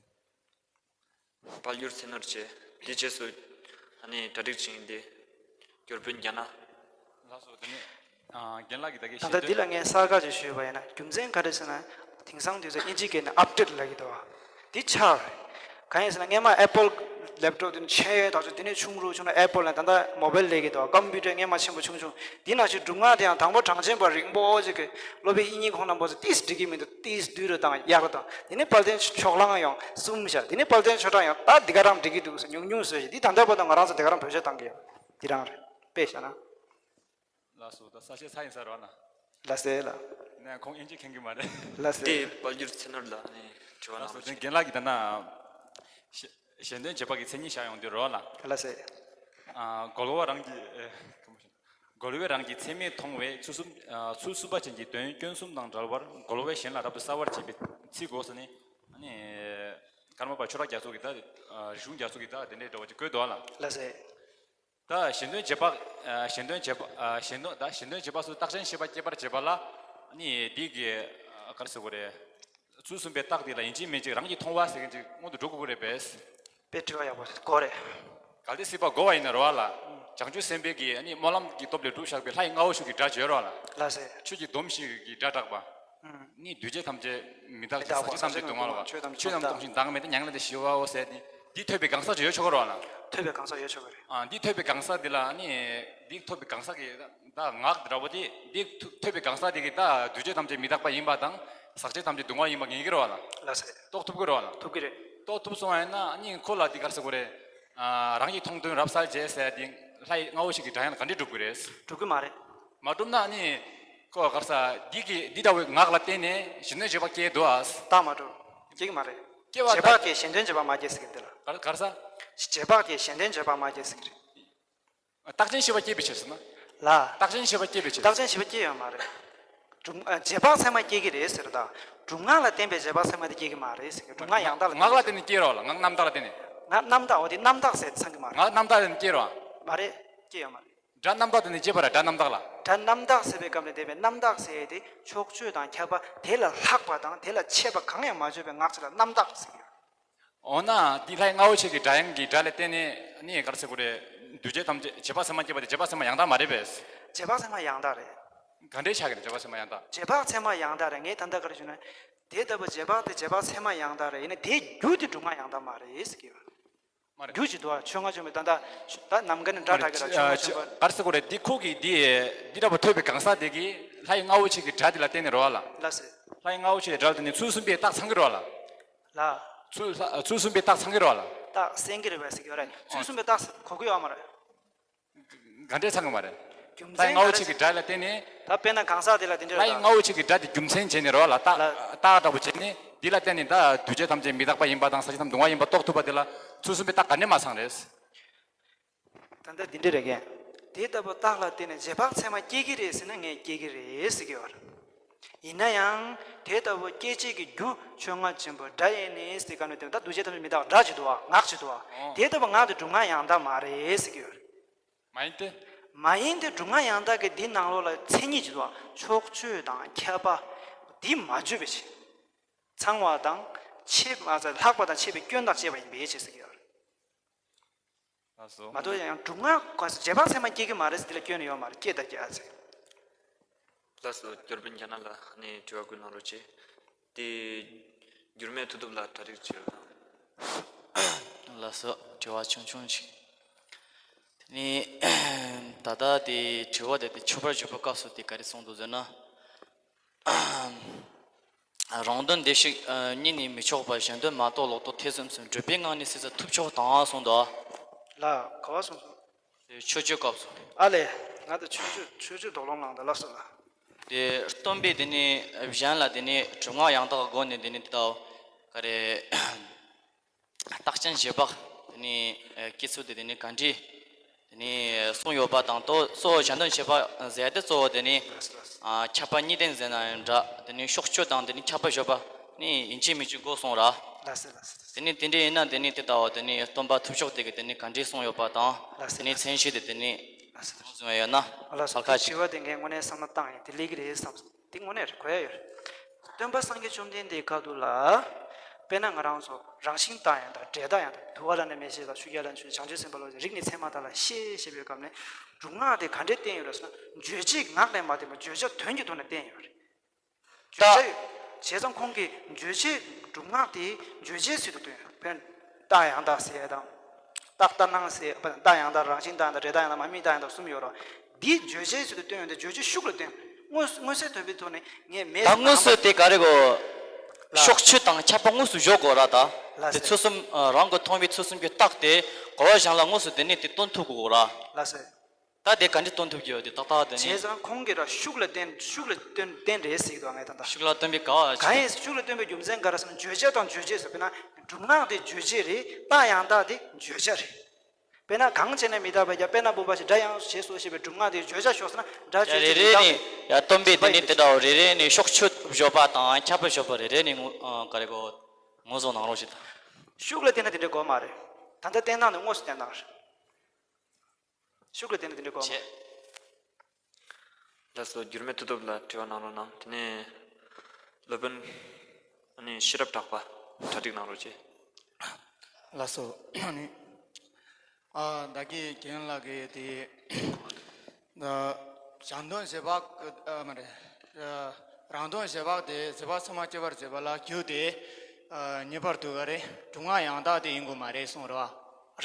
དཔལ་འབྱོར་ཚེ་ནོར་བཅས་དེ་རྗེས་སུ་ཨ་ནི་གྲ་སྒྲིག་བྱེད་མཁན་དེ་སྐྱོར་དཔོན་རྒྱ་ནག་ལགས་སོ། དེ་ནས་ཨ་རྒན་ལགས་ཀྱིས་ད་གིན་ད་ལྟ་ཞལ་འདོན། འདི་ལ་ངས་གསར་བཀའ་ཅིག་ཞུས་པ་ཡིན་ན་རྒྱུ་མཚན་ག་རེ་ཟེར་ན། དེང་སང་དུས་ཚོད་ཨིན་ཇི་སྐད་ནས་ཨབ་ཌེཊ་ལབ་ཀྱི་འདུག་བ། འདི་ཆགས་རེད། གང་ཡིན་ཟེར་ན་སྔས་མ་ཨེ་པལ་ལེབ་ཊོབ་དེ་ནི་ཆེན་ཡོད་ཐག་ཆོད། དེ་ནས་ཆུང་རུ་ཆུང་རུ་ཨེ་པལ་ནས་ད་ལྟ་མོ་བེལ་སླེབས་ཀྱི་འདུག་བ། ཀམ་པུ་ཊར་སྔས་མ་ཆེན་པོ་ཆུང་ཆུང་། འདི་ནང་བཞིན་སྒྲུབ་ངག་དེ་ཡང་དང་པོ་གྲངས་ཅན་པ་རིང་པོ་ཅིག་གི་སློབ་དཔོན་དབྱིག་གཉེན་ཁོང་རྣམ་པ་ཚོས་ཏིས་འགྲིག་གི་མི་འདུག་ཏིས་བསྡུས་རུ་བཏང་ཡག་རུ་བཏང་། དེ་ནས་དཔལ་ལྡན་ཕྱོགས་གླང་ཡང་གསུམ་བཞག་དེ་ནས་དཔལ་ལྡན་ཆོས་གྲགས་ཡང་ད་འདི་ག་རང་འགྲིག་གི་འདུག་ཟེར་ཉུང་ཉུང་བཟོས་ཤིང་། འདི་ད་ལྟ་བར་དུ་ང་རང་ཚོ་འདི་ག་རང་བེད་སྤྱོད་བཏང་གི་ཡོད། འདི་རང་རེད། དཔེ་བཞག་ན། ལགས་སོ། ད་ས་ཆ་ཚ་ཡིན་ས་རོགས་ན། ལགས་སེ་ལགས། ནས་ཁོང་ཨིན་ཇི་མཁྱེན་གི་མ་རེད། ལགས་སེ། དེ་དཔལ་འབྱོར་ཚེ་ནོར་ལ་ནས་དྲི་བ་ལགས་སོ། གནང་རོགས་དེ་རྒན་ལགས་ཀྱིས་ད་ན་ཞལ་ཞལ་འདོན་བྱེད་པ་གི་མཚན་ཉིད་བཞག་ཡོང་དུས་རོགས་ལ། ལགས་སེ། ཨ་རྒོལ་བ་རང་གི་ཨེ་རྒོལ་བས་རང་གི་ཚད་མས་མཐོང་བས་ཚུལ་གསུམ་ཨ་ཚུལ་གསུམ་པ་ཅན་གྱི་དོན་སྐྱོན་གསུམ་དང་བྲལ་བར་རྒོལ་བས་གཞན་ལ་རབ་ཏུ་གསལ་བར་བྱེད་པའི་ཚིག་གོ་ཟེར་ནས། ཨ་ནི་ཀརྨ་པ་ཆོས་གྲགས་རྒྱ་མཚོ་གིས་ད་རིག་གཞུང་རྒྱ་མཚོ་གིས་ད་དེ་འདྲའི་འདྲ་བ་ཅིག་བཀོད་འདུག་ལ། ལགས་སེ། ད་ཞལ་འདོན་བྱེད་པ། ཨ་ཞལ་འདོན་བྱེད་པ། ཨ་ཞལ་འདོན་ད་ཞལ་འདོན་བྱེད་པ་སུ་རྟགས་ཅན་ཤེས་པ་སྐྱེད་པར་བྱེད་པ་ལ། ནི་འདི་གི་ཨ་ག་རེ་ཟེར་དགོས་རེད། ཚུལ་གསུམ་པའི་རྟགས་འདི་ལ་ཡིན་གཅིག་མིན་གཅིག་རང་གིས་མཐོང་བ་ཟེར་མཁན་ཅིག་སྔོན་དུ་འགྲོ་དགོས་ཀྱི་རེད་པས། དཔེ་དྲི་བ་ཡག་པོ་གོ་རེད། གལ་ཏེ་སྲིད་པ་རྒོལ་བ་ཡིན་ན་རོ་ལ། བྱང་ཆུབ་སེམས་དཔའི་གི་ནི་སྨོན་ལམ་གྱི་སྟོབས་ལས་གྲུབ་བཞག་པའི་ལྷ་ཡི་རྔ་བོ་ཞིག་གི་སྒྲ་བརྗོད་རོ་ལ། ལགས་སེ། ཆོས་ཀྱི་སྡོམ་ཞིག་གི་སྒྲ་བསྒྲགས་པ། ནི་འདུས་བྱས་ཐམས་ཅད་མི་རྟག་ཅིང་ཟག་བཅས་ཐམས་ཅད་སྡུག་བསྔལ་བ། ཆོས་རྣམས་སྟོང་ཞིང་བདག་མེད་དེ་མྱ་ངན་ལས་འདས་ཞི་བའོ་ཟེར་ཏེ། འདི་ཐོས་པའི་གང་ཟག་ཅིག་ཡོད་ཆོག་གི་རོགས་ལ། ཐོས་པའི་གང་ཟག་ཡོད་ཆོག་གི་རེད། ཨ་འདི་ཐོས་པའི་གང་ཟག་འདི་ལ་ནི་འདི་ཐོས་པའི་གང་ཟག་གི་ད་ངག་འདྲ་པོ་དེ་འདི་ཐོས་པའི་གང་ཟག་དེ་གི་ད་འདུས་བྱས་ཐམས་ཅད་མི་རྟག་པ་ཡིན་པ་དང་ཟག་བཅས་ཐམས་ཅད་སྡུག་བསྔལ་ཡིན་པ་ངེས་ཀྱི་རོགས་ལ། ལགས་སེ། རྟོགས་ཐུབ་ཀྱི་རོགས་ལ། ཐུབ་ཀྱི་རེད། རྟོགས་ཐུབ་སོང་བ་ཡིན་ན་ནི་ཁོ་ལ་འདི་ག་རེ་ཟེར་དགོས་རེད། ཨ་རང་གི་མཐོང་དོན་རབ་གསལ་བྱས་ཟེར་ཏེ། ལྷ་ཡི་ལྔ་བོ་ཆེ་གི་སྒྲ་དབྱངས་ལ་ག་འདྲས་སྒྲུབ་དགོས་རེད། སྒྲུབ་ཀྱི་མ་རེད། མ་སྒྲུབ་ན་ནི། ཁོ་ག་རེ་ཟ། འདི་གི་འདི་འདྲ་བའི་ངག་ལ་བརྟེན་ནས་གཞན་དོན་བརྗོད་པ་སྐྱེ་འདུག་ཨ། ད་མ་སྒྲུབ། སྐྱེ་གི་མ་རེད། སྐྱེ་བ་རྗེས་དཔག་གིས་གཞན་དོན་བརྗོད་པ་མ་སྐྱེ་ཟེར་གི་འདི་ལ། ག་རེ་ག་རེ་ཟ། རྗེས་དཔག་གིས་གཞན་དོན་བརྗོད་པ་མ་སྐྱེ་ཟེར་གི་རེད། རྟགས་ཅན་ཤེས་པ་སྐྱེས་པའི་ཕྱིར་ཟེར་ན། ལ། རྟགས་ཅན་ཤེས་པ་སྐྱེས་པའི་ཕྱིར། རྟགས་ཅན་ཤེས་པ་སྐྱེས་ཡོད་མ་རེད། སྒྲུབ་ཨ། རྗེས་དཔག་ཚད་མ་སྐྱེ་གི་རེད་ཟེར་ད། སྒྲུབ་ངག་ལ་བརྟེན་པའི་རྗེས་དཔག་ཚད་མ་དེ་སྐྱེ་གི་མ་རེད་ཟེར་གི། སྒྲུབ་ངག་ཡང་དག་ལ་ངག་ལ་བརྟེན་ནས་སྐྱེ་རོགས་ལ། ངག་རྣམ་དག་ལ་བརྟེན་ནས། ངག་རྣམ་དག་འོ་དེ་རྣམ་དག་ཟེར་ཚང་གི་མ་རེད། ངག་རྣམ་དག་ལ་བརྟེན་ནས་སྐྱེ་རོགས། མ་རེད། སྐྱེ་ཡོད་མ་རེད། སྒྲ་རྣམ་དག་དེ་ནི་སྐྱེས་པ་ར། སྒྲ་རྣམ་དག་ལ། སྒྲ་རྣམ་དག་ཟེར་བའི་སྐབས་ལ་འདས་པའི་རྣམ་དག་ཟེར་ཡས་དེ་ཕྱོགས་ཆོས་དང་ཁྱབ་པ་དེ་ལས་ལྷག་པ་དང་དེ་ལས་ཆེ་བ་གང་ཡང་མ་བརྗོད་པའི་ངག་ཅིག་ལ་རྣམ་དག་ཟེར་གྱི་ཡོད། འོ་ན་འདི་ལྷའི་ལྔ་བོ་ཆེ་གི་སྒྲ་དབྱངས་ཀྱི་སྒྲ་ལ་བརྟེན་ནས་ནི་ག་རེ་ཟེར་དགོས་རེད། འདུས་བྱས་ཐམས་ཅད་རྗེས་དཔག་ཚད་མ་སྐྱེས་པ་དེ་རྗེས་དཔག་ཚད་མ་ཡང་དག་མ་རེད་པས། རྗེས་དཔག་ཚད་མ་ཡང་དག་རེད། ག་འདྲའི་ཆགས་ཀྱི་རེད། རྗེས་དཔག་ཚད་མ་ཡང་དག་རྗེས་དཔག་ཚད་མ་ཡང་དག་རེད། ངས་ད་ལྟ་ག་རེ་ཞུས་ན། དེ་ལྟ་བུ་རྗེས་དཔག་དེ་རྗེས་དཔག་ཚད་མ་ཡང་དག་རེད། ཡིན་ན་དེའི་རྒྱུ་དེ་སྒྲུབ་ངག་ཡང་དག་མ་རེད་ཟེར་གྱི་ཡོད། མ་རེད། རྒྱུ་ཅིག་འདུག་ཨ། ཆོས་ལྔ་བཅོམ་པའི་ད་ལྟ་ད་ནམ་མཁའ་ནས་སྒྲ་གྲགས་ཀྱི་རེད། ཆོས་ལྔ་བཅོམ་པ། ག་རེ་ཟེར་དགོས་རེད། འདི་ཁོ་གིས་འདི་འདི་འདྲ་པོ་ཐོས་པའི་གང་ཟག་དེ་གིས་ལྷ་ཡི་ལྔ་བོ་ཆེ་གི་སྒྲ་དེ་ལ་བརྟེན་ནས་རེད་བ་ལ། ལགས་སེ། ལྷ་ཡི་ལྔ་བོ་ཆེ་གི་སྒྲ་ལ་བརྟེན་ནས་ཚུལ་གསུམ་པའི་རྟགས་ཚང་གི་རེད་བ་ལ། ལ། ཚུལ་ལྷ་ཚུལ་གསུམ་པའི་རྟགས་ཚང་གི་རེད་བ་ལ། རྟགས་གསལ་གྱི་རེད་བས་ཟེར་གྱི་ཡོད་རེད། ཚུལ་གསུམ་པའི་རྟགས་གོ་གི་ཡོད་མ་རེད། ག་འདྲས་ཚང་གི་མ་རེད། རྒྱུ་ལྷ་ཡི་མཚན་ལྔ་བོ་ག་རེ། ཆེ་གི་སྒྲ་ལ་བརྟེན་ནས། ད་དཔེར་ན་གང་ཟག་དེ་ལ་དེ་འདྲས་ལྷ་ཡི་རེད་ད། ལྔ་བོ་ཆེ་གི་སྒྲ་དེ་རྒྱུ་མཚན་བྱས་ནས་རེད་བ་ལ། རྟགས་ལ། རྟགས་འདྲ་པོ་བྱས་ནས་འདི་ལ་བརྟེན་ནས་ད་འདུས་བྱས་ཐམས་ཅད་མི་རྟག་པ་ཡིན་པ་དང་ས་གཞི་ཐམས་སྡུག་བསྔལ་ཡིན་པ་རྟོགས་ཐུབ་པ་དེ་ལ་ཚུལ་གསུམ་པའི་རྟགས་ག་ནས་མ་ཚང་རེད། ད་ལྟ་འདི་འདྲས་རེད་གས། དེ་ལྟ་བུ་རྟགས་ལ་བརྟེན་ནས་རྗེས་དཔག་ཚད་མ་སྐྱེ་གི་རེད་ཟེར་ན་ངས་སྐྱེ་གི་རེད་ཟེར་གྱི་ཡོད་རེད། ཡིན་ན་ཡང་དེ་ལྟ་བུ་སྐྱེད་བྱེད་ཀྱི་རྒྱུ་ཆོས་ལྔ་ཆེན་པོ་སྒྲ་ཡིན་ནི་ཟེར་ག་ནས་བསྟན་ད་འདུས་བྱས་ཐམས་ཅད་མི་རྟག་སྒྲ་ཅིག་འདུག་བ། ངག་ཅིག་འདུག་བ། ཨོ། དེ་ལྟ་བུ་ངག་དེ་སྒྲུབ་ངག་ཡང་དག་མ་རེད་ཟེར་གྱི་ཡོད་རེད། མ་ཡིན་ཏེ། མ་ཡིན་ཏེ་སྒྲུབ་ངག་ཡང་དག་གི་འདི་ནང་ལོགས་ལ་མཚན་ཉིད་ཅིག་འདུག་བ། ཕྱོགས་ཆོས་དང་ཁྱབ་པ་འདི་མ་བརྗོད་པའི་ཕྱིར། ཚང་བ་དང་ཆེས་ལྷག་པ་དང་ཆེས་པའི་སྐྱོན་དང་བཅས་པ་ཡིན་པའི་ཕྱིར་ཟེར་གྱི་ཡོད་རེད། ལགས་སོ། མ་གཏོགས་ཡང་སྒྲུབ་ངག་ག་ས་རྗེས་དཔག་ཚད་མ་སྐྱེ་གི་མ་རེད་ཟེར། འདི་ལ་སྐྱོན་ཡོད་མ་རེད། སྐྱེ་དང་སྐྱེ་ཨ་ཚེ། ལགས་སོ། འགྱུར་མེད་རྒྱ་ནག་ལ་ནི་དྲི་བ་བཀོད་གནང་རོགས་གྱིས། དེ་འགྱུར་མེད་མཐུ་སྟོབས་ལ་གྲ་སྒྲིག་བྱེད་རོགས་གནང་། ལགས་སོ། དྲི་བ་ཆུང་ཆུང་ཅིག་དེ་ནི་ད་ལྟ་དེ་དྲི་བ་དེ་དེ་མཆོད་པར་བརྗོད་པའི་སྐབས་སུ་དེ་ག་རེ་གསུངས་འདུག་ཟེར་ན། རང་དོན་བདེ་གཤེགས་གཉིས་ནི་མི་ཆོག་པར་གཞན་དོན་མ་རྟོགས་ལོག་རྟོག་ཐེ་ཚོམ་གསུམ་སྒྲུབ་པའི་ངག་ནི་སྲིད་རྩ་ཐུབ་མཆོག་དང་གསུངས་འདུག་ལ་ག་བ་གསུངས་སོང་། དེ་མཆོད་བརྗོད་སྐབས་སུ། ཨ་ལས། ང་ད་མཆོད་བརྗོད་མཆོད་བརྗོད་དོགས་སློང་ལངས་ད་ལབ་སོང་ལ། དེ་སྟོན་པས་དེ་ནི་གཞན་ལ་དེ་ནི་སྒྲུབ་ངག་ཡང་དག་སྒོ་ནས་དེ་ནི་དེ་ལྟའོ། ག་རེ། རྟགས་ཅན་རྗེས་དཔག་དེ་ནི་སྐྱེ་ཚུལ་དེ་དེ་ནི་ག་འདྲ་དེ་ནི་གསུངས་ཡོད་པ་དང་ཏོ་གཙོ་བོ་གཞན་དོན་བྱེད་པ་ཟེར་ཏེ་གཙོ་བོ་དེ་ནི་ཁྱབ་པ་གཉིས་ལྡན་ཟེར་ན་ཡང་འདྲ། དེ་ནི་ཕྱོགས་ཆོས་དང་དེ་ནི་ཁྱབ་པ་བརྗོད་པ་ནི་ཡིན་གཅིག་མིན་གཅིག་དགོས་གསུངས་ར། དེ་ནི་དེ་འདྲ་ཡིན་ན་དེ་ནི་དེ་ལྟ་བུ་དེ་ནི་སྟོན་པ་ཐུབ་མཆོག་དེ་གི་དེ་ནི་ག་འདྲ་གསུངས་ཡོད་པ་དང་དེ་ནི་མཚན་གཞི་དེ་དེ་ནི་གསུངས་ཡོད་ན། ཨ་ལ་སོ། ཁ་ཅིག་དྲི་བ་དེ་ངས་དངོས་གནས་བསམ་བློ་བཏང་ཡིན། དེ་ལས་ཀྱི་རེད་བསམ་སོང་། དེ་དངོས་གནས་རེད། གོ་ཡ་ཡོད་རེད། སྟོན་པ་སངས་རྒྱས་བཅོམ་ལྡན་འདས་ཁ་ཐུག་ལ། དཔེར་ན་ང་རང་ཚོ་རང་བཞིན་རྟགས་ཡང་དག་འབྲས་རྟགས་ཡང་དག་འདུལ་བ་ལ་ནི་མེད་ཞེས་དང་ཤཱཀྱ་ལ་ནི་བྱང་ཆུབ་སེམས་དཔའ་ལ་རིགས་ནི་མཚན་མ་དག་ལ་ཤེས་ཞེས་པའི་སྐབས་ནས་སྒྲུབ་ངག་དེ་ག་འདྲས་བསྟན་ཡོད་རེད་ཟེར་ན། རྗོད་བྱེད་ངག་ལས་མ་བསྟན་པར་བརྗོད་བྱ་དོན་གྱི་ཐོག་ནས་བསྟན་ཡོད་རེད། བརྗོད་བྱ་ཡོད། བྱས་ཙང་ཁོང་གིས་རྗོད་བྱེད་སྒྲུབ་ངག་དེ་རྗོད་བྱེད་ཟེར་དུ་བཏོན་ཡོད། དཔེར་ན་རྟགས་ཡང་དག་ཟེར་ཡ་དང་། རྟགས་ལྟར་སྣང་ཟེར་ཡ། དཔེར་ན་རྟགས་ཡང་དག་རང་བཞིན་རྟགས་ཡང་དག་འབྲས་རྟགས་ཡང་དག་མ་དམིགས་རྟགས་ཡང་དག་གསུམ་ཡོད་རེད། འདི་རྗོད་བྱེད་ཟེར་དུ་བཏོན་ཡོད་དེ་རྗོད་བྱེད་ཤུགས་ལ་བཏོན། མངོན་མངོན་གསལ་དོད་པའི་ཐོག་ནས་ངས་མེད་ད་མངོན་གསལ་དེ་ག་རེ་གོ། ལ། ཕྱོགས་ཆོས་དང་ཁྱབ་པ་དངོས་སུ་འཇོག་དགོས་ར་ད། ལ་དེ་ཚུལ་གསུམ་རང་གི་མཐོང་བའི་ཚུལ་གསུམ་གྱི་རྟགས་དེ་གོ་བ་གཞན་ལ་དངོས་སུ་དེ་ནས་དེ་སྟོན་ཐུབ་དགོས་ར། ལ་སེ། ད་དེ་ག་འདྲ་སྟོན་ཐུབ་ཀྱི་ཡོད་དེ་ཏག་ཏག་དེ་ནི། བྱས་ཙང་ཁོང་གིས་ར་ཤུགས་ལ་བརྟེན་ཤུགས་ལ་བརྟེན་བརྟེན་རེད་ཟེར་གྱི་འདུག་ངས་ད་ལྟ། ཤུགས་ལ་བརྟེན་པའི་ག་བ་གང་ཡིན་ཟེར། ཤུགས་ལ་བརྟེན་པའི་རྒྱུ་མཚན་ག་རེ་ཟེར་ན་བརྗོད་བྱ་དང་རྗོད་བྱེད་ཟེར། དཔེར་ན་སྒྲུབ་ངག་དེ་རྗོད་བྱེད་རེད། རྟགས་ཡང་དག་དེ་བརྗོད་བྱ་རེད། དཔེར་ན་གང་བྱས་ན་མི་རྟག་པའི་རྒྱ་དཔེར་ན་བུམ་པ་ཞིག་སྒྲ་དབྱངས་ཞེས་སོགས་ཞེས་པའི་སྒྲུབ་ངག་དེ་བརྗོད་བྱ་ཤོག་ཟེར་ན་སྒྲ་བརྗོད་བྱེད་རེ་རེ་ནས་ཡང་སྟོན་པས་དེ་ནི་དེ་འདྲའོ། རེ་རེ་ནས་ཕྱོགས་ཆོས་བརྗོད་པ་དང་ཁྱབ་པ་བརྗོད་པ་རེ་རེ་ནས་ངོ་ག་རེ་གོ་ངོ་བཟུང་གནང་རོགས་ཞེས་དང་། ཤུགས་ལ་བརྟེན་ན་དེ་འདྲ་དགོས་མ་རེད། ད་ལྟ་བསྟན་སྟངས་དེ་དངོས་སུ་བསྟན་སྟངས་རེད། ཤུགས་ལ་བརྟེན་ནས་དེ་འདྲའི་གོ། བྱས། ལགས་སོ། འགྱུར་མེད་མཐུ་སྟོབས་ལ་དྲི་བ་གནང་རོགས་གནང་། དེ་ནས་སློབ་དཔོན་ཨ་ནི་ཤེས་རབ་གྲགས་པ་གྲ་སྒྲིག་གནང་རོགས་གྱིས། ལགས་སོ། ཨ་ནི་ཨ་བདག་གིས་རྒན་ལགས་ཀྱི་དེ་གཞན་དོན་རྗེས་དཔག་ཨ་མ་རེད། རང་དོན་རྗེས་དཔག་དེ་རྗེས་དཔག་ཚད་མ་སྐྱེ་བར་བྱེད་པ་ལ་རྒྱུ་དེ་ངེས་པར་དུ་ག་རེ་སྒྲུབ་ངག་ཡང་དག་དེ་ཡིན་དགོས་མ་རེད་གསུངས་རེད་བ།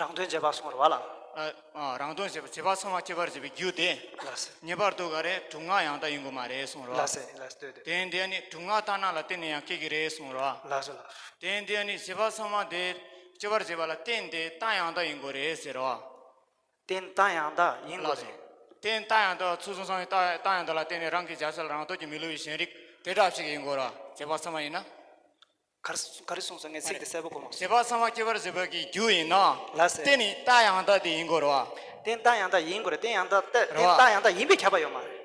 རང་དོན་རྗེས་དཔག་གསུངས་རེད་བ་ལ། ཨ་ཨ་རང་དོན་རྗེས་དཔག་རྗེས་དཔག་ཚད་མ་སྐྱེ་བར་བྱེད་པའི་རྒྱུ་དེ། ལགས་སེ། ངེས་པར་དུ་ག་རེ་སྒྲུབ་ངག་ཡང་དག་ཡིན་དགོས་མ་རེད་གསུངས་རེད་བ། ལགས་སེ་ལགས་སེ་ལྟོས་དེ། དེ་འདི་ནི་སྒྲུབ་ངག་ལྟར་སྣང་ལ་བརྟེན་ནས་ཡང་སྐྱེ་གི་རེད་གསུངས་རེད་བ། ལགས་སོ་ལགས། དེ་འདི་ནི་རྗེས་དཔག་ཚད་མ་དེ་སྐྱེ་བར་བྱེད་པ་ལ་བརྟེན་ཏེ་རྟགས་ཡང་དག་ཡིན་དགོས་རེད་ཟེར་རེད་བ། རྟེན་རྟགས་ཡང་དག་ཡིན་དགོས་རེད། རྟེན་རྟགས་ཡང་དག་ཚུལ་གསུམ་གསུམ་གྱི་རྟགས་རྟགས་ཡང་དག་ལ་བརྟེན་ནས་རང་གི་བྱ་བྱེད་ལ་རང་སྟོབས་ཀྱིས་མི་སླུ་བའི་གཞན་རིག་དེ་འདྲ་ཞིག་ཡིན་དགོས་ར། བྱེད་པ་ཚད་མ་ཡིན་ན། ག་རེ་ག་རེ་གསུངས་སོང་། ངས་ཚིག་དེ་གསལ་པོ་གོ་མ་སོང་། བྱེད་པ་ཚད་མ་སྐྱེ་བར་བྱེད་པ་གི་རྒྱུ་ཡིན་ན། ལགས་སེ། རྟེན་ནི་རྟགས་ཡང་དག་དེ་ཡིན་དགོས་ར་བ། རྟེན་རྟགས་ཡང་དག་ཡིན་དགོས་རེད། རྟེན་ཡང་དག་རྟེན་རྟགས་ཡང་དག་ཡིན་པའི་ཁྱབ་པ་ཡོད་མ་རེད།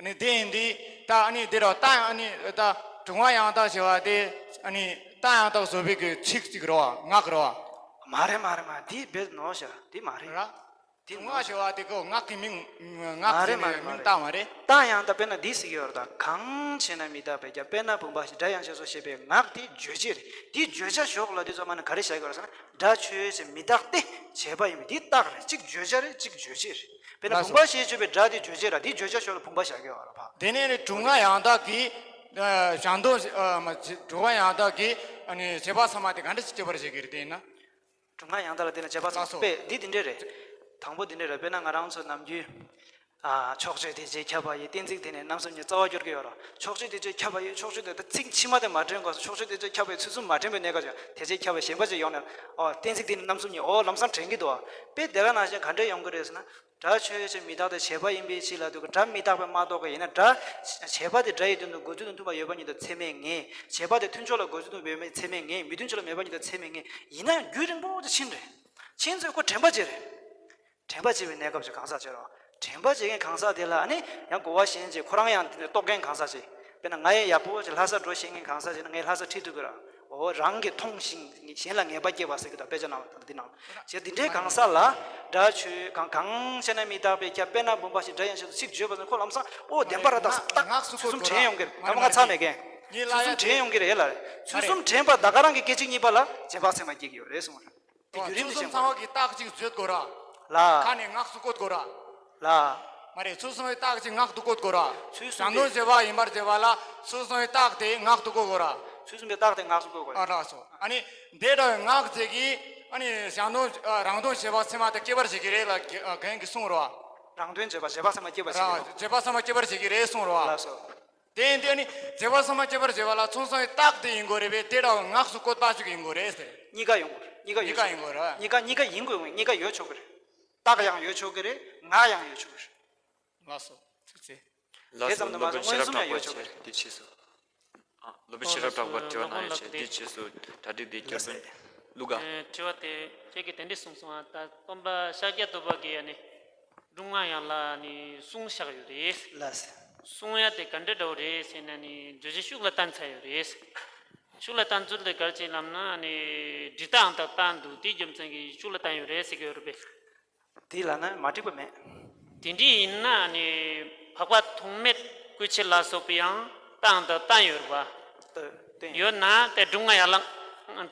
ནི་དེ་ཡིན་དུས་ད་ཨ་ནི་དེ་ར་རྟགས་ཨ་ནི་ད་སྒྲུབ་ངག་ཡང་དག་ཞེས་པ་དེ་ཨ་ནི་རྟགས་ཡང་དག་བཟོ་བའི་གི་ཚིག་ཅིག་ར་བ། ངག་ར་བ། མ་རེད་མ་རེད་མ་རེད། དེ་བེད་ནོ་ཤ་དེ་མ་རེད། ར། དེ་སྒྲུབ་ངག་ཞེས་པ་དེ་གོ་ངག་གི་མིང་། ངག་གི་མིང་རྟགས་མ་རེད། རྟགས་ཡང་དག་དཔེར་ན་འདི་ཟེར་གྱི་ཡོད་རེད། ད་གང་བྱས་ན་མི་རྟག་པས་ཀྱང་། དཔེར་ན་བུམ་པ་བཞིན། སྒྲ་དབྱངས་ཞེས་སོགས་ཞེས་པའི་ངག་དེ་བརྗོད་བྱ་རེད། དེ་བརྗོད་བྱ་ཞོག་ལ་དེ་ཚོ་མ་ནི་ག་རེ་བྱ་གི་ཡོད་རེད་ཟེར་ན། སྒྲ་ཆོས་ཅན་མི་རྟག་སྟེ་བྱས་པ་ཡིན་པས་དེ་རྟགས་རེད། གཅིག་བརྗོད་བྱ་རེད། གཅིག་རྗོད་བྱེད་རེད། དཔེར་ན་ལགས་སོ། བུམ་པ་ཞེས་བརྗོད་པའི་སྒྲ་དེ་རྗོད་བྱེད་ར། དེ་བརྗོད་བྱ་ཞོག་ལ་བུམ་པ་བཞག་གི་ཡོད་རེད་ཕ། དེ་ནས་ནི་སྒྲུབ་ངག་ཡང་དག་གིས་ཨ་བྱ་འདོད་ཨ་མ་སྒྲུབ་ངག་ཡང་དག་གིས་ཨ་ནི་བྱེད་པ་ཚད་མ་དེ་ག་འདྲ་ཞིག་སྐྱེ་བར་བྱེད་ཀྱི་རེད། དེ་ཡིན་ན། སྒྲུབ་ངག་ཡང་དག་ལ་བརྟེན་ནས་བྱེད་པ་ཚད་མ། ལགས་སོ། དཔེ་འདི་འདི་འདྲས་རེད། དང་པོ་འདི་འདྲས་རེད། དཔེར་ན་ང་རང་ཚོ་ནམ་རྒྱུན། ཨ། ཕྱོགས་ཆོས་དེ་རྗེས་ཁྱབ་པ་ཡི་གཏན་ཚིགས་དེ་ནས་རྣམ་གསུམ་གཉིས་རྩ་བ་སྐྱོར་གྱི་ཡོད་ར། ཕྱོགས་ཆོས་དེ་རྗེས་ཁྱབ་པ་ཡི། ཕྱོགས་ཆོས་དེ་ད་ཚིག་ཕྱི་མ་དེ་མ་དྲན་གོང་སུ་ཕྱོགས་ཆོས་དེ་རྗེས་ཁྱབ་པ་ཡི་ཚུལ་གསུམ་མ་དྲན་པའི་གནས་སྐབས་ཅིག་དེ་རྗེས་ཁྱབ་པའི་ཞེན་པ་ཅིག་ཡོང་ནས། ཨོ། གཏན་ཚིགས་དེ་ནས་རྣམ་གསུམ་གཉིས། ཨོ། ལམ་སང་དྲན་གྱི་འདུག་ཨ། དཔེ་དེ་ག་ནང་བཞིན་ག་འདྲས་ཡོང་གི་རེད་ཟེར་ན། སྒྲ་ཆོས་ཅན་མི་རྟག་སྟེ་བྱས་པ་ཡིན་པའི་ཕྱིར་ལབ་དུས་ཀྱི་སྒྲ་མི་རྟག་པས་མ་རྟོགས་པ་ཡིན་ན། སྒྲ་བྱས་པ་དེ་སྒྲ་ཡི་དོན་དུ་འགོད་ཚུལ་དང་མཐུན་པ་ཡོད་པ་ཉིད་དུ་ཚད་མས་ངེས། བྱས་པ་དེ་མཐུན་ཕྱོགས་ལ་འགོད་ཚུལ་དང་མེད་པ་ཚད་མས་ངེས། མི་མཐུན་ཕྱོགས་ལ་མེད་པ་ཉིད་དུ་ཚད་མས་ངེས། ཡིན་ན་རྒྱུན་རིང་པོ་ཅིག་ཕྱིན་རེད། ཕྱིན་ཚེ་ཁོ་དྲན་པ་བརྗེད་རེད། དྲན་པ་བརྗེད་པའི་གནས་སྐབས་ཅིག་གང་ཟག་བྱེད་རོགས། དྲན་པ་བརྗེད་མཁན་གང་ཟག་དེ་ལ་ཨ་ནི་ཡང་གོ་བ་གཞན་ཅིག་ཁོ་རང་ཡང་དེ་ནས་རྟོགས་མཁན་གང་ཟག་ཅིག་དཔེར་ན་ང་ཡང་ཡག་པོ་ཅིག་ལྷ་སར་འགྲོ་ཤེས་མཁན་གང་ཟག་ཅིག་ན་ངས་ལྷ་ས་ཁྲིད་ཐུབ་ཀྱི་ར། འོ། རང་གིས་མཐོང་ཞིང་གཞན་ལ་ངེས་པ་སྐྱེས་པ་ཟེར་གྱི་འདུག་དཔེ་ཆ་ནང་ལ་འདི་ནང་བྱས། འདི་འདྲའི་གང་ཟག་ལ་སྒྲ་ཆོས་གང་གང་བྱས་ན་མི་རྟག་པས་ཁྱབ། དཔེར་ན་བུམ་པ་བཞིན། སྒྲ་དབྱངས་ཞེས་སོགས་ཚིག་བརྗོད་པ་ཙམ་ཁོ་ལམ་སང་ཨོ་བདེན་པ་ར། ད་ད་ཚུལ་གསུམ་དྲན་ཡོང་གི་རེད། ད་ང་ཚར་མེད་མཁན། ཚུལ་གསུམ་དྲན་ཡོང་གི་རེད་ལ། ཚུལ་གསུམ་དྲན་པ་ད་ག་རང་གི་སྐད་ཅིག་གཉིས་པ་ལ་རྗེས་དཔག་ཚད་མ་སྐྱེ་གི་ཡོད་རེད་གསུངས་པ་རེད། དེ་བརྒྱུད་རིམ་དེ་ཚུལ་གསུམ་ཚང་བ་གི་རྟགས་གཅིག་བརྗོད་དགོས་ར། ལ། ཁ་ནས་ངག་གིས་བཀོད་དགོས་ར། ལ། མ་རེད། ཚུལ་གསུམ་གྱི་རྟགས་གཅིག་ངག་གིས་བཀོད་དགོས་ར། ཚུལ་གསུམ་གྱི། བྱ་འདོད་བྱེད་པ་ཡིན་པར་བྱེད་པ་ལ་ཚུལ་གསུམ་གྱི་རྟགས་དེ་ངག་གིས་བཀོད་དགོས་ར། ཚུལ་གསུམ་གྱི་རྟགས་དེ་ངག་གིས་བཀོད་དགོས་ར། ཨ། ལགས་སོ། ཨ་ནི་དེ་ལྟར་ངག་ཅིག་གིས་ཨ་ནི་བྱ་འདོད་རང་དོན་བྱེད་པ་ཚད་མ་དེ་སྐྱེ་བར་བྱེད་ཀྱི་རེད་ལ་རྒན་གྱིས་གསུངས་ར། རང་དོན་བྱེད་པ་བྱེད་པ་ཚད་མ་སྐྱེ་བར་བྱེད་ཀྱི་རེད། བྱེད་པ་ཚད་མ་སྐྱེ་བར་བྱེད་ཀྱི་རེད་གསུངས་ར། ལགས་སོ། དེ་ཡིན་དུས་ནི་བྱེད་པ་ཚད་མ་སྐྱེ་བར་བྱེད་པ་ལ་ཚུལ་གསུམ་གྱི་རྟགས་དེ་ཡིན་དགོས་རེད་པས། དེ་འདྲ་བ་ངག་གིས་བཀོད་པ་ཞིག་ཡིན་དགོས་རེད་ཟེར། གཉིས་ཀ་ཡོང་དགོས་རེད། གཉིས་ཀ་ཡོད་ཆོག་གཉིས་ཀ་ཡིན་དགོས་རེད། གཉིས་ཀ་གཉིས་ཀ་ཡིན་དགོས་ཡོང་། གཉིས་ཀ་ཡོད་ཆོག་གི་རེད། རྟགས་ཡང་ཡོད་ཆོག་གི་རེད། ངག་ཡང་ཡོད་ཆོག་གི་རེད། ལགས་སོ། ཚིག་ཚིག་དེ་ལགས་སོ། ཙམ་དུ་མ་སོང་། མངོན་སུམ་ཡང་ཡོད་ཆོག་གི་རེད། དེ་ཕྱིས་སུ། ཨ། སློབ་དཔོན་ཤེས་རབ་གྲགས་པ་དྲི་བ་གནང་ཡོད་ཆོག་དེ་ཕྱིས་སུ་གྲ་སྒྲིག་དེ་སྐྱོར་དཔོན་ཀླུ་དགའ། ཨེ། དྲི་བ་དེ་ཁྱེད་ཀྱིས་དེ་འདྲས་གསུངས་སོང་ཨ། ད་སྟོན་པ་ཤཱཀྱ་ཐུབ་པ་གིས་ཨ་ནི་སྒྲུབ་ངག་ཡན་ལག་ནི་གསུང་བཞག་ཡོད་རེད། ལགས་སོ། གསུང་ཡ་དེ་ག་འདྲ་འདྲ་བོ་རེད་ཟེར་ན་ནི་བརྗོད་བྱ་ཤུགས་ལ་བཏང་ཚར་ཡོད་རེད། ཤུགས་ལ་བཏང་ཚུལ་དེ་ག་རེ་བྱས་ལབ་ན་ནི་འབྲི་སྟངས་དང་བཏང་འདུག་དེའི་རྒྱུ་མཚན་གྱིས་ཤུགས་ལ་བཏང་ཡོད་རེད་ཟེར་གྱི་ཡོད་རེད་པས། དེ་ལབ་ན་མ་འགྲིག་པ་མེད། དེ་འདྲ་ཡིན་ན་ནི་འཕགས་པ་ཐོགས་མེད་སྐུ་མཆེད་ལ་སོགས་པའི་ཡང་བཏང་དང་བཏང་ཡོད་རེད་པ། ལྟོས་ཡོད་ན་དེ་སྒྲུབ་ངག་ཡན་ལག་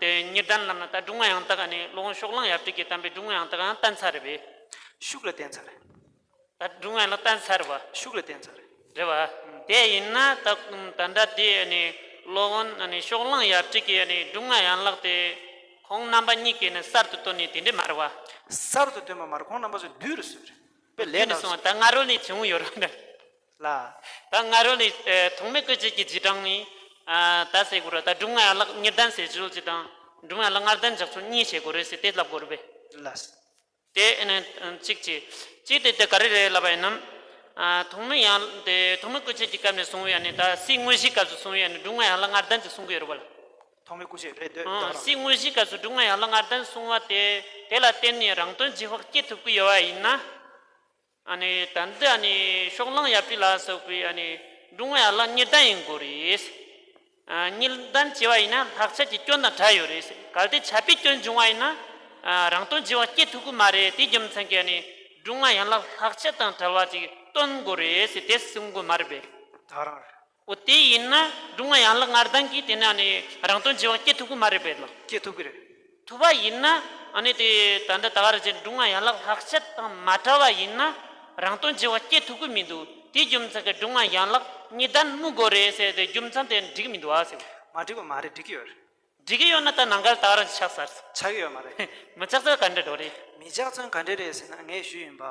དེ་གཉིས་ལྡན་ལབ་ན། ད་སྒྲུབ་ངག་ཡང་དག་ནི་སློབ་དཔོན་ཕྱོགས་གླང་ཡབ་སྲས་ཀྱིས་བསྟན་པའི་སྒྲུབ་ངག་ཡང་དག་ཡང་བསྟན་ཚར་རེད་པས། ཤུགས་ལ་བསྟན་ཚར་རེད། ད་སྒྲུབ་ངག་ཡན་ལག་བསྟན་ཚར་བ། ཤུགས་ལ་བསྟན་ཚར་རེད། རེད་བ། དེ་ཡིན་ན་ད་ད་ལྟ་དེ་ནི་སློབ་དཔོན་ནི་ཕྱོགས་གླང་ཡབ་སྲས་ཀྱིས་ནི་སྒྲུབ་ངག་ཡན་ལག་དེ་ཁོང་རྣམ་པ་གཉིས་ཀྱིས་ནི་གསར་དུ་བཏོན་ནི་དེ་འདྲ་མ་རེད་བ། གསར་དུ་བཏོན་པ་མ་རེད། ཁོང་རྣམ་པ་ཚོས་བསྡུས་རུ་བཟོས་རེད། དཔེ་ལས་བསྡུས་ནས་དང་གསུངས་པ། ད་སྔ་རོལ་ནས་བྱུང་ཡོད་རེད། ལ། ད་སྔ་རོལ་ནས་ཨེ་ཐོགས་མེད་སྐུ་མཆེད་ཀྱི་རྗེས་འབྲང་ནི། ཨ། ད་ཟེར་དགོས་རེད། ད་སྒྲུབ་ངག་ཡན་ལག་གཉིས་ལྡན་ཟེར་ཚུལ་གཅིག་དང་། སྒྲུབ་ངག་ཡན་ལག་ལྔ་ལྡན་བཞག་ཚུལ་གཉིས་བྱེད་དགོས་རེད་ཟེར་དེ་ལབ་དགོས་རེད་པས། ལགས། དེ་ནི་གཅིག་བྱས། གཅིག་དེ་དེ་ག་རེ་རེད་ལབ་པ་ཡིན་ན། ཨ། ཐོགས་མེད་ཡང་དེ་ཐོགས་མེད་སྐུ་མཆེད་ཀྱི་སྐབས་ནས་གསུངས་པའི་ཨ་ནི་ད་སའི་དངོས་གཞིའི་སྐབས་སུ་གསུངས་པའི་ཨ་ནི་སྒྲུབ་ངག་ཡན་ལག་ལྔ་ལྡན་ཅིག་གསུང་གི་ཡོད་རེད་པ་ལ། ཐོགས་མེད་སྐུ་མཆེད་རེད། འདོད་ཨང་། རང་། སའི་དངོས་གཞིའི་སྐབས་སུ་སྒྲུབ་ངག་ཡན་ལག་ལྔ་ལྡན་གསུངས་པ་དེ་དེ་ལ་བརྟེན་ནས་རང་དོན་རྗེས་དཔག་སྐྱེ་ཐུབ་ཀྱི་ཡོད་པ་ཡིན་ན། ཨ་ནི་ད་འདི་ཨ་ནི་ཕྱོགས་གླང་ཡབ་སྲས་ལ་སོགས་པའི་ཨ་ནི་སྒྲུབ་ངག་ཡན་ལག་གཉིས་ལྡན་ཡིན་དགོས་རེད། ཨ། གཉིས་ལྡན་བྱས་པ་ཡིན་ན་ལྷག་ཆད་ཀྱི་སྐྱོན་དང་བྲལ་ཡོད་རེད། གལ་ཏེ་ཆད་པའི་སྐྱོན་བྱུང་བ་ཡིན་ན། ཨ། རང་དོན་རྗེས་དཔག་སྐྱེ་ཐུབ་ཀྱི་མ་རེད། དེའི་རྒྱུ་མཚན་གྱིས་ཨ་ནི་སྒྲུབ་ངག་ཡན་ལག་ལྷག་ཆད་དང་བྲལ་བ་ཅིག་སྟོན་དགོས་རེད་ཟེར་དེ་གསུང་གི་མ་རེད་པས། ད་རང་རེད། འོ། དེ་ཡིན་ན་སྒྲུབ་ངག་ཡན་ལག་ལྔ་ལྡན་གྱིས་དེ་ནི་ཨ་ནི་རང་དོན་རྗེས་དཔག་སྐྱེ་ཐུབ་ཀྱི་མ་རེད་པས་ལ། སྐྱེ་ཐུབ་ཀྱི་རེད། ཐུབ་པ་ཡིན་ན་ཨ་ནི་དེ་ད་ལྟ་ད་ག་རེ་བྱས། སྒྲུབ་ངག་ཡན་ལག་ལྷག་ཆད་དང་མ་བྲལ་བ་ཡིན་ན་རང་དོན་རྗེས་དཔག་སྐྱེ་ཐུབ་ཀྱི་མི་འདུག་དེའི་རྒྱུ་མཚན་གྱིས་སྒྲུབ་ངག་ཡན་ལག་གཉིས་ལྡན་སྨོས་དགོས་རེད་ཟེར་དེ་རྒྱུ་མཚན་དེ་འགྲིག་གི་མི་འདུག་ཨ་ཟེར། མ་འགྲིག་པ་མ་རེད། འགྲིག་གི་ཡོད་རེད། འགྲིག་གི་ཡོད་ན་ད་ནང་ག་ལ་ད་ག་རང་ཆགས་ཚར། ཆགས་ཀྱི་ཡོད་མ་རེད། མི་ཆགས་ཚུལ་ག་འདྲ་འགྲོ་རེད། མི་ཆགས་ཚུལ་ག་འདྲ་རེད་ཟེར་ན་ངས་ཞུས་ཡིན་པ།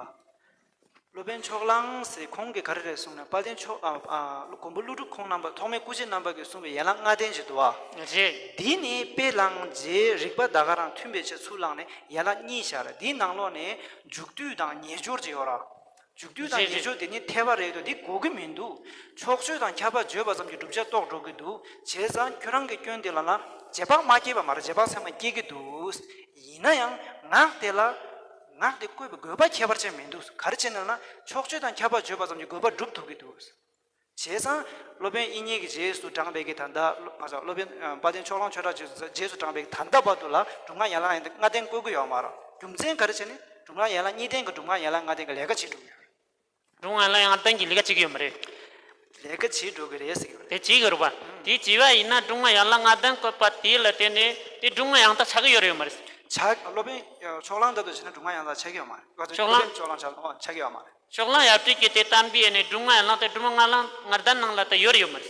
སློབ་དཔོན་ཕྱོགས་གླང་ཟེར་ཁོང་གིས་ག་རེ་རེད་གསུངས་ན། དཔལ་ལྡན་ཕྱོགས་ཨ་ཨ་མགོན་པོ་ཀླུ་སྒྲུབ་ཁོང་རྣམ་པ་ཐོགས་མེད་སྐུ་མཆེད་རྣམ་པ་གིས་གསུངས་པའི་ཡན་ལག་ལྔ་ལྡན་ཞིག་འདུག་བ། རེད། འདི་ནི་དཔེ་བླང་རྗེས་རིགས་པ་ད་ག་རང་མཐུན་པའི་ཆེད་ཚུར་བླངས་ནས་ཡན་ལག་གཉིས་བཞག་ར། འདིའི་ནང་ལོགས་ནས་མཇུག་བསྡུ་དང་ཉེས་སྦྱོར་ཅིག་ཡོད་ར། མཇུག་བསྡུ་དང་རེད་ཉེས་རེད། སྦྱོར་དེ་ནི་ཐལ་བ་རེད་དོ། འདི་དགོས་ཀྱི་མི་འདུག་ཕྱོགས་ཆོས་དང་ཁྱབ་པ་བརྗོད་པ་ཙམ་གྱིས་བསྒྲུབ་བྱ་རྟོགས་འགྲོ་གི་འདུག་བྱས་ཙང་ཁྱོད་རང་གི་སྐྱོན་དེ་ལ་ལ་རྗེས་དཔག་མ་སྐྱེས་པ་མ་རེད། རྗེས་དཔག་ཚད་མ་སྐྱེ་གི་འདུག་ཡིན་ན་ཡང་ངག་དེ་ལ་ངག་དེ་བཀོད་པའི་དགོས་པ་ཁྱད་པར་ཅན་མི་འདུག་ག་རེ་བྱས་ན་ལ་ཕྱོགས་ཆོས་དང་ཁྱབ་པ་བརྗོད་པ་ཙམ་གྱིས་དགོས་པ་སྒྲུབ་ཐུབ་ཀྱི་འདུག་བྱས་ཙང་སློབ་དཔོན་དབྱིག་གཉེན་གྱི་རྗེས་སུ་འབྲངས་པའི་གི་ད་ལྟ་སློབ་ང་ཚོ་སློབ་དཔོན་ཨ་དཔལ་ལྡན་ཕྱོགས་གླང་ཆོས་གྲགས་རྗེས་སུ་རྗེས་སུ་འབྲངས་པའི་གི་ད་ལྟ་བར་དུ་ལ་སྒྲུབ་ངག་ཡན་ལག་ལྔ་ལྡན་བཀོད་ཀྱི་ཡོད་མ་རེད། རྒྱུ་མཚན་ག་རེ་བྱས་ནས་སྒྲུབ་ངག་ཡན་ལག་གཉིས་ལྡན་གྱི་སྒྲུབ་ངག་ཡན་ལག་ལྔ་ལྡན་གྱི་ལས་ཀ་བྱེད་འགྲོ་གི་ཡོད་རེད། སྒྲུབ་ངག་ཡན་ལག་ལྔ་ལྡན་གྱི་ལས་ཀ་བྱེད་ཀྱི་ཡོད་མ་རེད། ལས་ཀ་བྱེད་འགྲོ་གི་རེད་ཟེར་གྱི་ཡོད་རེད། དེ་བྱེད་ཀྱི་རེད་པ། དེ་བྱས་པ་ཡིན་ན་སྒྲུབ་ངག་ཡན་ལག་ལྔ་ལྡན་བཀོད་པ་དེ་ལ་བརྟེན་ནས་དེ་སྒྲུབ་ངག་ཡང་དག་ཆགས་ཀྱི་ཡོད་རེད་ཡོད་མ་རེད། ཆགས། སློབ་དཔོན་ཕྱོགས་གླང་ལྟ་བུ་བྱས་ན་སྒྲུབ་ངག་ཡང་དག་ཆགས་ཀྱི་ཡོད་མ་རེད། ཕྱོགས་གླང་། ཕྱོགས་གླང་ཆགས་ཨོ་ཆགས་ཀྱི་ཡོད་མ་རེད། ཕྱོགས་གླང་ཡབ་སྲས་ཀྱིས་དེ་བསྟན་པའི་ནས་སྒྲུབ་ངག་ཡན་ལག་དེ་སྒྲུབ་ངག་ལྔ་ལྡན་ནང་ལ་ད་ཡོད་རེད་ཡོད་མ་རེད།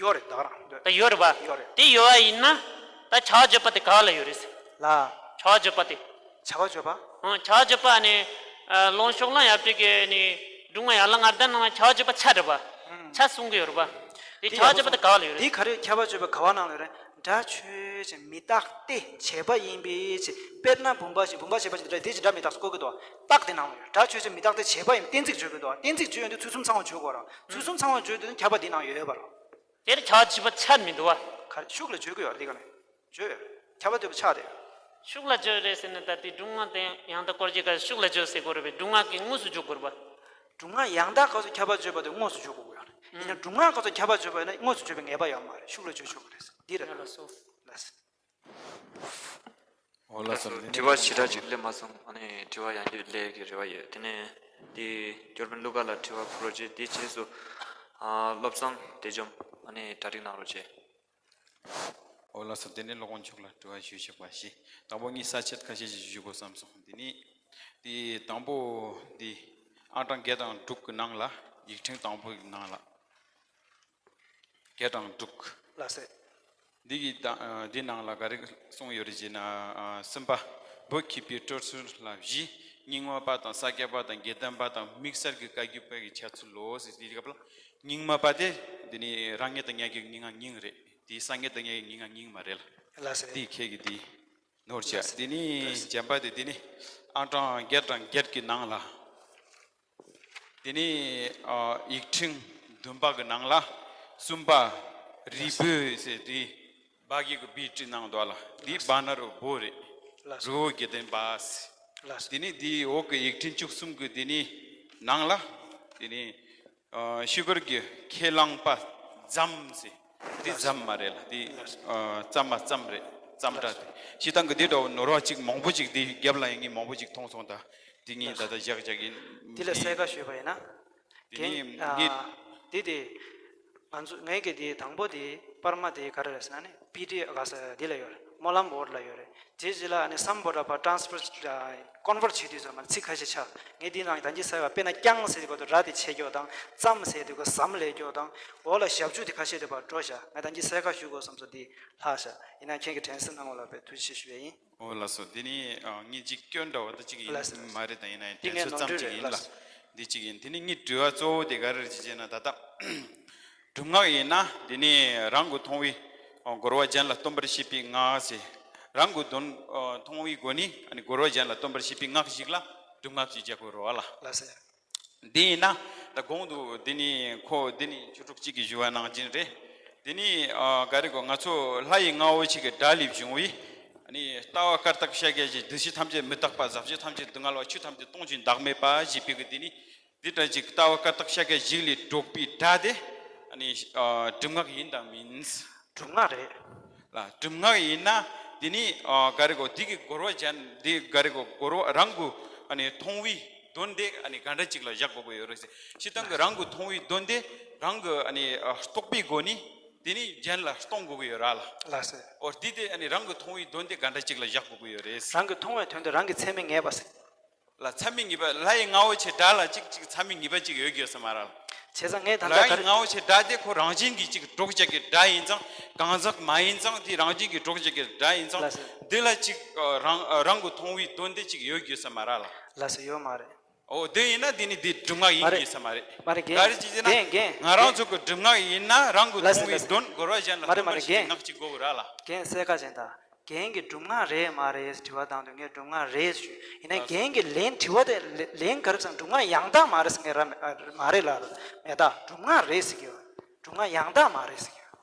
ཡོད་རེད། ད་ག་རང་ཡོད་རེད། ད་ཡོད་རེད་པ། ཡོད་རེད། དེ་ཡོད་པ་ཡིན་ན་ད་བྱ་བ་བརྗོད་པ་དེ་ག་བ་ལ་ཡོད་རེད་ཟེར། ལ། བྱ་བ་བརྗོད་པ་དེ། བྱ་བ་བརྗོད་པ། ཨང་། བྱ་བ་བརྗོད་པ་ནི་ཨ་སློབ་དཔོན་ཕྱོགས་གླང་ཡབ་སྲས་ཀྱི་ནི་སྒྲུབ་ངག་ཡན་ལག་ལྔ་ལྡན་ནང་ལ་བྱ་བ་བརྗོད་པ་ཆ་རེད་པ། ཨང་། ཆ་གསུང་གི་ཡོད་རེད་པ། དེ་དེ་བྱ་བ་ཡག་པོ་བརྗོད་པ་དེ་ག་བ་ལ་ཡོད་རེད། དེ་ག་རེ་ཁྱད་པར་བརྗོད་པ་ག་བ་ནང་ལ་ཡོད་རེད། སྒྲ་ཆོས་ཅན་མི་རྟག་སྟེ་བྱས་པ་ཡིན་པའི་ཕྱིར། དཔེར་ན་བུམ་པ་བཞིན། བུམ་པ་བྱས་པ་ཅིག་འདྲ་དེ་ཅིག་སྒྲ་མི་རྟག་སོགས་བཀོད་ཀྱི་འདུག་རྟགས་དེ་ནང་ལ་ཡོད། སྒྲ་ཆོས་ཅན་མི་རྟག་སྟེ་བྱས་པ་ཡིན། གཏན་ཚིགས་བརྗོད་ཀྱི་འདུག་གཏན་ཚིགས་བརྗོད་ཡོང་དུས་ཚུལ་གསུམ་ཚང་བ་བརྗོད་དགོས་ར། ཚུལ་གསུམ་ཚང་བ་བརྗོད་དུས་ཁྱབ་པ་དེ་ནང་ཡོད་ཡོད་པ་ར། དེར་བྱ་བ་བརྗོད་པ་ཆ་མི་འདུག་བ། ག་རེ་ཤུགས་ལ་བརྗོད་ཀྱི་ཡོད་རེད། འདི་ག་ནས་བརྗོད་ཡོད། ཁྱབ་པ་བརྗོད་པ་ཆགས་རེད། ཤུགས་ལ་བརྗོད་རེད་ཟེར་ན་ད་དེ་སྒྲུབ་ངག་དེ་ཡང་དག་སྐོར་གྱི་སྐབས་ཤུགས་ལ་བརྗོད་ཟེར་དགོས་རེད་པས། སྒྲུབ་ངག་གི་དངོས་སུ་བརྗོད་དགོས་རེད་པ། སྒྲུབ་ངག་ཡང་དག་སྐབས་སུ་ཁྱབ་པ་བརྗོད་པ་དེ་དངོས་སུ་བརྗོད་དགོས་ཀྱི་ཡོད་རེད། ཡིན་ན་སྒྲུབ་ངག་སྐབས་སུ་ཁྱབ་པ་བརྗོད་པ་ཡིན་ན་དངོས་སུ་བརྗོད་པའི་ངེས་པ་ཡོད་མ་རེད། ཤུགས་ལ་བརྗོད་ཆོག་གི་རེད། འདི་རེད། ལགས་སོ། ལགས་སོ། འོ་ལགས་སོ། འདི་ནས་དྲི་བ་ཞེ་དྲག་ཅིག་སླེབས་མ་སོང་། ཨ་ནི་དྲི་བ་ཡང་བསྐྱར་སླེབས་ཀྱི་རེ་བ་ཡོད། དེ་ནས་དེ་སྐྱོར་དཔོན་ཀླུ་དགའ་ལ་དྲི་བ་ཕུལ་རོགས་བྱེད། དེ་རྗེས་སུ་ཨ་བློ་བཟང་བདེ་འཇོམས་ཨ་ནི་གྲ་སྒྲིག་གནང་རོགས་བྱེད། འོ་ལགས་སོ། དེ་ནས་སློབ་དཔོན་མཆོག་ལ་དྲི་བ་ཞུ་ཆོག་པ་ཞིག་དང་པོ་ངས་ས་བཅད་ཁ་ཤས་ཤིག་ཞུ་དགོས་བསམ་སོང་། དེ་ནས་དེ་དང་པོ་དེ་ཨང་གྲངས་བརྒྱད་དང་དྲུག་གི་ནང་ལ། ཡིག་ཕྲེང་དང་པོ་གི་ནང་ལ། བརྒྱད་དང་དྲུག་ལགས་སེ། འདི་གི་ད་འདི་ནང་ལ་ག་རེ་གསུངས་ཡོད་རེད་ཅེ་ན། ཨ་གསུམ་པ། བོད་མཁས་པའི་སྤྲོ་ཚུལ་ལ་བཞི། རྙིང་མ་པ་དང་ས་སྐྱ་པ་དང་དགེ་ལྡན་པ་དང་དམིགས་བསལ་གྱི་བཀའ་བརྒྱུད་པ་གི་འཆད་ཚུལ་ལོ་ཟེར། དེའི་སྐབས་ལ་རྙིང་མ་པ་དེ་འདི་ནི་རང་ཉིད་དང་ཉག་གི་མྱིང་ང་རྙིང་རེད། དེ་སངས་རྒྱས་དང་ཉག་གི་མྱིང་ང་རྙིང་མ་རེད་ལ། ལགས་སེ། དེ་ཁྱེད་ཀྱི་དེ་ནོར་བྱས། ལགས་སེ། དེ་ནི་ལགས་སེ། འཇམ་པ་དེ་དེ་ནི་ཨང་གྲངས་བརྒྱད་དང་བརྒྱད་ཀྱི་ནང་ལ། དེ་ནས་ཨ་ཡིག་ཕྲེང་བདུན་པ་གི་ནང་ལ་གསུམ་པ། རུས་སྦལ་ཟེར་དེ་སྦ་གི་གུ་སྦི་བྲིས་གནང་འདུག་ལ། དེ་སྦ་ན་རོ་སྦོ་རེད། ལགས་སོ། རི་བོ་དགེ་ལྡན་པ་ཟེར། ལགས་སོ། དེ་ནས་དེའི་འོག་གི་ཡིག་ཕྲེང་བཅུ་གསུམ་གི་དེ་ནས་ནང་ལ་དེ་ནས་ཨ་ཤུ་གུར་གྱི་ཁས་བླངས་པ་ཙམ་ཟེར། དེ་ཙམ་མ་རེད་ལ། དེ་ཨ་ཙམ་མ་ཙམ་རེད། ཙམ་སྒྲ་དེ། སྤྱིར་བཏང་གི་དེ་འདྲ་བོ་ནོར་བ་ཅིག་མང་པོ་ཅིག་དེ་རྒྱབ་ལ་ཡང་ངས་མང་པོ་ཅིག་མཐོང་སོང་། ད་དེ་ངས་ད་ལྟ་བཞག་བཞག་གིན། དེ་ལ་གསལ་ཁ་ཞུས་པ་ཡིན་ན། དེ་ནི་རྒན་ངས་ཨ་དེ་དེ་ང་ཚོ་ངས་ཀྱི་དེ་དང་པོ་དེ་པར་མ་དེ་ག་རེ་རེད་ཟེར་ན་ནི། པི་ཌི་ཨེཕ་ག་ས་དེ་ལ་ཡོད་རེད། སྨོན་ལམ་བོར་ལ་ཡོད་རེད། དེ་རྗེས་ལ་ཨ་ནི་སམ་བྷོ་ཊ་པ་ཊ་རན་སི་ཕར་ཀོན་ཝར་བྱེད་དུས་ཙམ་པ་ཚིག་ཁ་ཤས་ཆགས། ངས་འདི་ནང་ད་ཅི་ཟེར་བ་དཔེར་ན་རྐྱང་ཟེར་དུས་སྐབས་དུ་ར་དེ་ཆད་ཀྱོག་དང་། ཙམ་ཟེར་དུས་སྐབས་ཟམ་ལས་ཀྱོག་དང་། འོག་ལ་ཞབས་ཀྱུ་དེ་ཁ་ཤས་དེ་བར་འགྲོ་བཞག་ང་ད་ཅི་གསལ་ཁ་ཞུ་དགོས་བསམ་སོང་། འདི་ལྷག་བཞག་ཡིན་ན་ཁྱེད་ཀྱི་དྲན་གསོ་གནང་བ་ལ་དཔེ་ཐུགས་རྗེ་ཆེ་ཞུ་ཡ་ཡིན། འོ་ལགས་སོ། འདི་ནི་ཨ་ངས་ཅིག་སྐྱོན་འདྲ་བོ་ད་ཅིག་ཡིན། ལགས་སོ། མ་རེད། ད་ཡིན་ན་ཡང་འདི་དྲན་ངའི་གསོ་ནོར་ཙམ་འཁྲུལ་ཅིག་རེད། ཡིན་ལ། ལགས་སོ། འདི་ཅིག་ཡིན། དེ་ནི་ངའི་དྲི་བ་གཙོ་བོ་དེ་ག་རེ་རེད་ཅེ་ན། ད་ལྟ་སྒྲུབ་ངག་ཡིན་ན་འདི་ནི་རང་གི་མཐོང་བའི་ཨ་རྒོལ་བ་གཞན་ལ་སྟོན་པར་བྱེད་པའི་ངག་ཟེར། རང་གི་དོན་ཨ་མཐོང་བའི་སྒོ་ནས་ཨ་ནི་རྒོལ་བ་གཞན་ལ་སྟོན་པར་བྱེད་པའི་ངག་ཞིག་ལ་སྒྲུབ་ངག་ཅེས་བྱ་དགོས་རེད་བ་ལ། ལགས་སེ། འདི་ཡིན་ན་ད་གོང་དུ་འདི་ནི་ཁོ་འདི་ནི་ཆོས་གྲོགས་གཅིག་གིས་ཞུ་བ་ནང་བཞིན་རེད། འདི་ནི་ཨ་ག་རེ་གོ། ང་ཚོ་ལྷ་ཡི་རྔ་བོ་ཆེ་གི་སྒྲ་ལས་བྱུང་བའི་ཨ་ནི་ལྟ་བ་བཀའ་རྟགས་ཤཱཀྱ་བཞི། འདུ་བྱེད་ཐམས་ཅད་མི་རྟག་པ། ཟག་བཅས་ཐམས་ཅད་སྡུག་བསྔལ་བ། ཆོས་ཐམས་ཅད་སྟོང་ཞིང་བདག་མེད་པ་ཞེས་པའི་གི་འདི་ནི། འདི་ལྟར་ཅིག་ལྟ་བ་བཀའ་རྟགས་ཤཱཀྱ་བཞི་ལས་སྒྲོག་པའི་སྒྲ་དེ་ཨ་ནི་ཨ་སྒྲུབ་ངག་ཡིན་དང་མིན། སྒྲུབ་ངག་རེད། ལ་སྒྲུབ་ངག་ཡིན་ན་འདི་ནི་ཨ་ག་རེ་གོ། འདི་གི་རྒོལ་བ་གཞན་འདི་ག་རེ་གོ། རྒོལ་བ་རང་གི་ཨ་ནི་མཐོང་བའི་དོན་དེ་ཨ་ནི་ག་འདྲ་ཅིག་ལ་བཞག་དགོས་ཀྱི་ཡོད་རེད་ཟེར། སྤྱིར་བཏང་གི་རང་གི་མཐོང་བའི་དོན་དེ་རང་གི་ཨ་ནི་ཨ་རྟོགས་པའི་སྒོ་ནས་འདི་ནི་གཞན་ལ་སྟོན་དགོས་ཀྱི་ཡོད་ར་ལ། ལགས་སེ། འོ་འདི་དེ་ཨ་ནི་རང་གི་མཐོང་བའི་དོན་དེ་ག་འདྲ་ཅིག་ལ་བཞག་དགོས་ཀྱི་ཡོད་རེད་ཟེར། རང་གི་མཐོང་བའི་དོན་དེ་རང་གི་ཚད་མས་ངེས་པ་ཟེར། ལ་ཚད་མས་ངེས་པ། ལྷ་ཡི་རྔ་བོ་ཆེ་སྒྲ་ལ་ཅིག་ཅིག་ཚད་མས་ངེས་པ་ཅིག་ཡོད་དགོས་ས་མ་རེད། བྱས་ཙང་ངས་ད་ལྟ་ལྷ་ཡི་ག་རེ། རྔ་བོ་ཆེ་སྒྲ་དེ་ཁོ་རང་བཞིན་གྱིས་ཅིག་སྒྲོག་བྱེད་ཀྱི་སྒྲ་ཡིན་ཙང་། གང་ཟག་མ་ཡིན་ཙང་དེ་རང་བཞིན་གྱིས་སྒྲོག་བྱེད་ཀྱི་སྒྲ་ཡིན་ཙང་། ལགས་སོ། འདི་ལ་ཅིག་ཨ་རང་ཨ་རང་གི་མཐོང་བའི་དོན་དེ་ཅིག་ཡོད་དགོས་ས་མ་རེད་ལ། ལགས་སོ། ཡོད་མ་རེད། འོ་དེ་ཡིན་ན་དེ་ནི་དེ་སྒྲུབ་ངག་ཡིན་མ་རེད། གྱི་ས་མ་རེད། མ་རེད། རྒན། ག་རེ་ཅི་ཟེར་ན། རྒན། རྒན། ང་རང་ཚོ་གི་སྒྲུབ་ངག་ཡིན་ན་རང་གི་ལགས་སོ། མཐོང་བའི་ལགས་སོ། དོན་གོ་བ་གཞན་ལ་མ་རེད། མ་བསྟན་པ་རེད། ཞིག་རྒན། ངག་ཅིག་དགོས་གི་ར་ལ། རྒན་གསལ་ཁ་ཅན་ད། རྒན་གྱི་སྒྲུབ་ངག་རེད་མ་རེད་དྲི་བ་བཏང་དུས་ངས་སྒྲུབ་ངག་རེད་ཞུས། ཡིན་ན་རྒན་གྱི་ལན་དྲི་བ་དེ་ལན་ག་རེ་བྱུང་། སྒྲུབ་ངག་ཡང་དག་མ་རེད་ཟེར་ངས་ར་མ་རེད་ལ་མེད་ད། སྒྲུབ་ངག་རེད་ཟེར་གྱི་ཡོད། སྒྲུབ་ངག་ཡང་དག་མ་རེད་ཟེར་གྱི་ཡོད།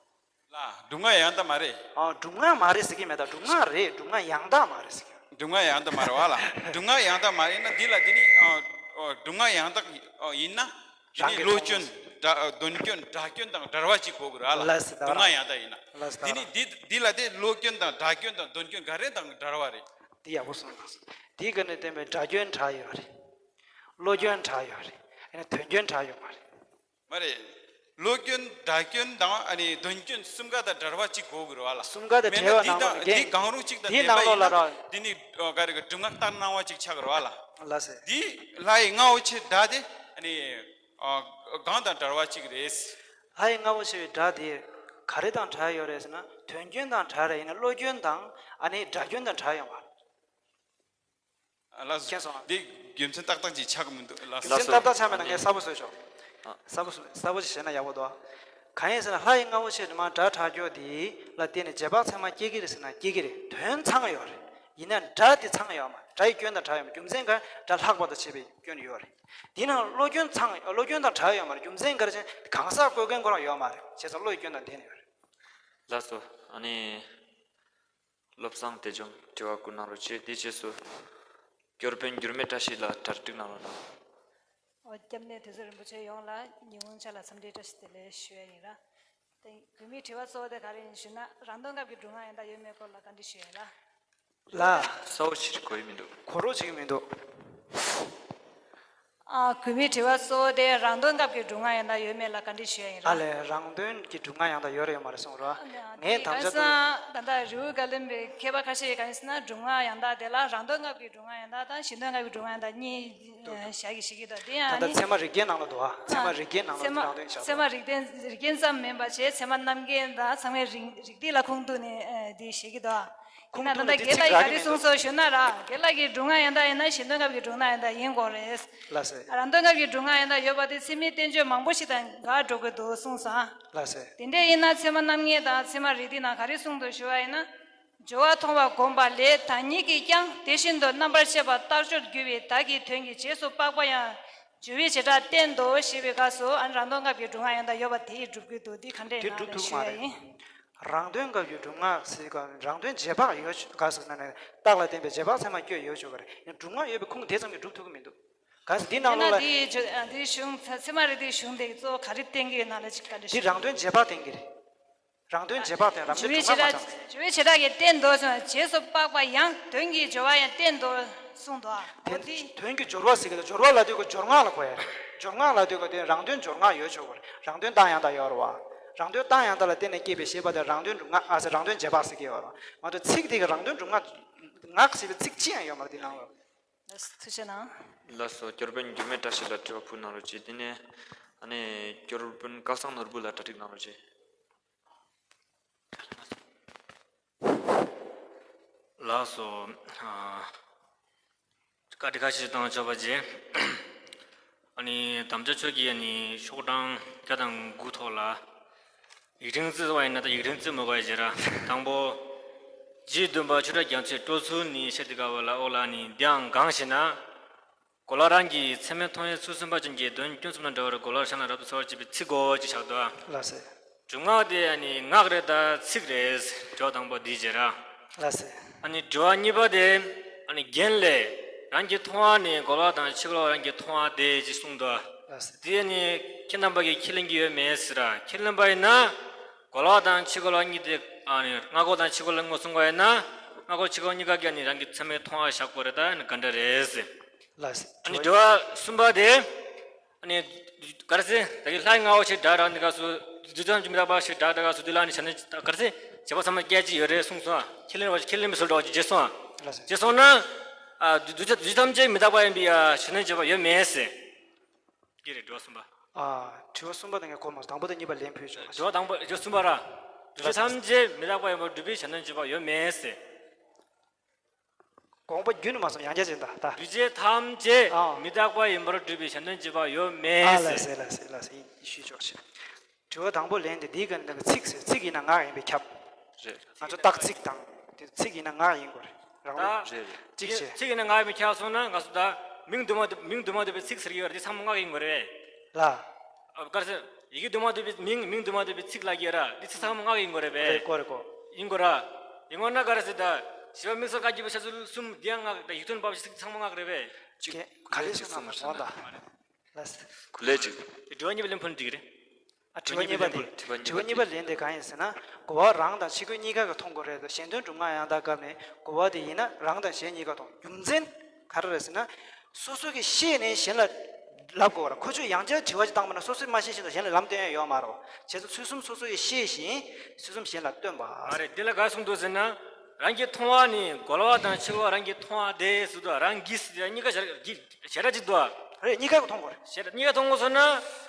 ལ། སྒྲུབ་ངག་ཡང་དག་མ་རེད། ཨ། སྒྲུབ་ངག་མ་རེད་ཟེར་གྱི་མེད་ད། སྒྲུབ་ངག་རེད། སྒྲུབ་ངག་ཡང་དག་མ་རེད་ཟེར་གྱི་ཡོད། སྒྲུབ་ངག་ཡང་དག་མ་རེད་བ་ལ། སྒྲུབ་ངག་ཡང་དག་མ་རེད་ན་འདི་ལ་འདི་ནི། ཨ། ཨ། སྒྲུབ་ངག་ཡང་དག་ཡིན་ན། འདི་ནི་བློ་སྐྱོན། སྒྲ། དོན་སྐྱོན། སྒྲ་སྐྱོན་དང་སྒྲ་བ་གཅིག་དགོས་ཀྱི་རེད་བ་ལ། ལགས་སོ། སྒྲུབ་ངག་ཡང་དག་ཡིན་ན། ལགས་སོ། འདི་ནི་འདི་འདི་ལ་དེ་བློ་སྐྱོན་དང་སྒྲ་སྐྱོན་དང་དོན་སྐྱོན་ག་རེ་དང་སྒྲ་བ་རེད། འདི་ཡག་པོ་གསུངས་སོང་། འདི་ག་ནས་བསྟན་པའི་སྒྲ་སྐྱོན་དྲག་ཡོད་རེད། བློ་སྐྱོན་དྲག་ཡོད་རེད། ཡང་ན་དོན་སྐྱོན་དྲག་ཡོད་མ་རེད། མ་རེད། བློ་སྐྱོན་སྒྲ་སྐྱོན་དང་ཨ་ནི་དོན་སྐྱོན་གསུམ་ཀ་དང་བྲལ་བ་གཅིག་དགོས་ཀྱི་རེད་བ་ལ། གསུམ་ཀ་དང་མེད་ན་བྲལ་བ་འདི་ནང་དང་ལོགས་འདི་རྒན། གང་རུང་གཅིག་དང་འདི་ལྡན་ནང་པ་ལོགས་ཡིན་ལ་ན་ར། འདི་ནི་ག་རེ་གི་སྒྲུབ་ངག་ལྟར་སྣང་བ་གཅིག་ཆགས་ཀྱི་རེད་བ་ལ། ལགས་སེ། འདི་ལྷ་ཡི་རྔ་བོ་ཆེའི་སྒྲ་དེ་ཨ་ནི་གང་དང་བྲལ་བ་གཅིག་རེད། ལྷ་ཡི་རྔ་བོ་ཆེའི་སྒྲ་དེ་ག་རེ་དང་བྲལ་ཡོད་རེད་ཟེར་ན། དོན་སྐྱོན་དང་བྲལ་རེད། ཡིན་ན་བློ་སྐྱོན་དང་ཨ་ནི་སྒྲ་སྐྱོན་དང་བྲལ་ཡོད་མ་རེད། ལགས་སོ། མཁྱེན་སོང་ང་། འདི་རྒྱུ་མཚན་ཏག་ཏག་ཅིག་ཆགས་ཀྱི་མི་འདུག་ལགས་སོ། རྒྱུ་མཚན་ཏག་ཏག་ཆགས་མེད་ན་ངས་གསལ་པོ་བཟོས་ཆོག་ཨ། གསལ་པོ་བཟོས། གསལ་པོ་ཅིག་བྱས་ན་ཡག་པོ་འདུག་གང་ཡིན་ཟེར་ན་ལྷ་ཡི་རྔ་བོ་ཆེ་དུ་མ་སྒྲ་གྲག་སྐྱོ་དེ་ལ་བརྟེན་ནས་རྗེས་དཔག་ཚད་མ་སྐྱེ་གི་རེད་ཟེར་ན་སྐྱེ་གི་རེད། དོན་ཚང་ཡོད་རེད། ཡིན་ན་སྒྲ་དེ་ཚང་ཡོད་མ་རེད། སྒྲ་ཡི་སྐྱོན་དང་བྲལ་ཡོད་མ་རེད། རྒྱུ་མཚན་ག་སྒྲ་ལྷག་པར་དུ་བྱས་པའི་སྐྱོན་ཡོད་རེད། དེ་ནང་བློ་སྐྱོན་ཚང་བློ་སྐྱོན་དང་བྲལ་ཡོད་མ་རེད། རྒྱུ་མཚན་ག་རེ་བྱས་ན་གང་ཟག་བཀོད་མཁན་ཁོ་རང་ཡོད་མ་རེད། བྱས་ཙང་བློ་ཡི་སྐྱོན་དང་ལྡན་ཡོད་རེད། ལགས་སོ། ཨ་ནི། བློ་བཟང་བདེ་སྐྱོང་དྲི་བ་བསྐུར་གནང་རོགས་བྱེད། དེའི་རྗེས་སུ་སྐྱོར་དཔོན་འགྱུར་མེད་བཀྲ་ཤིས་ལགས་གྲ་སྒྲིག་གནང་རོགས་གནང་། ཨོ། སྐྱབས་གནས་དོལ་རྩེ་རིན་པོ་ཆེ་ཡོངས་ལ་ཉི་ཧོང་ཆ་ལ་འཚམས་འདྲིའི་བཀྲ་ཤིས་བདེ་ལེགས་ཞུ་ཡ་ཡིན་ར། དེ་བུད་མེད་དྲི་བ་གཙོ་བོ་དེ་ག་རེ་ཡིན་ཞུ་ན། རང་དོན་སྐབས་ཀྱི་སྒྲུབ་ངག་ཡང་དག་ཡོད་མེད་སྐོར་ལ་བཀའ་འདྲི་ཞུ་ཡ་ཡིན་ར། ལ། གསལ་པོ་ཞིག་གོ་ཡི་མི་འདུག་གོ་རོགས་བྱེད་ཀྱི་མི་འདུག་ཨ། བུད་མེད་དྲི་བ་གཙོ་བོ་དེ་རང་དོན་སྐབས་ཀྱི་སྒྲུབ་ངག་ཡང་དག་ཡོད་མེད་ལ་བཀའ་འདྲི་ཞུ་ཡ་ཡིན་ར། ཨ་ལས། རང་དོན་གྱི་སྒྲུབ་ངག་ཡང་དག་ཡོད་རེད་ཡོད་མ་རེད་གསུངས་རོགས། ངས་དམ་བཅའ་བཏང་། ད་ལྟ་རི་བོ་བཀའ་བློན་པའི་མཁས་པ་ཁ་ཤས་ཀྱིས་ག་རེ་ཟེར་ན། སྒྲུབ་ངག་ཡང་དག་དེ་ལ་རང་དོན་སྐབས་ཀྱི་སྒྲུབ་ངག་ཡང་དག་དང་གཞན་དོན་སྐབས་ཀྱི་སྒྲུབ་ངག་ཡང་དག་གཉིས་བཞག་གི་བཞག་གི་འདུག་དེ་ཡང་ད་ལྟ་ནི་ཚད་མ་རིགས་བརྒྱའི་ནང་ལ་འདུག་ཨ། ཚད་མ་རིགས་བརྒྱའི་ནང་ལ་ཚད་མ་རང་དོན་བཞག་འདུག་ཚད་མ་རིགས་ལྡན་རིགས་ལྡན་ཙམ་མིན་པ་བྱས་ཚད་མ་རྣམ་འགྲེལ་དང་ཚང་མའི་རིགས་རིགས་འདི་ལ་ཁུངས་གཏུགས་ནས་ཨ་འདི་བཤད་ཀྱི་འདུག་ཨ། ཁུངས་ཡིན་ན་ད་གཏུགས་ནས་ལྟ་དགེ་ལགས་ཀྱིས་ག་རེ་གསུངས་སོང་ཞུ་ན་ར། དགེ་ལགས་ཀྱིས་སྒྲུབ་ངག་ཡང་དག་ཡིན་ན་གཞན་དོན་སྐབས་ཀྱི་སྒྲུབ་ངག་ཡང་དག་ཡིན་དགོས་རེད། ལགས་སེ། རང་དོན་སྐབས་ཀྱི་སྒྲུབ་ངག་ཡང་དག་ཡོད་པ་དེ་ཚད་མའི་བསྟན་བཅོས་མང་པོ་ཞིག་དང་འགལ་འགྲོ་གི་འདུག་གསུངས་སོང་། ལགས་སེ། དེ་འདྲ་ཡིན་ན་ཚད་མ་རྣམ་ངེས་དང་ཚད་མ་རིགས་འདི་ནང་ག་རེ་གསུངས་འདུག་ཞུ་བ་ཡིན་ན། སྦྱོར་བ་མཐོང་བ་བསྒོམ་པ་ལས་བདག་ཉིད་ཀྱིས་ཀྱང་དེ་བཞིན་དུ་རྣམ་པར་ཤེས་པ་རྟག་སྦྱོར་བརྒྱུད་པའི་བདག་གི་དོན་གྱི་རྗེས་སུ་དཔག་པ་ཡང་སྦྱོར་བའི་བྱེ་བྲག་བསྟན་ཏོ་ཞེས་པའི་སྐབས་སུ། ཨ་ནི་རང་དོན་སྐབས་ཀྱི་སྒྲུབ་ངག་ཡང་དག་ཡོད་པ་དེས་སྒྲུབ་དགོས་འདུག་འདི་ག་འདྲ་དེ་ཡིན་ན་སྒྲུབ་ལ་ཐུབ་ཀྱི་ཞུ་མ་ཡ་རེད། ཡིན། རང་དོན་སྐབས་ཀྱི་སྒྲུབ་ངག་ཟེར་སྐབས་རང་དོན་རྗེས་དཔག་ཡོད་ཆོག་ག་ཟེར་ན་ནི་རྟགས་ལ་བརྟེན་པའི་རྗེས་དཔག་ཚད་མ་སྐྱོན་ཡོད་ཆོག་གི་རེད། ཡང་སྒྲུབ་ངག་ཡོད་པའི་ཁུངས་དེ་ཙམ་གྱིས་སྒྲུབ་ཐུབ་ཀྱི་མི་འདུག་ག་ཟེར་འདི་ནང་ཡིན་ན་ལོགས་ལ། འདི་འདི་གཞུང་ཚད་མ་རིགས་འདི་གཞུང་དེ་གཙོ་བོ་ག་རེ་བསྟན་གྱི་ཡོད་ན་ལ་ཅིག་བཀའ་འདྲི་འདི་ཞུ། རང་དོན་རྗེས་དཔག་བསྟན་གྱི་རེད། རང་དོན་རྗེས་དཔག་དང་རང་དོན་སྒྲུབ་ངག་མ་ཚང་། སྦྱོར་བའི་བྱེ་བྲག་གིས་བསྟན་ཏོ་གསུངས། རྗེས་སུ་དཔག་པ་ཡང་དོན་གྱི་སྦྱོར་བ་ཡང་བསྟན་ཏོ་གསུངས་འདུག་ཨ། འོ་དེ་འདི། དོན་གྱི་སྦྱོར་བ་ཟེར་གྱི་འདུག་སྦྱོར་བ་ལབ་དུས་ཀྱི་སྦྱོར་ངག་ལ་གོ་ཡ། སྦྱོར་ངག་ལབ་དུས་ཀྱི་དེ་རང་དོན་སྦྱོར་ངག་ཡོད་ཆོག་གི་རེད། རང་དོན་རྟགས་ཡང་དག་ཡོད་རེད་བ། རང་དོན་རྟགས་ཡང་དག་ལ་བརྟེན་ནས་སྐྱེས་པའི་ཤེས་པ་དེ་རང་དོན་སྒྲུབ་ངག་ཨ་ཟེར་རང་དོན་རྗེས་དཔག་ཟེར་གྱི་ཡོད་རེད་བ། མ་གཏོགས་ཚིག་དེ་གི་རང་དོན་སྒྲུབ་ངག་ངག་ཟེར་བའི་ཚིག་ཅི་ཡང་ཡོད་མ་རེད་དེ་ནང་ལ། ལགས་སོ། ཐུགས་རྗེ་གནང་། ལགས་སོ། སྐྱོར་དཔོན་འགྱུར་མེད་བཀྲ་ཤིས་ལགས་དྲི་བ་ཕུལ་གནང་རོགས་གྱིས། དེ་ནས་ཨ་ནི་སྐྱོར་དཔོན་སྐལ་བཟང་ནོར་བུ་ལགས་གྲ་སྒྲིག་གནང་རོགས་གྱིས། ལགས་སོ། ཨ། བཀའ་དྲིན་ཁ་ཤས་ཤིག་གཏོང་ཆོག་པ་བྱས། ཨ་ནི་དམ་བཅའ་ཆོས་ཀྱི་ཨ་ནི་ཤོག་གྲངས་བརྒྱ་དང་དགུ་ཐོག་ལ། ཡིག་ཕྲེང་བརྩི་བ་ཡིན་ན་ད་ཡིག་ཕྲེང་བརྩི་མི་དགོས་ཡ་ཞེ་ར། དང་པོ། རྗེ་བདུན་པ་ཆོས་གྲགས་རྒྱ་མཚོས་སྤྲོ་ཚུལ་ནི་ཞེས་དེ་ག་བ་ལ་འོག་ལ་ནི་འདིའང་གང་ཞེ་ན། གོ་ལ་རང་གི་ཚད་མས་མཐོང་བའི་ཚུལ་གསུམ་པ་ཅན་གྱི་དོན་ཀུན་གསུམ་དང་འབྲེལ་བར་གོ་ལ་གཞན་ལ་རབ་ཏུ་ཚོར་བར་བྱེད་པའི་ཚིག་གོ་ཅེས་བཞག་འདུག་ཨ། ལགས་སེ། སྒྲུབ་ངག་དེ་ཨ་ནི་ངག་རེད་ད་ཚིག་རེད། དྲི་བ་དང་པོ་འདི་བྱེད་ར། ལགས་སེ། ཨ་ནི་དྲི་བ་གཉིས་པ་དེ་ཨ་ནི་རྒྱན་ལས། རང་གི་མཐོང་བ་ནི་གོ་ལ་དང་ཕྱི་གོ་ལ་རང་གི་མཐོང་བ་དེ་ཅེས་གསུངས་འདུག་ཨ། ལགས་སེ། དེ་ཨ་ནི་ཁྱེད་རྣམ་པ་གིས་ཁས་ལེན་གྱི་ཡོད་མེད་ཟེར་ར། ཁས་ལེན་པ་ཡིན་ན། གོ་ལ་དང་ཕྱི་གོ་ལ་གཉིས་དེ་ཨ་ནི་སྔ་གོ་དང་ཕྱི་གོ་ལ་ངོས་བཟུང་བ་ཡིན་ན། སྔ་གོ་ཕྱི་གོ་གཉིས་ཀ་གི་ཨ་ནི་རང་གི་ཚད་མས་མཐོང་བ་བཞག་དགོས་རེད་ད་ཨ་ནི་ག་འདྲ་རེད་ཟེར། ལགས་སེ། ཨ་ནི་དྲི་བ་གསུམ་པ་དེ། ཨ་ནི། ག་རེ་ཟེར། ད་གི་ལྷའི་རྔ་བོ་ཆེ་སྒྲ་རག་འདི་ག་སུ། རྡུལ་ཙམ་གྱི་མི་རྟག་པ་ཞིག་སྒྲ་འདི་ག་སུ་འདི་ལ་ནི་བྱ་ན་ག་རེ་ཟེར། བྱེད་པ་ཚང་མ་སྐད་ཅིག་ཡོད་རེད་གསུངས་སོང་། ཁས་ལེན་པ་ཁས་ལེན་པའི་ཟུར་འདྲ་བ་ཅིག་བྱས་སོང་། ལགས་སེ། བྱས་སོང་ན། ཨ། རྡུལ་རྡུལ་རྡུལ་ཐམས་ཅད་མི་རྟག་པ་ཡིན་པའི་ཨ་བྱ་ན་བྱེད་པ་ཡོད་མེད་ཟེར། འདི་རེད་དྲི་བ་གསུམ་པ། ཨ། དྲི་བ་གསུམ་པ་དེ་ངས་གོ་མ་སོང་། དང་པོ་དང་གཉིས་པ་ལན་ཕུལ་ཆོག་ལ། དྲི་བ་དང་པོ་དྲི་བ་གསུམ་པ་ར། རྡུལ་ཐམས་ཅད་མི་རྟག་པ་ཡིན་པར་སྒྲུབ་པའི་བྱ་ན་བྱེད་པ་ཡོད་མེད་ཟེར། དགོངས་པ་རྒྱུན་མ་སོང་ཡང་བསྐྱར་བྱས་ད་ད། འདུས་བྱས་ཐམས་ཅད་ཨ་མི་རྟག་པ་ཡིན་པར་སྒྲུབ་པའི་གཞལ་དོན་བྱེད་པ་ཡོད་མེད་ཨ་ལ་ཟེར། ཟེར་ལ་ཟེར་ལ་ཟེར་ཡིན་ཞུས་ཆོག་ཤིང་། དྲི་བ་དང་པོ་ལན་དེ་འདིའི་སྒང་ནས་ད་གི་ཚིག་ཟེར་ཚིག་ཡིན་ན་ངག་ཡིན་པས་ཁྱབ། རེད། ང་ཚོ་རྟགས་ཚིག་དང་དེ་ཚིག་ཡིན་ན་ངག་ཡིན་དགོས་རེད། རང་ལུགས་ད་རེད་རེད། གཅིག་བྱས། ཚིག་ཡིན་ན་ངག་ཡིན་པས་ཁྱབ་སོང་ན་ང་ཚོ་ད་མིང་དུ་མ་བཏུ་མིང་དུ་མ་བཏུ་བའི་ཚིག་ཟེར་གྱི་ཡོད་རེད། དེ་ཚང་མ་ངག་ཡིན་དགོས་རེད། ལ། ཨ་ག་རེ་ཟེར། ཡི་གེ་དུ་མ་བཏུ་བའི་མིང་མིང་དུ་མ་བཏུ་བའི་ཚིག་ལ་གྱི་ར་འདི་ཚིག་ཚང་མ་ངག་ཡིན་དགོས་རེད་པས། རེད་གོ་རེད་གོ། ཡིན་དགོས་ར། ཡིན་དགོས་ན་ག་རེ་ཟེར་ད། བཞི་པ་དམིགས་བསལ་བཀའ་བརྒྱུད་པའི་ཤ་ཚུལ་གསུམ་འདི་ཡང་ངག་ད་ཡིག་དོན་འབབ་ཤིག་ཚིག་ཚང་མ་ངག་རེད་པས། ཅིག་ག་ག་ལེ་སོང་ན་མ་སོང་ད། ལ། གུ་ལེ་ཅིག་དྲི་བ་གཉིས་པ་ལན་ཕུལ་འགྲིག་རེད། ཨ་དྲི་བ་གཉིས་པ་དེ། དྲི་བ་གཉིས་པ་ལན་དེ་གང་ཡིན་ཟེར་ན། གོ་བ་རང་དང་ཕྱི་རྒོལ་གཉིས་ཀ་གི་མཐོང་དགོས་རེད་དོ། གཞན་དོན་སྒྲུབ་ངག་ཡང་དག་སྐབས་ནས་གོ་བ་དེ་ཡིན་ན་རང་དང་གཞན་གཉིས་ཀ་མཐོང་། རྒྱུ་མཚན་ག་རེ་རེད་ཟེར་ན། སོ་སོ་གིས་ཤེས་ནས་གཞན་ལ་ལབ་དགོས་ར། ཁོ་ཚོས་ཡང་བསྐྱར་དྲི་བ་ཅིག་བཏང་པ་ན་སོ་སོས་མ་ཤེས་བཞིན་དུ་གཞན་ལ་ལམ་སྟོན་ཡ་ཡོད་མ་རེད། བྱས་ཙང་ཚུལ་གསུམ་སོ་སོ་གིས་ཤེས་བཞིན་ཚུལ་གསུམ་གཞན་ལ་སྟོན་པ། མ་རེད། འདི་ལ་ག་གསུངས་འདུག་ཟེར་ན། རང་གི་མཐོང་བ་ནི་རྒོལ་བ་དང་འཆོལ་བ་རང་གི་མཐོང་བ་དེ་ཟེར་དུས་རང་གིས་ཟེར་གཉིས་ཀ་ཞེ་དྲག་གཅིག་པ་གཅིག་པ་འདུག་རེད། གཉིས་ཀ་གིས་མཐོང་དགོས་རེད། ཞེ་དྲག་གཉིས་ཀ་མཐོང་དགོས་སོང་ན་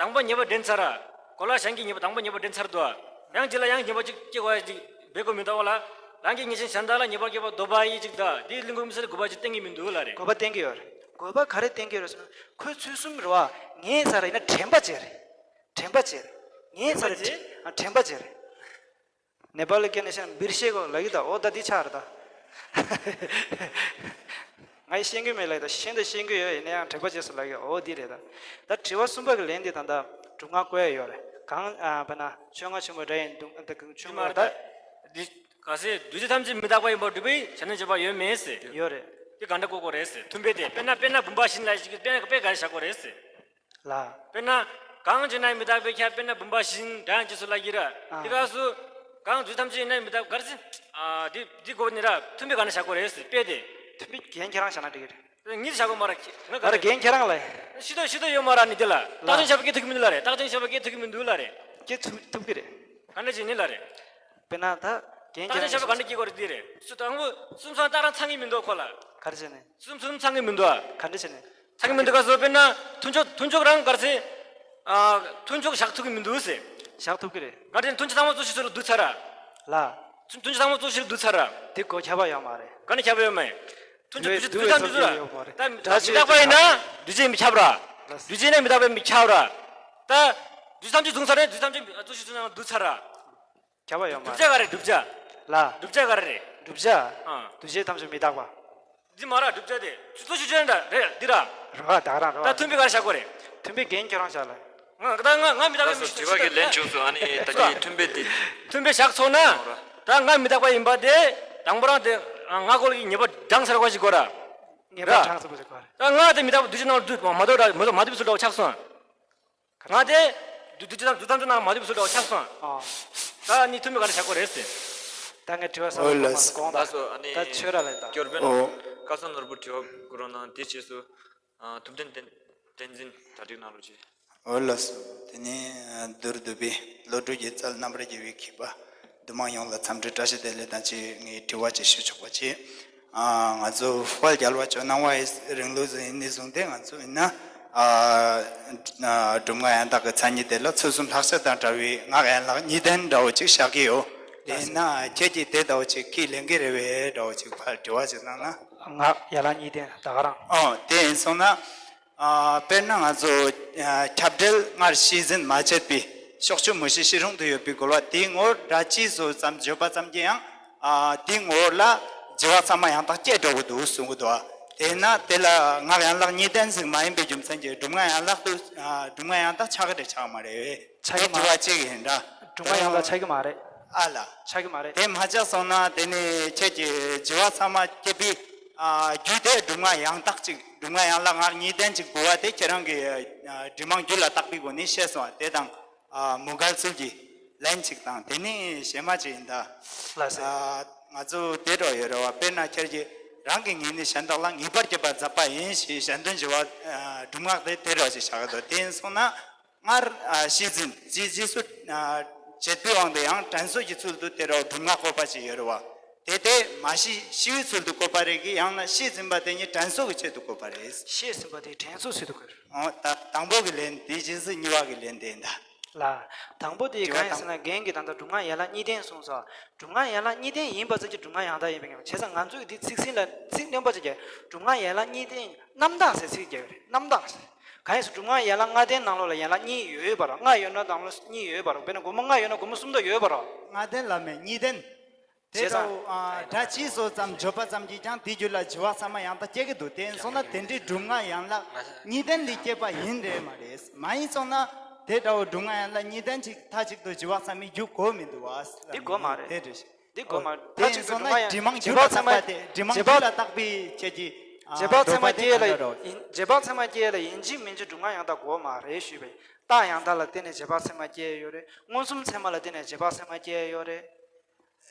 དང་པོ་ཉེས་པ་འདྲེན་ཚར་ར། གོ་ལ་གཞན་གྱིས་ཉེས་པ་དང་པོ་ཉེས་པ་འདྲེན་ཚར་འདུག་ཡང་རྗེས་ལ་ཡང་ཉེས་པ་གཅིག་སྐྱེ་བ་ཞིག་འབད་དགོས་མི་འདུག་ག་ལ། རང་གི་ཉེས་ཅན་གཞན་དག་ལ་ཉེས་པ་བསྐྱེད་པ་འདོད་པ་ཡིས་གཅིག་ད་འདིའི་གླིང་བུ་མི་སེར་དགོས་པ་ཅིག་བསྟན་གྱི་མི་འདུག་ལ་རེད། དགོས་པ་བསྟན་གྱི་ཡོད་རེད། དགོས་པ་ག་རེ་བསྟན་གྱི་ཡོད་རེད་ཟེར་ན། ཁོའི་ཚུལ་གསུམ་རེད་བ། ངའི་ས་ར་ཡིན་ན་དྲན་པ་བྱས་རེད། དྲན་པ་བྱས་རེད། ངའི་ས་ར་དྲན་པ་བྱས་རེད། ནེ་པ་ལི་སྐད་ནས་བཤད་ན་འབིར་ཤེས་གོ་ལ་གི་ད་འོ་ད་འདི་ཆགས་རེད་ད། ང་ཡི་ཤེས་ཀྱི་མེད་ལ་ད་ཤེས་འདི་ཤེས་ཀྱི་ཡོད་ཡིན་ན་ཡང་དྲན་པ་བྱས་སོང་ལ་གི་འོ་འདི་རེད་ད། ད་དྲི་བ་གསུམ་པ་གི་ལན་འདི་ད་ད་སྒྲུབ་ངག་བཀོད་ཡ་ཡོད་རེད། གང་ཨ་བ་ན་ཆོས་ལྔ་ཆེན་པོ་འདྲ་ཡིན་འདུག་ཨ་ད་གང་ཆོས་ལྔ་ད། འདི་ག་ཟེ་འདུས་བྱས་ཐམས་ཅད་མི་རྟག་པ་ཡིན་པར་སྒྲུབ་པའི་ཆ་ནས་བྱེད་པ་ཡོད་མེད་ཟེ། ཡོད་རེད། འདི་ག་འདྲ་བཀོད་དགོས་རེད་ཟེ། མཐུན་དཔེ་དེ་དཔེར་ན་དཔེར་ན་བུམ་པ་བཞིན་ལ་ཞིག་དཔེར་ན་དཔེ་ག་རེ་བཞག་དགོས་རེད་ཟེ། ལ། དཔེར་ན། གང་བྱས་ན་མི་རྟག་པས་ཁྱབ། དཔེར་ན་བུམ་པ་བཞིན་འདྲ་ཡང་ཅི་སུ་ལ་ཡིན་ར། ཨ། དེ་སྐབས་སུ། གང་འདུས་ཐམས་ཅད་ཡིན་ན་མི་རྟག་ག་རེ་ཟེར། ཨ་དེ་དེ་དགོས་ནི་ར་མཐུན་དཔེ་ག་ན་བཞག་དགོས་རེད་ཟེར་དཔེ་དེ། མཐུན་དཔེ་རྒན་ཁྱེད་རང་བཞག་ན་འགྲིག་གི་རེད། ངས་བཞག་དགོས་མ་ར་ཁྱེད་ང་ག་ར་རེད། རྒན་ཁྱེད་རང་ལ། ཤི་དོ་ཤི་དོ་ཡོད་མ་ར་ནི་དེ་ལ། ལ། རྟགས་ཅན་ཁྱབ་པ་སྐྱེ་ཐུབ་ཀྱི་མི་འདུག་ལ་རེད། རྟགས་ཅན་ཁྱབ་པ་སྐྱེ་ཐུབ་ཀྱི་མི་འདུག་ལ་རེད། སྐྱེ་ཐུབ་ཐུབ་ཀྱི་རེད། ག་འདྲ་བྱས་ནི་ལ་རེད། དཔེར་ན་ད་རྒན་རྟགས་ཅན་ཁྱེད་རང་ཁྱབ་པ་ག་འདྲ་སྐྱེ་དགོས་རེད་དེ་རེད། སུ་དང་པོ་གསུམ་སང་རྟགས་རང་ཚང་གི་མི་འདུག་ཁོ་ལ། ག་རེ་བྱས་ནི། གསུམ་གསུམ་ཚང་གི་མི་འདུག་ཨ། ག་འདྲ་བྱས་ནི། ཚང་གི་མི་འདུག་ག་སོ་དཔེར་ན་མཐུན་ཕྱོགས་མཐུན་ཕྱོགས་རང་ག་རེ་ཟེར། ཨ་མཐུན་ཕྱོགས་བཞག་ཐུབ་ཀྱི་མི་འདུག་ཟེར། བཞག་ཐུབ་ཀྱི་རེད། ག་རེ་ཟེར་མཐུན་ཕྱོགས་ཚང་མ་གཙོ་ཆེ་ཚུལ་ལ་བསྡུ་ཚར་ར། ལ། མཐུན་མཐུན་ཕྱོགས་ཚང་མ་གཙོ་ཆེ་ལ་བསྡུ་ཚར་ར། དེ་གོ་ཁྱབ་པ་ཡོད་མ་རེད། ག་ནས་ཁྱབ་པ་ཡོད་མ་རེད། མཐུན་ཕྱོགས་བསྡུ་ཚར་བསྡུ་ཚར་ར། ད་མི་རྟག་པ་ཡིན་ན་འདུས་བྱས་མི་ཁྱབ་ར། འདུས་བྱས་ཡིན་ན་མི་རྟག་པས་མི་ཁྱབ་ར། ད་འདུས་ཐམས་ཅད་བཟུང་ཚར་ར། འདུས་ཐམས་ཅད་གཙོ་ཆེ་ཚུལ་ལ་བསྡུ་ཚར་ར། ཁྱབ་པ་ཡོད་མ་བསྒྲུབ་བྱ་ག་རེ་བསྒྲུབ་བྱ། ལ། བསྒྲུབ་བྱ་ག་རེ་རེད། བསྒྲུབ་བྱ། ཨ། འདུས་བྱས་ཐམས་ཅད་མི་རྟག་པ། འདི་མ་ར་བསྒྲུབ་བྱ་དེ། ཚུལ་ཚུལ་ཤུགས་ཅན་འདྲ་རེད་འདི་ར། རོ་ཨ་ད་ག་རང་རོ་ད་ཨ། མཐུན་དཔེ་ག་རེ་བཞག་དགོས་རེད། མཐུན་དཔེ་རྒན་ཁྱེད་རང་བཞག་ལ། ང་ད་ང་ང་མི་རྟག་པའི་ལགས་སོ་མི་དྲི་བ་གི་ལན་བྱུང་སོང་ཨ་ནི་ད་ལྟའི་མཐུན་དཔེ་འདི། མཐུན་དཔེ་བཞག་ཚོགས་ན། ད་ང་མི་རྟག་པ་ཡིན་པ་དེ། དང་པོ་རང་དེ། ང་ཁོ་ལ་ཉེས་པ་འདྲེན་ཚར་བ་ཞིག་དགོས་ར། ཉེས་པ་ར། འདྲེན་ཚར་བ་ཞིག་དགོས་ར། ད་ང་དེ་མི་རྟག་པ་འདུས་བྱས་ནང་ལ་འདུས་མ་འདུག་ར་མ་འདུག་མ་འདུས་པའི་ཚུལ་འདྲ་བོ་ཆགས་སོང་། ང་དེ། འདུ་འདུ་འདུ་ཐམས་ཅད་ནང་མ་འདུས་པའི་ཚུལ་འདྲ་བོ་ཆགས་སོང་། ཨ། ད་ནི་མཐུན་པའི་ག་རེ་བྱ་དགོས་རེད་ཟེར། ད་ངས་དྲི་བ་བསམ་བློ་གཏོང་མ་སོང་དགོངས་དག་ད་སོ་ཨ་ནི་ད་ཆོས་ར་ལས་ད། སྐྱོར་དཔོན་ཨོ། སྐལ་བཟང་ནོར་བུ་དྲི་བ་བསྐུར་རོགས་གནང་དེ་རྗེས་སུ། ཨ། ཐུབ་བསྟན་བསྟན་བསྟན་འཛིན་གྲ་སྒྲིག་གནང་རོགས་གྱིས། ཨོ་ལགས་སོ། དེ་ནས་མདོར་བསྡུས་པའི་བློ་གྲོས་ཀྱི་རྩལ་རྣམ་པར་རྒྱལ་བའི་མཁས་པ་འདུས་མང་ཡོངས་ལ་འཚམས་འདྲི་བཀྲ་ཤིས་བདེ་ལེགས་དང་བཅས་ངས་དྲི་བ་ཅིག་ཞུ་ཆོག་པ་བྱས། ཨ། ང་ཚོ་དཔལ་རྒྱལ་བ་ཇོ་ནང་པ་ཡི་རིང་ལུགས་ཟིན་ནས་བཟུང་སྟེ་ང་ཚོ་ཡིན་ན། ཨ། སྒྲུབ་ངག་ཡང་དག་གི་མཚན་ཉིད་དེ་ལ་ཚུལ་གསུམ་ལྷག་བཤད་དང་བྲལ་བའི་ངག་ཡན་ལག་གཉིས་ལྡན་འདྲ་བོ་ཅིག་བཞག་གི་ཡོད། དེ་ཡིན་ན་ཁྱེད་ཀྱིས་དེ་འདྲ་བོ་ཅིག་ཁས་ལེན་གྱི་རེད་པས་འདྲ་བོ་ཅིག་ཕར་དྲི་བ་ཅིག་གནང་ན། ངག་ཡན་ལག་གཉིས་ལྡན་ད་ག་རང་། ཨོ་དེ་ཡིན་སོང་ན། ཨ། དཔེར་ན་ང་ཚོ་ཨ། ཁྱབ་འབྲེལ་སྔར་ཤེས་ཟིན་མ་བྱས་པའི་ཕྱོགས་ཆོས་མུ་བཞི་ཕྱི་རོལ་དུ་ཡོད་པའི་རྒོལ་བ་དེའི་ངོར་སྒྲ་སྤྱི་སོགས་ཙམ་བརྗོད་པ་ཙམ་གྱིས་ཡང་། ཨ། དེའི་ངོར་ལ་བརྗོད་པ་ཚང་མ་ཡང་དག་སྐྱེ་འགྲོ་གི་འདུག་གསུང་གི་འདུག་དེས་ན་དེ་ལ་ངག་ཡན་ལག་གཉིས་ལྡན་ཟིག་མ་ཡིན་པའི་རྒྱུ་མཚན་གྱིས་སྒྲུབ་ངག་ཡན་ལག་ཏུ། ཨ། སྒྲུབ་ངག་ཡང་དག་ཆགས་ཀྱི་རེད་ཆགས་མ་རེད། ཆགས་ཀྱི་མ་རེད། དྲི་བ་གཅིག་ཡིན་འདྲ། སྒྲུབ་ངག་ཡན་ལག་ཆགས་ཀྱི་མ་རེད། ཨ་ལ། ཆགས་ཀྱི་མ་རེད། དེ་མ་ཆགས་སོང་ན་དེ་ནི་ཁྱེད་ཀྱི་དྲི་བ་ཚང་མ་སྐྱེ་བའི། ཨ། རྒྱུ་དེ་སྒྲུབ་ངག་ཡང་དག་ཅིག་སྒྲུབ་ངག་ཡན་ལག་ངག་གཉིས་ལྡན་ཅིག་དགོས་པ་དེ་ཁྱེད་རང་གི། ཨ། དྲི་མ་རྒྱུ་ལ་བརྟག་པའི་སྒོ་ནས་བཤད་སོང་བ་དེ་དང་། ཨ། མུ་གལ་ཚུལ་གྱི་ལན་ཅིག་དང་དེ་ནི་གཞན་མ་ཅིག་ཡིན་ད། ལགས་སེ། ཨ། ང་ཚོ་དེ་འདྲ་ཡོད་རེད་བ། དཔེར་ན་ཁྱེད་ཀྱིས་རང་གི་ངོས་ནས་གཞན་དག་ལ་ངེས་པར་བྱེད་པ་མཛད་པ་ཡིན་ཞེས་གཞན་དོན་བྱེད་པ། ཨ། སྒྲུབ་ངག་དེ་དེ་འདྲ་ཞིག་བྱ་གི་འདུག་དེ་ཡིན་སོང་ན། སྔར། ཨ། ཤེས་ཟིན་རྗེས་རྗེས་སུ། ཨ། བྱེད་པའི་དབང་དུ་ཡང་དྲན་གསོ་གི་ཚུལ་དུ་དེ་འདྲ་སྒྲུབ་ངག་བཀོད་པ་ཅིག་ཡོད་རེད་བ། དེ་དེ་མ་ཤེས་ཤེས་པའི་ཚུལ་དུ་བཀོད་པ་རེད་གི་ཡང་ན་ཤེས་ཟིན་པ་དེ་ཉིད་དྲན་གསོ་གི་ཆེད་དུ་བཀོད་པ་རེད། ཤེས་ཟིན་པ་དེ་དྲན་གསོའི་ཆེད་དུ་བཀོད། ཨོ། ད་དང་པོ་གི་ལན་དེ་རྗེས་སུ་གཉིས་པ་གི་ལན་དེ་ཡིན་ད། ལ། དང་པོ་དེ་དྲི་བ་གང་ཡིན་ཟེར་ན། རྒན་གྱིས་ད་ལྟ་སྒྲུབ་ངག་ཡན་ལག་གཉིས་ལྡན་གསུངས་སོ། སྒྲུབ་ངག་ཡན་ལག་གཉིས་ལྡན་ཡིན་པ་ཙམ་གྱིས་སྒྲུབ་ངག་ཡང་དག་ཡིན་པའི་ངེས་པ། བྱས་ཙང་ང་ཚོས་འདི་ཚིག་ཟིན་ལ་ཚིག་སྣོན་པ་ཅིག་གིས་སྒྲུབ་ངག་ཡན་ལག་གཉིས་ལྡན་རྣམ་དག་ཟེར་ཚིག་རྒྱག་གི་རེད། རྣམ་དག་ཟེར། གང་ཡིན་ཟེར། སྒྲུབ་ངག་ཡན་ལག་ལྔ་ལྡན་ནང་ལོགས་ལ་ཡན་ལག་གཉིས་ཡོད་པ་རེད། ལྔ་ཡོད་ན་ནང་ལོགས་གཉིས་ཡོད་པ་རེད། དཔེར་ན་སྒོར་མོ་ལྔ་ཡོད་ན་སྒོར་མོ་སུམ་མདོ་ཡོད་པ་རེད། ལྔ་ལྡན་ལ་མེད། གཉིས་ལྡན། དེ་བྱས་ཙང་འདྲ་བོ་ཨ་སྒྲ་སྤྱི་སོགས་ཙམ་བརྗོད་པ་ཙམ་གྱིས་ཀྱང་དེའི་རྒྱུད་ལ་བྱི་བ་ཚད་མ་ཡང་དག་སྐྱེ་གི་འདུག་དེ་ཡིན་སོང་ན་དེ་འདྲའི་སྒྲུབ་ངག་ཡན་ལག་གཉིས་ལྡན་ལས་སྐྱེས་པ་ཡིན་རེད་མ་རེད། མ་ཡིན་སོང་ན་དེ་འདྲ་བོ་སྒྲུབ་ངག་ཡན་ལག་གཉིས་ལྡན་ཅིག་མཐའ་གཅིག་ཏུ་བྱི་བ་ཚད་མའི་རྒྱུ་དགོས་མི་འདུག་བ། འདི་དགོས་མ་རེད། དེ་རེད། འདི་དགོས་མ་རེད། དེ་མཐའ་ཡིན་གཅིག་ཏུ་སོང་ན་སྒྲུབ་ངག་ཡང་སྒྲིབ་མང་བྱི་བ་རྒྱུད་ལ་ཚད་མ་བརྟག་པའི་ཁྱེད་ཀྱིས་བྱི་བ་ཚད་མ་སྐྱེ་ལ་ཡིན། བྱི་བ་ཚད་མ་སྐྱེ་ལ་ཡིན་གཅིག་མིན་གཅིག་སྒྲུབ་ངག་ཡང་དག་དགོས་མ་རེད་ཞུས་པས། རྟགས་ཡང་དག་ལ་བརྟེན་ནས་བྱི་བ་ཚད་མ་སྐྱེ་ཡོད་རེད། མངོན་སུམ་ཚད་མ་ལ་བརྟེན་ནས་བྱི་བ་ཚད་མ་སྐྱེ་ཡོད་རེད།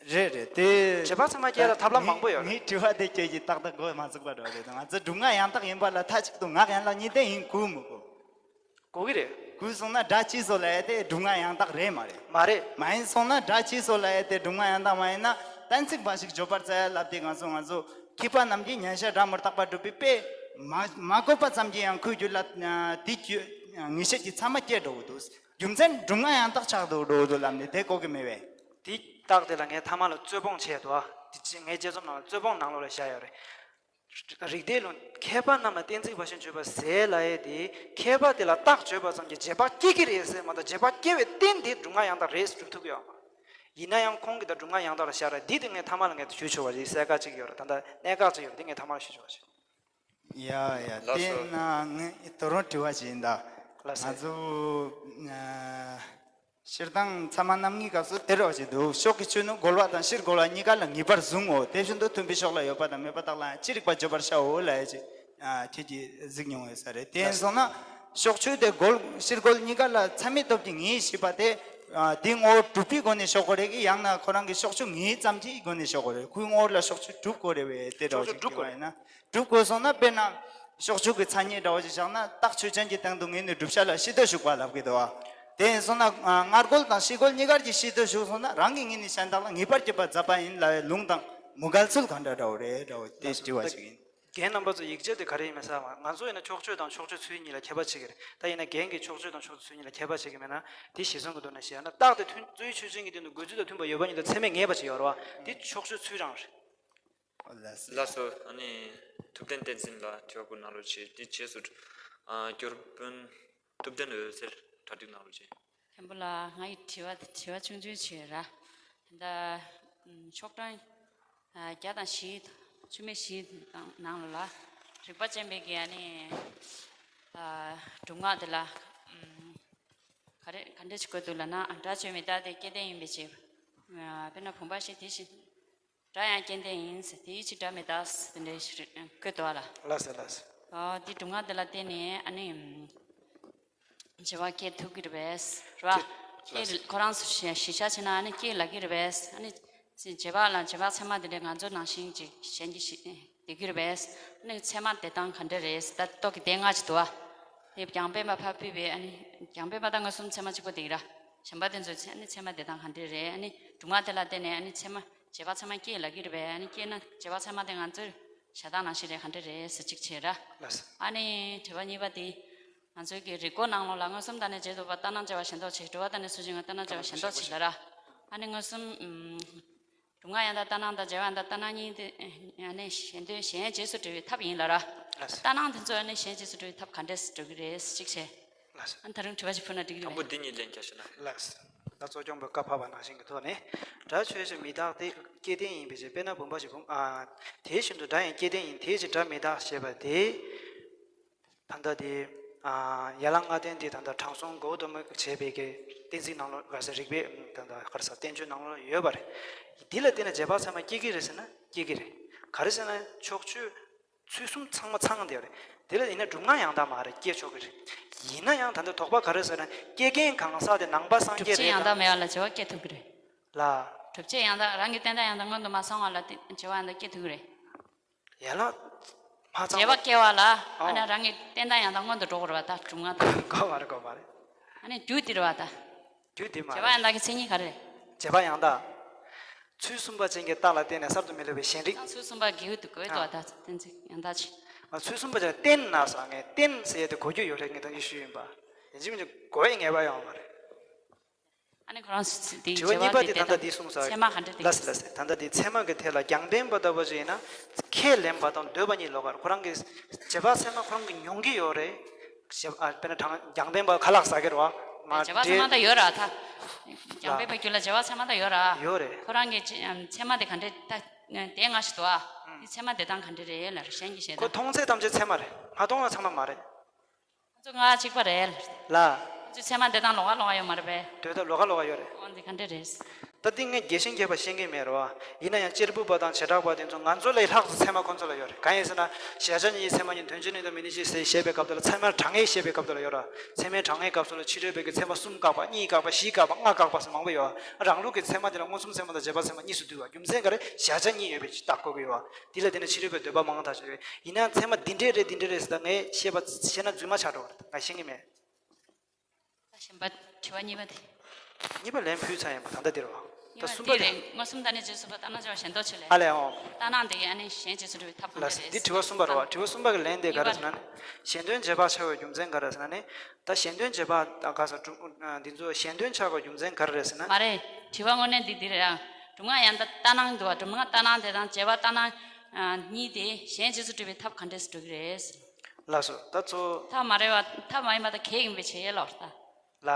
རེད་རེད། དེ་བྱེད་པ་ཚད་མ་སྐྱེ་ལ་ཐབས་ལམ་མང་པོ་ཡོད་རེད། ངའི་དྲི་བ་དེ་ཁྱེད་ཀྱིས་ཏག་ཏག་གོ་མ་ཚུགས་པ་འདྲ་བ་རེད། ང་ཚོ་སྒྲུབ་ངག་ཡང་དག་ཡིན་པ་ལ་མཐའ་གཅིག་ཏུ་ངག་ཡན་ལག་གཉིས་ལྡན་ཡིན་དགོས་མི་དགོས། དགོས་ཀྱི་རེད། དགོས་སོང་ན་སྒྲ་སྤྱི་སོགས་ལ་ཡ་དེ་སྒྲུབ་ངག་ཡང་དག་རེད་མ་རེད། མ་རེད། མ་ཡིན་སོང་ན་སྒྲ་སྤྱི་སོགས་ལ་ཡ་དེ་སྒྲུབ་ངག་ཡང་དག་མ་ཡིན་ན་གཏན་ཚིགས་འབའ་ཞིག་བརྗོད་པར་བྱ་ཡ་ལབ་དེ་ང་ཚོ་ང་ཚོ་མཁས་པ་རྣམས་ཀྱིས་ཉན་བྱ་སྒྲ་མི་རྟག་པ་སྒྲུབ་པའི་དཔེ་མ་མ་བཀོད་པ་ཙམ་གྱིས་ཡང་ཁོའི་རྒྱུད་ལ་དེ་རྒྱུ་ངེས་ཤེས་ཀྱི་ཚད་མ་སྐྱེ་འགྲོ་གི་འདུག་རྒྱུ་མཚན་སྒྲུབ་ངག་ཡང་དག་ཆགས་འགྲོ་གི་འདུག་ལབ་ནས་དེ་གོ་གི་མེད་པས། དེ་རྟགས་དེ་ལ་ངས་ཐ་མ་ལ་རྩོད་སྤོང་བྱས་འདུག་ཨ། དེ་ཅི་ངའི་དཔྱད་རྩོམ་ནང་ལ་རྩོད་སྤོང་ནང་ལོགས་ལ་བཞག་ཡོད་རེད། རིགས་གཏེར་ལུང་མཁས་པ་རྣམས་ལ་གཏན་ཚིགས་འབའ་ཞིག་བརྗོད་པར་ཟད་ལབ་ཡས་དེ། མཁས་པ་དེ་ལ་རྟགས་བརྗོད་པ་ཙམ་གྱིས་རྗེས་དཔག་སྐྱེ་གི་རེད་ཟེར་མ་གཏོགས། རྗེས་དཔག་སྐྱེ་བའི་རྟེན་དེ་སྒྲུབ་ངག་ཡང་དག་རེད་ཟེར་སྒྲུབ་ཐུབ་ཀྱི་ཡོད་མ་རེད། ཡིན་ན་ཡང་ཁོང་གིས་ད་སྒྲུབ་ངག་ཡང་དག་ལ་བཞག་རེད། འདི་དེ་ངས་ཐ་མ་ལ་ངས་ཞུ་ཆོག་པ་རེད། གསལ་ཁ་གཅིག་ཡོད་རེད། ད་ལྟ་གནད་འགག་གཅིག་ཡོད་རེད། འདི་ངས་ཐ་མ་ལ་ཞུ་ཆོག་པ་རེད། ཡ་ཡ། ལགས་དེ་སོ། ན་ངས་ད་རུང་དྲི་བ་ཞིག་ཡིན་ད། ལགས་སོ། ང་ཚོ་ཨ་སྤྱིར་བཏང་ཚད་མ་རྣམ་ངེས་སྐབས་སུ་དེ་འདྲ་བ་ཞིག་འདུག་ཕྱོགས་ཀྱི་ཆོས་ནི་རྒོལ་བ་དང་ཕྱིར་རྒོལ་བ་གཉིས་ཀ་ལ་ངེས་པར་བཟུང་ངོ་། དེ་བཞིན་དུ་མཐུན་པའི་ཕྱོགས་ལ་ཡོད་པ་དང་མེད་པ་དག་ལའང་ཅི་རིགས་པར་བརྗོད་པར་བྱའོ་ལབ་ཡ་ཅིག་ཨ་ཁྱེད་ཀྱིས་གཟིགས་མྱོང་ཡོད་ས་རེད། དེ་ཡིན་སོང་ན་ཕྱོགས་ཆོས་དེ་རྒོལ་ཕྱིར་རྒོལ་གཉིས་ཀ་ལ་ཚད་མའི་སྟོབས་ཀྱིས་ངེས་ཤེས་པ་དེ་ཨ་དེའི་ངོ་བོ་གྲུབ་པའི་སྒོ་ནས་ཕྱོགས་གོ་རེད་ཀྱི། ཡང་ན་ཁོ་རང་གི་ཕྱོགས་ཆོས་ངེས་ཙམ་གྱི་སྒོ་ནས་ཕྱོགས་གོ་རེད། ཁོའི་ངོ་བོ་ལ་ཕྱོགས་ཆོས་གྲུབ་དགོས་རེད་བས། དེ་འདྲ་ཕྱོགས་ཆོས་ཅིག་གྲུབ་དགོས་རེད། ཡིན་ན། གྲུབ་དགོས་སོང་ན་དཔེར་ན། ཕྱོགས་ཆོས་ཀྱི་མཚན་ཉིད་འདྲ་བོ་ཞིག་བཞག་ན་རྟགས་ཆོས་ཅན་གྱི་སྟེང་དུ་ངེས་ནས་བསྒྲུབ་བྱ་ལ་ཕྱི་ལྟོས་ཞུགས་པ་ལབ་ཀྱི་འདུག་བ། དེ་ཡིན་སོང་ན་སྔ་རྒོལ་དང་ཕྱི་རྒོལ་གཉིས་ཀར་གྱི་ཕྱི་ལྟོས་ཞུགས་སོང་ན་རང་གི་ངོས་ནས་གཞན་དག་ལ་ངེས་པར་སྐྱེད་པར་མཛད་པ་ཡིན་ལབ་པའི་ལུང་དང་མི་འགལ་ཚུལ་གང་འདྲ་འདྲ་བོ་རེད་འདྲ་བོ་དེ་དྲི་བ་ཞིག་ཡིན། རྒན་རྣམ་པ་ཚོ་ཡིག་ཆ་དེ་ག་རེ་ཡིན་མིན་གསལ་བ། ང་ཚོ་ཡིན་ན་ཕྱོགས་ཆོས་དང་ཕྱོགས་ཆོས་ཚུལ་གཉིས་ལ་ཁྱད་པར་ཕྱེ་གི་རེད། ད་ཡིན་ན་རྒན་གྱིས་ཕྱོགས་ཆོས་དང་ཕྱོགས་ཆོས་ཚུལ་གཉིས་ལ་ཁྱད་པར་ཕྱེ་གི་མེད་ན། དེ་གཞིར་བཟུང་གི་ཐོག་ནས་བཤད་ན་རྟགས་དེ་མཐུན་རྩོད་ཡུལ་ཆོས་ཅན་གྱི་སྟེང་དུ་འགོད་ཚུལ་དང་མཐུན་པ་ཡོད་པ་ཉིད་དུ་ཚད་མས་ངེས་པ་ཅིག་ཡོད་རེད་བ། དེ་ཕྱོགས་ཆོས་ཚུལ་རང་རེད། ལགས་སོ། ལགས་སོ། ཨ་ནི་ཐུབ་བསྟན་བསྟན་འཛིན་ལ་དྲི་བ་བསྐུར་གནང་རོགས་བྱེད། དེ་རྗེས་སུ་ཨ་སྐྱོར་དཔོན་ཐུབ་བསྟན་འོད་ཟེར་གྲ་སྒྲིག་གནང་རོགས་བྱེད། མཁན་པོ་ལགས། ང་ཡི་དྲི་བ་དེ་དྲི་བ་ཆུང་ཆུང་ཅིག་ཡོད་ར། ད་ལྟ་ཨམ་ཤོག་གྲངས་ཨ་བརྒྱ་དང་བཞི། བཅུ་མེད་བཞི་དང་ནང་ལ་རིག་པ་ཅན་པའི་གི་ཨ་ནི་ཨ་སྒྲུབ་ངག་དེ་ལ་ཨམ་ག་རེ་ག་འདྲ་ཞིག་བཀོད་འདུག་ལབ་ན། ཨ་སྒྲ་བརྗོད་མི་རྟག་སྟེ་སྐྱེ་ལྡན་ཡིན་པའི་ཕྱིར། ཨ་དཔེར་ན་བུམ་པ་བཞི་དེ་བཞིན། སྒྲ་ཡང་སྐྱེ་ལྡན་ཡིན་ཟེར། དེའི་ཕྱིར་སྒྲ་མི་རྟག་ཟེར་དེ་འདྲའི་ཞིག་རེད། བཀོད་འདུག་བ་ལ། ལགས་སོ་ལགས་སོ། ཨོ་དེ་སྒྲུབ་ངག་དེ་ལ་བརྟེན་ནས་ཨ་ནི་བྱེད་པ་སྐྱེ་ཐུབ་ཀྱི་རེད་པས་ར། ལགས་སོ། སྐྱེ་ཁོ་རང་ཚོ་གཞི་བཞག་བྱས་ན་ཨ་ནི་སྐྱེ་ལབ་ཀྱི་རེད་པས། ཨ་ནི་བྱེད་པ་ལ་བྱེད་པ་ཚད་མ་དེ་འདྲ་ང་ཚོ་ནང་བཞིན་ཅིག་གཞན་གྱིས་ཤེས་བསྡད་ཀྱི་རེད་པས། ཨ་ནི་ཚད་མ་བསྡད་སྟངས་ག་འདྲ་རེད་ཟེར། ད་རྟོག་གེ་བསྡད་ང་ཅིག་འདུག་བ། དེ་རྒྱང་འཕེན་པ་ཕར་ཕུད་པའི་ཨ་ནི་རྒྱང་འཕེན་པ་དང་མངོན་སུམ་ཚད་མ་གཅིག་པ་དེ་ཡིན་ར། གཞན་པ་དེ་ཚོའི་ཚད་ཨ་ནི་ཚད་མ་བསྡད་སྟངས་ག་འདྲ་རེད། ཨ་ནི་སྒྲུབ་ངག་དེ་ལ་བརྟེན་ནས་ཨ་ནི་ཚད་མ་བྱེད་པ་ཚད་མ་སྐྱེ་ལབ་ཀྱི་རེད་པས། ཨ་ནི་སྐྱེ་ན་བྱེད་པ་ཚད་མ་དེ་ང་ཚོའི་བཞག་སྟངས་ནང་བཞིན་རེད། ག་འདྲ་རེད་ཟེར་གཅིག་བྱས་ར། ལགས་སོ། ཨ་ནི་དྲི་བ་གཉིས་པ་དེ། ང་ཚོའི་གི་རིགས་སྒོ་ནང་ལོགས་ལ་མངོན་སུམ་དང་ནི་རྗེས་ལྡོག་པ་ལྟར་སྣང་བྱ་བ་ཞེན་ལྡོག་བྱེད། གྲུབ་པ་དང་ནི་སུན་འབྱིན་པ་ལྟར་སྣང་བྱ་བ་ཞེན་ལྡོག་བྱེད་ལ་ར། ཨ་ནི་མངོན་སུམ། ཨུམ། སྒྲུབ་ངག་ཡང་དག་ལྟར་སྣང་དང་བྱ་བ་ཡང་དག་ལྟར་སྣང་གཉིས་དེ་ཨ་ནི་གཞན་དོན་གཞན་རྗེས་སུ་འགྲོ་བའི་ཐབས་ཡིན་ལ་ར། ལགས་སོ། ལྟར་སྣང་དེ་ཚོ་ཨ་ནི་གཞན་རྗེས་སུ་འགྲོ་བའི་ཐབས་ག་འདྲས་སུ་འགྲོ་གི་རེད་གཅིག་བྱས། ལགས་སོ། ཨ་ནི་ད་རུང་དྲི་བ་ཞིག་ཕུལ་ན་འགྲིག་གི་རེད། དང་པོ་འདི་གཉིས་ལན་རྒྱག་ཤོག་ན། ལགས་སོ། ད་གཙོ་སྐྱོང་པའི་བཀའ་ཕབ་པ་ནང་བཞིན་གྱི་ཐོག་ནས། སྒྲ་ཆོས་ཅན་མི་རྟག་སྟེ་སྐྱེ་ལྡན་ཡིན་པའི་ཕྱིར། དཔེར་ན་བུམ་པ་བཞིན་བུམ། ཨ། དེ་བཞིན་དུ་སྒྲ་ཡང་སྐྱེ་ལྡན་ཡིན། དེའི་ཕྱིར་སྒྲ་མི་རྟག་ཞེས་པ་དེ། ད་ལྟ་དེ། ཨ། ཡན་ལག་ལྔ་ལྡན་དེ་ད་ལྟ་དྲང་སྲོང་གཽ་ཏམ་བྱས་པའི་གི་གཏན་ཚིགས་ནང་ལོགས། ག་རེ་ཟེར། རིགས་པའི་ད་ལྟ་ག་རེ་ཟེར། བསྟན་བཅོས་ནང་ལོགས་ཡོད་པ་རེད། འདི་ལ་བརྟེན་ནས་བྱེད་པ་ཚད་མ་སྐྱེ་གི་རེད་ཟེར་ན་སྐྱེ་གི་རེད། ག་རེ་ཟེར་ན་ཕྱོགས་ཆོས་ཚུལ་གསུམ་ཚང་མ་ཚང་བསྡད་ཡོད་རེད། དེ་ལ་ཡིན་ན་སྒྲུབ་ངག་ཡང་དག་མ་རེད། སྐྱེ་ཆོག་གི་རེད། ཡིན་ན་ཡང་ད་ལྟ་དོགས་པ་ག་རེ་ཟེར་ན་སྐྱེ་རྐྱེན་གང་ཟག་དེ་ནང་པ་སངས་རྒྱས་རེད་དམ། སྒྲུབ་བྱེད་ཡང་དག་མེད་པ་ལ་བྱེད་པ་སྐྱེ་ཐུབ་ཀྱི་རེད། ལ། སྒྲུབ་བྱེད་ཡང་དག་རང་གི་བརྟེན་བརྟགས་ཡང་དག་སྔོན་དུ་མ་སོང་བ་ལ་དེ་བྱེད་པ་ཡང་དག་སྐྱེ་ཐུབ་ཀྱི་རེད། ཡན་ལག་མ་ཚང་བ། བྱེད་པ་སྐྱེ་བ་ལ། ཨོ། ཨ་ནི་རང་གི་བརྟེན་བརྟགས་ཡང་དག་སྔོན་དུ་འགྲོ་དགོས་རེད་པ། ད་སྒྲུབ་ངག་དང་། གོ་བ་རེད། གོ་བ་རེད། ཨ་ནི་རྒྱུ་འདི་རེད་པ་ད། རྒྱུ་འདི་མ་རེད། བྱེད་པ་ཡང་དག་གི་མཚན་ཉིད་ག་རེ་རེད། བྱེད་པ་ཡང་དག་ཚུལ་གསུམ་པ་ཅན་གྱི་རྟགས་ལ་བརྟེན་ནས་གསར་དུ་མི་སླེབས་པའི་གཞན་རིག། ད་ཚུལ་གསུམ་པ་གི་འོས་དུ་གོ་ཡི་འདུག་པ། ད་གཏན་ཚིགས་ཡང་དག་ཅིག། ང་ཚུལ་གསུམ་པ་ཅན་བརྟེན་ན་ཟེར། ངས་བརྟེན་ཟེར་ཡས་དེ་གོ་རྒྱུ་ཡོད་རེད། ངས་ད་ཅི་ཞུས་ཡིན་པ། ཡིན་གཅིག་མིན་གཅིག་གོ་ཡས་ངེས་པ་ཡོད་མ་རེད། ཨ་ནི་ཁོ་རང་དེའི་དྲི་བ་བརྗེ་བ་གཉིས་པ་དེ་དེ་ད་ལྟ་ད་འདི་གསུངས་ས་ཚད་མ་ག་འདྲ་དེ། ལགས་སེ་ལགས་སེ། ད་ལྟ་དེ་ཚད་མ་གི་ཐད་ལ་རྒྱང་འཕེན་པ་ལྟ་བུ་ཞིག་ཡིན་ན་ཁས་ལེན་པ་དང་འདོད་པ་གཉིས་ལོགས་ཀར་ཁོ་རང་གི་བརྗེ་བ་ཚད་མ་ཁོ་རང་གི་མྱོང་གི་ཡོད་རེད། བརྗེ་བ་ཨ་དཔེར་ན་གྲངས་རྒྱང་འཕེན་པ་ཁ་ལག་ཟ་གི་རེད་བ། མ་བརྗེ་བ་ཚད་མ་འདྲེ་ད་ཡོད་ར་ད། རྒྱང་འཕེན་པའི་རྒྱུད་ལ་བརྗེ་བ་ཚད་མ་འདྲ་ཡོད་ར། ཡོད་རེད། ཁོ་རང་གི་ཚད་མ་དེ་ག་འདྲ་ད་དེ་སྔ་ཕྱི་དུ་ཨ། དེ་ཚད་མ་དེ་དང་ག་འདྲ་རེད་ལ་གཞན་གྱི་ཞེ་ཁོ་ད། མཐོང་ཚད་ཐམས་ཅད་ཚད་མ་རེད། མ་མཐོང་བ་ཚང་མ་མ་རེད། ཚོ་ང་གཅིག་པ་རེད། ལ། ཚོ་ཚད་མ་འདི་དང་ལོགས་ཀ་ལོགས་ཀ་ཡོད་མ་རེད་པས། དོད་ད་ལོགས་ཀ་ལོགས་ཀ་ཡོད་རེད། འོ་འདི་ག་འདྲ་རེད། ད་འདི་ངས་རྒྱས་ཤིང་རྒྱས་པ་བཤད་མཁན་མེད་རོ། ཡིན་ན་ཡང་གཅེར་བུ་པ་དང་བྱེ་བྲག་པ་དེ་ཚོ་ང་ཚོ་ལས་ལྷག་ཏུ་ཚད་མ་ཁོང་ཚོ་ལ་ཡོད་རེད། གང་ཡིན་ཟེར་ན་གཞལ་བྱ་གཉིས་ཚད་མ་གཉིས་དོན་གཅིག་ནི་དང་མི་ནི་གཅིག་ཟེར་བཤད་པའི་སྐབས་དེ་ལ་ཚད་མ་གྲངས་ངེས་བཤད་པའི་སྐབས་དེ་ལ་ཡོད་ར། ཚད་མའི་གྲངས་ངེས་སྐབས་སུ་ལ་ཕྱི་རོལ་པའི་གི་ཚད་མ་གསུམ་བཀག་པ་གཉིས་བཀག་པ་བཞི་བཀག་པ་ལྔ་བཀག་པ་ཟེར་མང་པོ་ཡོད་ར། རང་ལུགས་ཀྱི་ཚད་མ་དེ་ལ་མངོན་སུམ་ཚད་མ་དང་རྗེས་དཔག་ཚད་མ་གཉིས་སུ་འདུས་པ་རྒྱུ་མཚན་ག་རེ་གཞལ་བྱ་གཉིས་ཡོད་པའི་ཕྱིར་བརྟག་དགོས་ཀྱི་ཡོད་ར། འདི་ལ་བརྟེན་ནས་ཕྱི་རོལ་པའི་འདོད་པ་མང་དག་ཞིག་རེད། ཡིན་ནའང་ཚད་མ་འདི་འདྲས་རེད་འདི་འདྲས་རེད་ཟེར་ད་ངས་བཤད་པ་བཤད་ན་རྫུན་མ་ཆགས་འགྲོ་བ་རེད། ང་ཤེས་ཀྱི་མེད། ད་གཞན་པ་དྲི་བ་གཉིས་པ་དེ། གཉིས་པ་ལན་ཕུལ་ཚར་ཡིན་པ་ད་ལྟ་འདིར་བ། ད་གཉིས་པ་གསུམ་པ་དེ་དེ། རེད། མངོན་སུམ་ལྟར་གནས་རྗེས་སུ་དཔག་ལྟར་སྣང་བྱ་བ་གཞན་ལྡོག་ཆོས་ལས། ཨ་ལས་འོང་། ལྟར་སྣང་དེ་ཡིས་ཨ་ནི་གཞན་རྗེས་སུ་སྒྲུབ་པའི་ཐབས་གང་ལ་འདྲ་རེད། འདི་དྲི་བ་གསུམ་པ་རེད་བ། དྲི་བ་གསུམ་པ་གི་ལན་དེ་ག་རེ་ཟེར་ན་ནི། གཞན་དོན་རྗེས་དཔག་ཆགས་པའི་རྒྱུ་མཚན་ག་རེ་ཟེར་ན་ནི། ད་གཞན་དོན་རྗེས་དཔག་ད་ག་ས་གྲུབ་འདི་ཚོ་གཞན་དོན་ཆགས་པའི་རྒྱུ་མཚན་ག་རེ་རེད་ཟེར་ན། མ་རེད། དྲི་བ་དངོས་གནས་འདི་འདི་རེད་ཨ། གྲུབ་མངའ་ཡང་དག་ལྟར་སྣང་འདུག་བ། གྲུབ་མངའ་ལྟར་སྣང་དེ་དང་རྗེས་དཔག་ལྟར་སྣང་གཉིས་དེ་གཞན་རྗེས་སུ་སྒྲུབ་པའི་ཐབས་ག་འདྲས་སུ་འགྲོ་གི་རེད། ལགས་སོ། ད་ཚོ། ཐབས་མ་རེད་བ། ཐབས་མ་ཡིན་པ་ད་གེགས་ཡིན་པའི་ཆེད་ལོག་ད། ལ།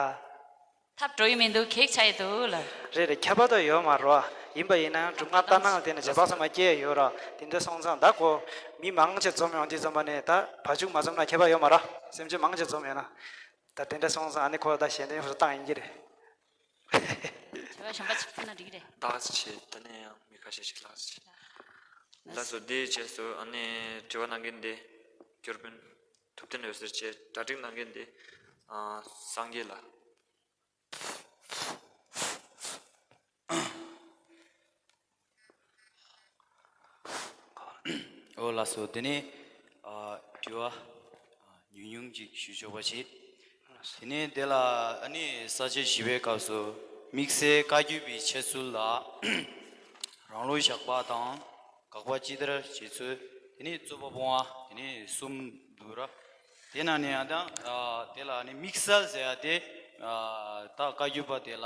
ཐབས་འགྲོ་ཡི་མི་འདུག་གེགས་ཆགས་ཡི་འདུག་ལ། རེད་རེད། ཁྱད་པར་ད་ཡོད་མ་རེད་བ། ཡིན་པ་ཡིན་ན་གྲུབ་མངའ་ལྟར་སྣང་དེ་ནི་རྗེས་དཔག་ཚང་མ་སྐྱེ་ཡོད་ར། དེ་འདྲ་སོང་ཙང་ད་གོ། མི་མང་ཆེ་འཛོམས་ཡོང་དུས་ཙམ་པ་ནས་ད་བ་ཕྱུགས་མ་འཛོམས་ན་ཁྱད་པར་ཡོད་མ་རེད། སེམས་ཅན་མང་ཆེ་འཛོམས་ཡོད་ན། ད་དེ་འདྲ་སོང་ཙང་ཨ་ནི་ཁོ་ད་གཞན་དོན་ཧུར་བཏང་ཡིན་གྱི་རེད། དྲི་བ་གཞན་པ་ཅིག་ཕུལ་ན་འགྲིག་གི་རེད། ལགས་སོ་བྱེད། ད་ནས་ཡང་མི་ཁ་ཤས་ཤིག་ལགས་སོ་བྱེད། ལགས་སོ། དེའི་རྗེས་སུ་ཨ་ནི་དྲི་བ་གནང་མཁན་དེ་སྐྱོར་དཔོན་ཐུབ་བསྟན་འོད་ཟེར་བྱས། གྲ་སྒྲིག་གནང་མཁན་དེ་ཨ་སངས་རྒྱས་ལགས། འོ་ལགས་སོ། དེ་ནས་ཨ་དྲི་བ་ཨ་ཉུང་ཉུང་ཅིག་ཞུ་ཆོག་པ་བྱེད། དེ་ནས་དེ་ལ་ཨ་ནི་ས་བཅད་བཞི་པའི་སྐབས་སུ་དམིགས་བསལ་བཀའ་བརྒྱུད་པའི་འཆད་ཚུལ་ལ་རང་ལུགས་བཞག་པ་དང་དགག་པ་ཅི་ལྟར་བྱེད་ཚུལ། དེ་ནས་རྩོད་པ་སྤོང་བ། དེ་ནས་གསུམ་འདུག་ར། དེ་ནང་ནས་ཡང་དང་ཨ་དེ་ལ་ནི་དམིགས་བསལ་ཟེར་ཡ་དེ་ཨ་ད་བཀའ་བརྒྱུད་པ་དེ་ལ་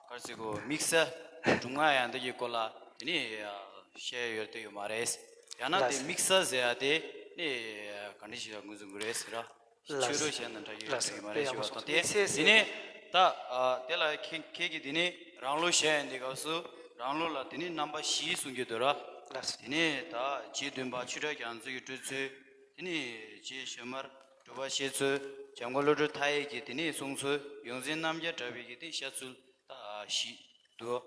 ག་རེ་ཟེར་དགོས། དམིགས་བསལ་གྲུབ་མངའ་ཡང་དག་གི་སྐོར་ལ་དེ་ནི་ཨ་བཤད་ཡོད་དེ་ཡོད་མ་རེད། ཡང་ན་ལགས་དེ་སོ། དམིགས་བསལ་ཟེར་ཡ་དེ་ནི་ཨ་ག་འདྲ་ཞིག་ལ་ངོས་འཛིན་དགོས་རེད་ཟེར་ར། ལགས་སོ། ཆོས་རོ་གཞན་དང་འདྲ་ཡོད་ལགས་སོ། དེ་ཡོད་མ་རེད་ཞུ་བ་དང་། དེ་དམིགས་བསལ་དེ་ནི་ཟེར་ད་ཨ་དེ་ལ་ཁྱེད་ཁྱེད་ཀྱིས་དེ་ནི་རང་ལུགས་བཤད་ཡ་འདི་སྐབས་སུ་རང་ལུགས་ལ་དེ་ནི་རྣམ་པ་བཞི་གསུང་རྒྱུ་འདུག་ར། ལགས་སོ། དེ་ནས་ད་རྗེ་བདུན་པ་ཆོས་གྲགས་རྒྱ་མཚོ་ཡི་སྤྲུལ་ཚུལ། དེ་ནས་རྗེ་བྱེ་མར་སྒྲུབ་པ་བཤད་ཚུལ། འཇམ་མགོན་བློ་གྲོས་མཐའ་ཡས་ཀྱི་དེ་ནས་གསུང་ཚུལ། ཡོངས་འཛིན་རྣམ་རྒྱལ་གྲགས་པའི་གི་དེ་བཤད་ཚུལ་ད་བཞི་འདུག་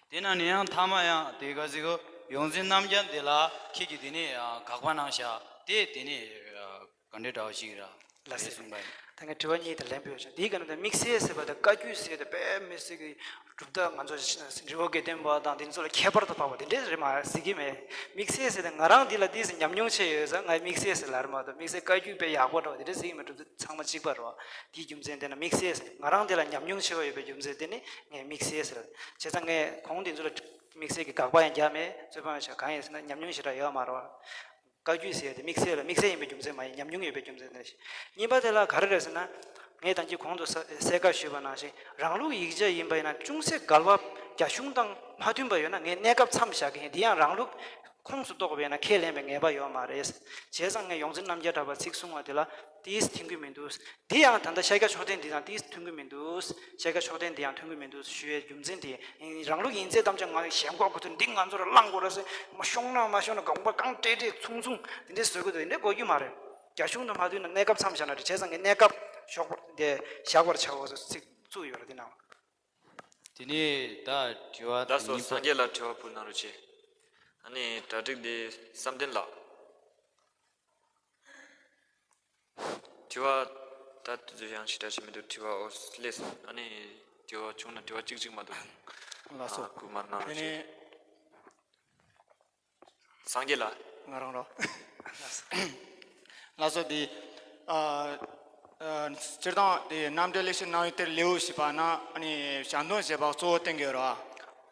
དེ་ནང་ནས་ཡང་ཐ་མ་ཡང་དེ་ག་ཟིག་གོ། ཡོངས་འཛིན་རྣམ་རྒྱལ་དེ་ལ་ཁྱེད་ཀྱིས་དེ་ནས་དགག་པ་གནང་བཞག་དེ་དེ་ནས་ག་འདྲའི་འདྲ་བ་ཞིག་ར། ལགས་སེ། རེད་གསུངས་པ་ཡིན། ད་ངས་དྲི་བ་གཉིས་དེ་ལན་ཕུལ་ཡོད་ཅིང་། དེའི་སྒང་ནས་ད་དམིགས་བསལ་ཟེར་བ་དང་བཀའ་བརྒྱུད་ཟེར་དེ་དཔེ་མི་སྲིད་ཀྱི་གྲུབ་མཐའ་ང་ཚོ་རི་བོ་དགེ་ལྡན་པ་དང་དེ་ཚོ་ལ་ཁྱད་པར་དུ་འཕགས་པ་དེ་འདྲས་རེད་མ་ཟེར་གྱི་མེད། དམིགས་བསལ་ཟེར་དེ་ང་རང་འདི་ལ་ཏོག་ཙམ་ཉམས་མྱོང་ཆེ་ཡོད་ཙང་ངས་དམིགས་བསལ་ཟེར་ལབ་རེད་མ་གཏོགས་དམིགས་བསལ་བཀའ་བརྒྱུད་དཔེ་ཡག་པོ་འདྲ་བ་དེ་འདྲས་ཟེར་གྱི་མེད། གྲུབ་མཐའ་ཚང་མ་གཅིག་པ་རེད་བ། དེའི་རྒྱུ་མཚན་དེ་ན་དམིགས་བསལ་ཟེར་ང་རང་འདི་ལ་ཉམས་མྱོང་ཆེ་བ་ཡོད་པའི་རྒྱུ་མཚན་དེ་ནི་ངས་དམིགས་བསལ་ཟེར། བྱས་ཙང་ངས་གོང་དེ་ཚོ་ལ་དམིགས་བསལ་གྱི་དགག་པ་ཡང་རྒྱག་མེད། རྩོད་པ་ཡང་བྱ། གང་ཡིན་ཟེར་ན་ཉམས་མྱོང་ཞེ་དྲག་ཡོད་མ་རེད་བ། བཀའ་བརྒྱུད་ཟེར་ཡ་དེ་དམིགས་བསལ་ལ་དམིགས་བསལ་ཡིན་པའི་རྒྱུ་མཚན་མ་ཡིན། ཉམས་མྱོང་ཡོད་པའི་རྒྱུ་མཚན་དེ་རེད། གཉིས་པ་དེ་ལ་ག་རེ་རེད་ཟེར་ན། ངས་ད་ཅི་གོང་དུ་ས་གསལ་ཁ་ཞུས་པ་ནང་བཞིན་རང་ལུགས་ཡིག་ཆ་ཡིན་པ་ཡིན་ན་ཅུང་ཟད་འགལ་བ་རྒྱ་གཞུང་དང་མ་མཐུན་པ་ཡོད་ན་ངས་གནས་སྐབས་མཚམས་བཞག་གི་ཡིན། དེ་ཡང་རང་ལུགས་ཁོངས་སུ་གཏོགས་པ་ཡིན་ན་ཁས་ལེན་པའི་ངེས་པ་ཡོད་མ་རེད། བྱས་ཙང་ངས་ཡོངས་འཛིན་རྣམ་རྒྱལ་གྲགས་པ་ཚིག་གསུང་བ་དེ་ལ་ཏོག་ཙམ་མཐུན་གྱི་མི་འདུག་འདི་ཡང་ད་ལྟ་ཤཱཀྱ་མཆོག་ལྡན་འདི་དང་ཏོག་ཙམ་མཐུན་གྱི་མི་འདུག་ཤཱཀྱ་མཆོག་ལྡན་འདི་ཡང་མཐུན་གྱི་མི་འདུག་ཞུ་བའི་རྒྱུ་མཚན་དེ་རང་ལུགས་ཡིན་ཚད་ཐམས་ཅད་ང་ཞེན་ཁོག་གི་ཐོག་འདི་ང་ཚོ་ལ་བླང་དགོས་རེད་ཟེར་མ་ཤོང་ན་མ་ཤོང་ན་དགོངས་པ་གང་སྤྲད་སྤྲད་མཚུངས་མཚུངས་འདི་འདྲས་བཟོ་དགོས་འདུག་འདི་འདྲས་དགོས་རྒྱུ་མ་རེད། རྒྱ་གཞུང་དང་མ་མཐུན་ན་གནས་སྐབས་མཚམས་བཞག་ན་རེད། བྱས་ཙང་ངས་གནས་སྐབས་ཞོག་པར་དེ་བཞག་པར་བྱའོ་ཟེར་ཚིག་བཙུགས་ཡོད་རེད་འདི་ནང་། དེ་ནས་ད་དྲི་བ་ད་སོ་གཉིས་པ། སངས་རྒྱས་ལ་དྲི་བ་ཕུལ་གནང་རོགས་བྱེད། ཨ་ནི་གྲ་སྒྲིག་འདི་བསམ་གཏན་ལགས། དྲི་བ་ད་དུས་ཚོད་ཡང་ཞིག་འདྲ་ཞིག་མི་འདུག་དྲི་བ་འོ་སླེབས་སོང་། ཨ་ནི་དྲི་བ་བྱུང་ན་དྲི་བ་གཅིག་གཅིག་མ་གཏོགས། ལགས་སོ། ཨ་སྐུལ་མ་གནང་རོགས་བྱེད། དེ་ནས། སངས་རྒྱས་ལགས། ང་རང་རོ། ལགས་སོ། དེ་ཨ་ཨ་སྤྱིར་བཏང་དེ་རྣམ་འགྲེལ་ལེགས་བཤད་རྣམ་དབྱེ་གཏེར་ལེའུ་ཞེས་པ་ན་ཨ་ནི་གཞལ་དོན་བྱེད་པ་གཙོ་བོ་བསྟན་གྱི་ཡོད་རེད་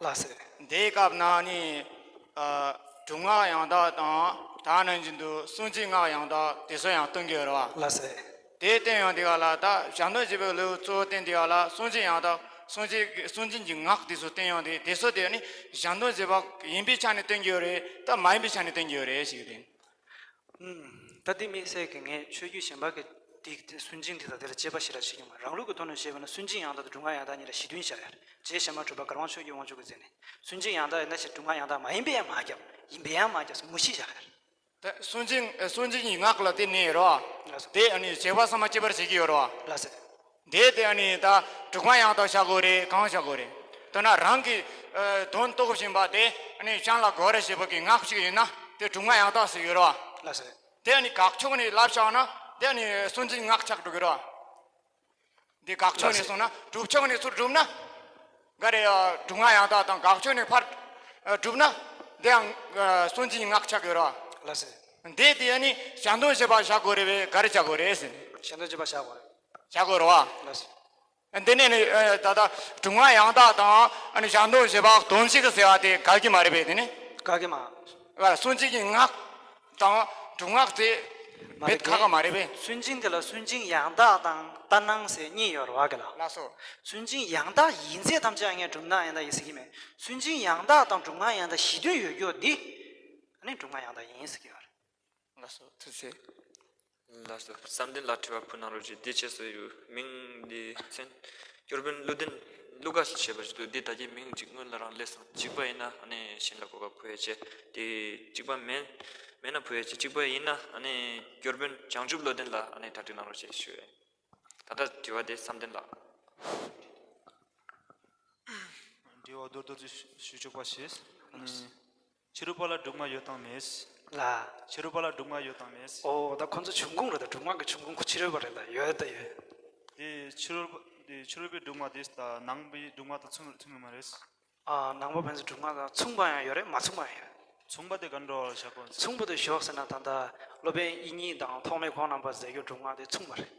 བ། ལགས་སོ། དེའི་སྐབས་ན་ཨ་ནི་ཨ་སྒྲུབ་སྔགས་ཡང་དག་དང་དེ་ནང་བཞིན་དུ་གསུང་གཅིག་སྔགས་ཡང་དག་དེ་ཚོ་ཡང་སྟོན་གྱི་ཡོད་རེད་བ། ལགས་སོ། དེ་བསྟན་ཡོང་དེ་ག་ལ་ད་ཞལ་འདོན་བྱེད་པའི་ལེའུ་གཙོ་བོ་བསྟན་དེ་ག་ལ་གསུང་ཆོས་ཡང་དག་གསུང་ཆོས་ཀྱི་གསུང་ཆོས་ཀྱི་ངག་དེ་ཚོ་བསྟན་ཡོང་དེ་དེ་ཚོ་དེ་ནི་ཞལ་འདོན་བྱེད་པ་ཡིན་པའི་ཆ་ནས་བསྟན་གྱི་ཡོད་རེད། ད་མ་ཡིན་པའི་ཆ་ནས་བསྟན་གྱི་ཡོད་རེད་ཞེས་དེ། ད་དེ་མི་ཟེར་གི་ངས་ཆོས་བརྒྱུད་གཞན་པ་གི་དེ་དེ་སུན་འབྱིན་དེ་དང་དེ་ལ་དཔྱད་པ་ཞེ་དྲག་བྱེད་ཀྱི་མ་རེད། རང་ལུགས་ཀྱི་ཐོག་ནས་བཤད་པ་ན་སུན་འབྱིན་ཡང་དག་དང་སྒྲུབ་ངག་ཡང་དག་གཉིས་ལ་གཞི་མཐུན་བཞག་ཡོད་རེད། རྗེ་བྱེ་མ་གྲུབ་པ་གར་དབང་ཆོས་ཀྱི་དབང་ཕྱུག་གི་མཛད་ནས་སུན་འབྱིན་ཡང་དག་ཡིན་ན་ཞེས་སྒྲུབ་ངག་ཡང་དག་མ་ཡིན་པས་ཡང་མ་ཁྱབ། ཡིན་པས་ཡང་མ་ཁྱབ་ཟེར་མུ་བཞི་བཞག་ཡོད་རེད། ད་སུན་འབྱིན་སུན་འབྱིན་གྱི་ངག་ལ་དེ་གནས་རོ། ལགས་སོ། དེ་ཨ་ནི་བྱེད་པ་ཚང་མ་སྐྱེད་པར་བྱེད་ཀྱི་ཡོད་རོ། ལགས་སོ། དེ་དེ་ཨ་ནི་ད་སྒྲུབ་ངག་ཡང་དག་བྱ་དགོས་རེད། གང་བྱ་དགོས་རེད། ད་ན་རང་གི་ཨ་དོན་རྟོགས་བཞིན་པ་དེ་ཨ་ནི་གཞན་ལ་གོ་རེ་བྱེད་པ་གི་ངག་ཅིག་ཡིན་ན་དེ་སྒྲུབ་ངག་ཡང་དག་ཟེར་གྱི་རོ། ལགས་སོ། དེ་ཨ་ནི་དགག་ཕྱོགས་ནས་ལབ་བཞག་ན་དེ་ཨ་ནི་སུན་འབྱིན་ངག་ཆགས་འགྲོ་གི་རོ། འདི་དགག་ཕྱོགས་ནས་སོང་ན་སྒྲུབ་ཕྱོགས་ནས་ཚུར་སྒྲུབ་ན། ག་རེ་ཡ་སྒྲུབ་ངག་ཡང་དག་དང་དགག་ཕྱོགས་ནས་ཕར་ཨ་སྒྲུབ་ན། འདི་ཡང་ཨ་སུན་འབྱིན་ངག་ཆགས་ཡོད་ར། ལགས་སེ། འདི་དེ་ནི་ཞལ་འདོན་བྱེད་པ་བཞག་དགོས་རེད་པས་ག་རེ་བྱ་དགོས་རེད་ཟེར་ནས། ཞལ་འདོན་བྱེད་པ་བཞག་དགོས་རེད། བཞག་དགོས་རེད་བ། ལགས་སེ། འདི་ནས་ནི་ཨ་ད་ལྟ་སྒྲུབ་ངག་ཡང་དག་དང་ཨ་ནི་ཞལ་འདོན་བྱེད་པ་དོན་གཅིག་ཟེར་བ་དེ་འགལ་གྱི་མ་རེད་པས་དེ་ནི། འགལ་གྱི་མ། ལ་སུན་འབྱིན་གྱི་ངག་དང་སྒྲུབ་ངག་དེ་མེད་ཁག་ཁག་མ་རེད་པས། སུན་འབྱིན་དེ་ལ་སུན་འབྱིན་ཡང་དག་དང་ལྟར་སྣང་ཟེར་གཉིས་ཡོད་རེད་བ་གི་ལ། ལགས་སོ། སུན་འབྱིན་ཡང་དག་ཡིན་ཚད་ཐམས་ཅད་ངས་སྒྲུབ་ངག་ཡང་དག་ཡིན་ཟེར་གྱི་མེད། སུན་འབྱིན་ཡང་དག་དང་སྒྲུབ་ངག་ཡང་དག་གཞི་མཐུན་ཡོད་རྒྱུ་འདི་ཨ་ནི་སྒྲུབ་ངག་ཡང་དག་ཡིན་ཟེར་གྱི་ཡོད་རེད། ལགས་སོ་ཐུགས་རྗེ་ཆེ། ལགས་སོ། བསམ་གཏན་ལགས་དྲི་བ་ཕུལ་གནང་རོགས་གྱིས། འདི་བྱས་སོ་ཡོད་མིང་འདི་མཚན། སྐྱོར་དཔོན་བློ་ལྡན་བློ་དགའ་ཞེས་པ་ཞིག་འདུག་འདི་ད་གིན་མིང་གཅིག་སྔོན་ལ་རང་སླེབས་སོང་། གཅིག་པ་ཡིན་ན་ཨ་ནི་གཞན་ལ་གོ་སྐབས་ཕུལ་ཡ་བྱས། དེ་གཅིག་པ་མེད་མེད་ན་ཕུལ་ཡ་བྱས། གཅིག་པ་ཡིན་ན་ཨ་ནི་སྐྱོར་དཔོན་བྱང་ཆུབ་བློ་ལྡན་ལགས་ཨ་ནི་གྲ་སྒྲིག་གནང་རོགས་ཞེས་ཞུ་ཡ། ད་ལྟ་དྲི་བ་དེ་བསམ་གཏན་ལགས། དྲི་བ་མདོར་བསྡུས་ཞུ་ཞུ་ཆོག་པ་ཞིག་ཨ་ནི། ཕྱི་རོལ་པ་ལ་སྒྲུབ་ངག་ཡོད་དང་མེད། ལ། ཕྱི་རོལ་པ་ལ་སྒྲུབ་ངག་ཡོད་དང་མེད། ཨོ་ད་ཁོ་ཚོ་འབྱུང་ཁུངས་རེད། ད་སྒྲུབ་ངག་གི་འབྱུང་ཁུངས་ཁོ་ཕྱི་རོལ་པ་རེད། ད་ཡོད་ད་ཡོད། དེ་ཕྱི་རོལ་པ་དེ་ཕྱི་རོལ་པའི་སྒྲུབ་ངག་དེ་ད་ནང་པའི་སྒྲུབ་ངག་དང་མཚུངས་མཚུངས་ཡོད་མ་རེད། ཨ་ནང་པ་ཕན་ཚུན་སྒྲུབ་ངག་དང་མཚུངས་པ་ཡང་ཡོད་རེད། མ་མཚུངས་པ་ཡང་ཡོད། མཚུངས་པ་དེ་ག་འདྲ་བ་ལ་བཞག་དགོས། མཚུངས་པ་དེ་ཞོག་ཟེར་ན་ད་ལྟ་སློབ་དཔོན་དབྱིག་གཉེན་དང་ཐོགས་མེད་ཁོང་རྣམ་པ་མཛད་རྒྱུ་སྒྲུབ་ངག་དེ་མཚུངས་པ་རེད།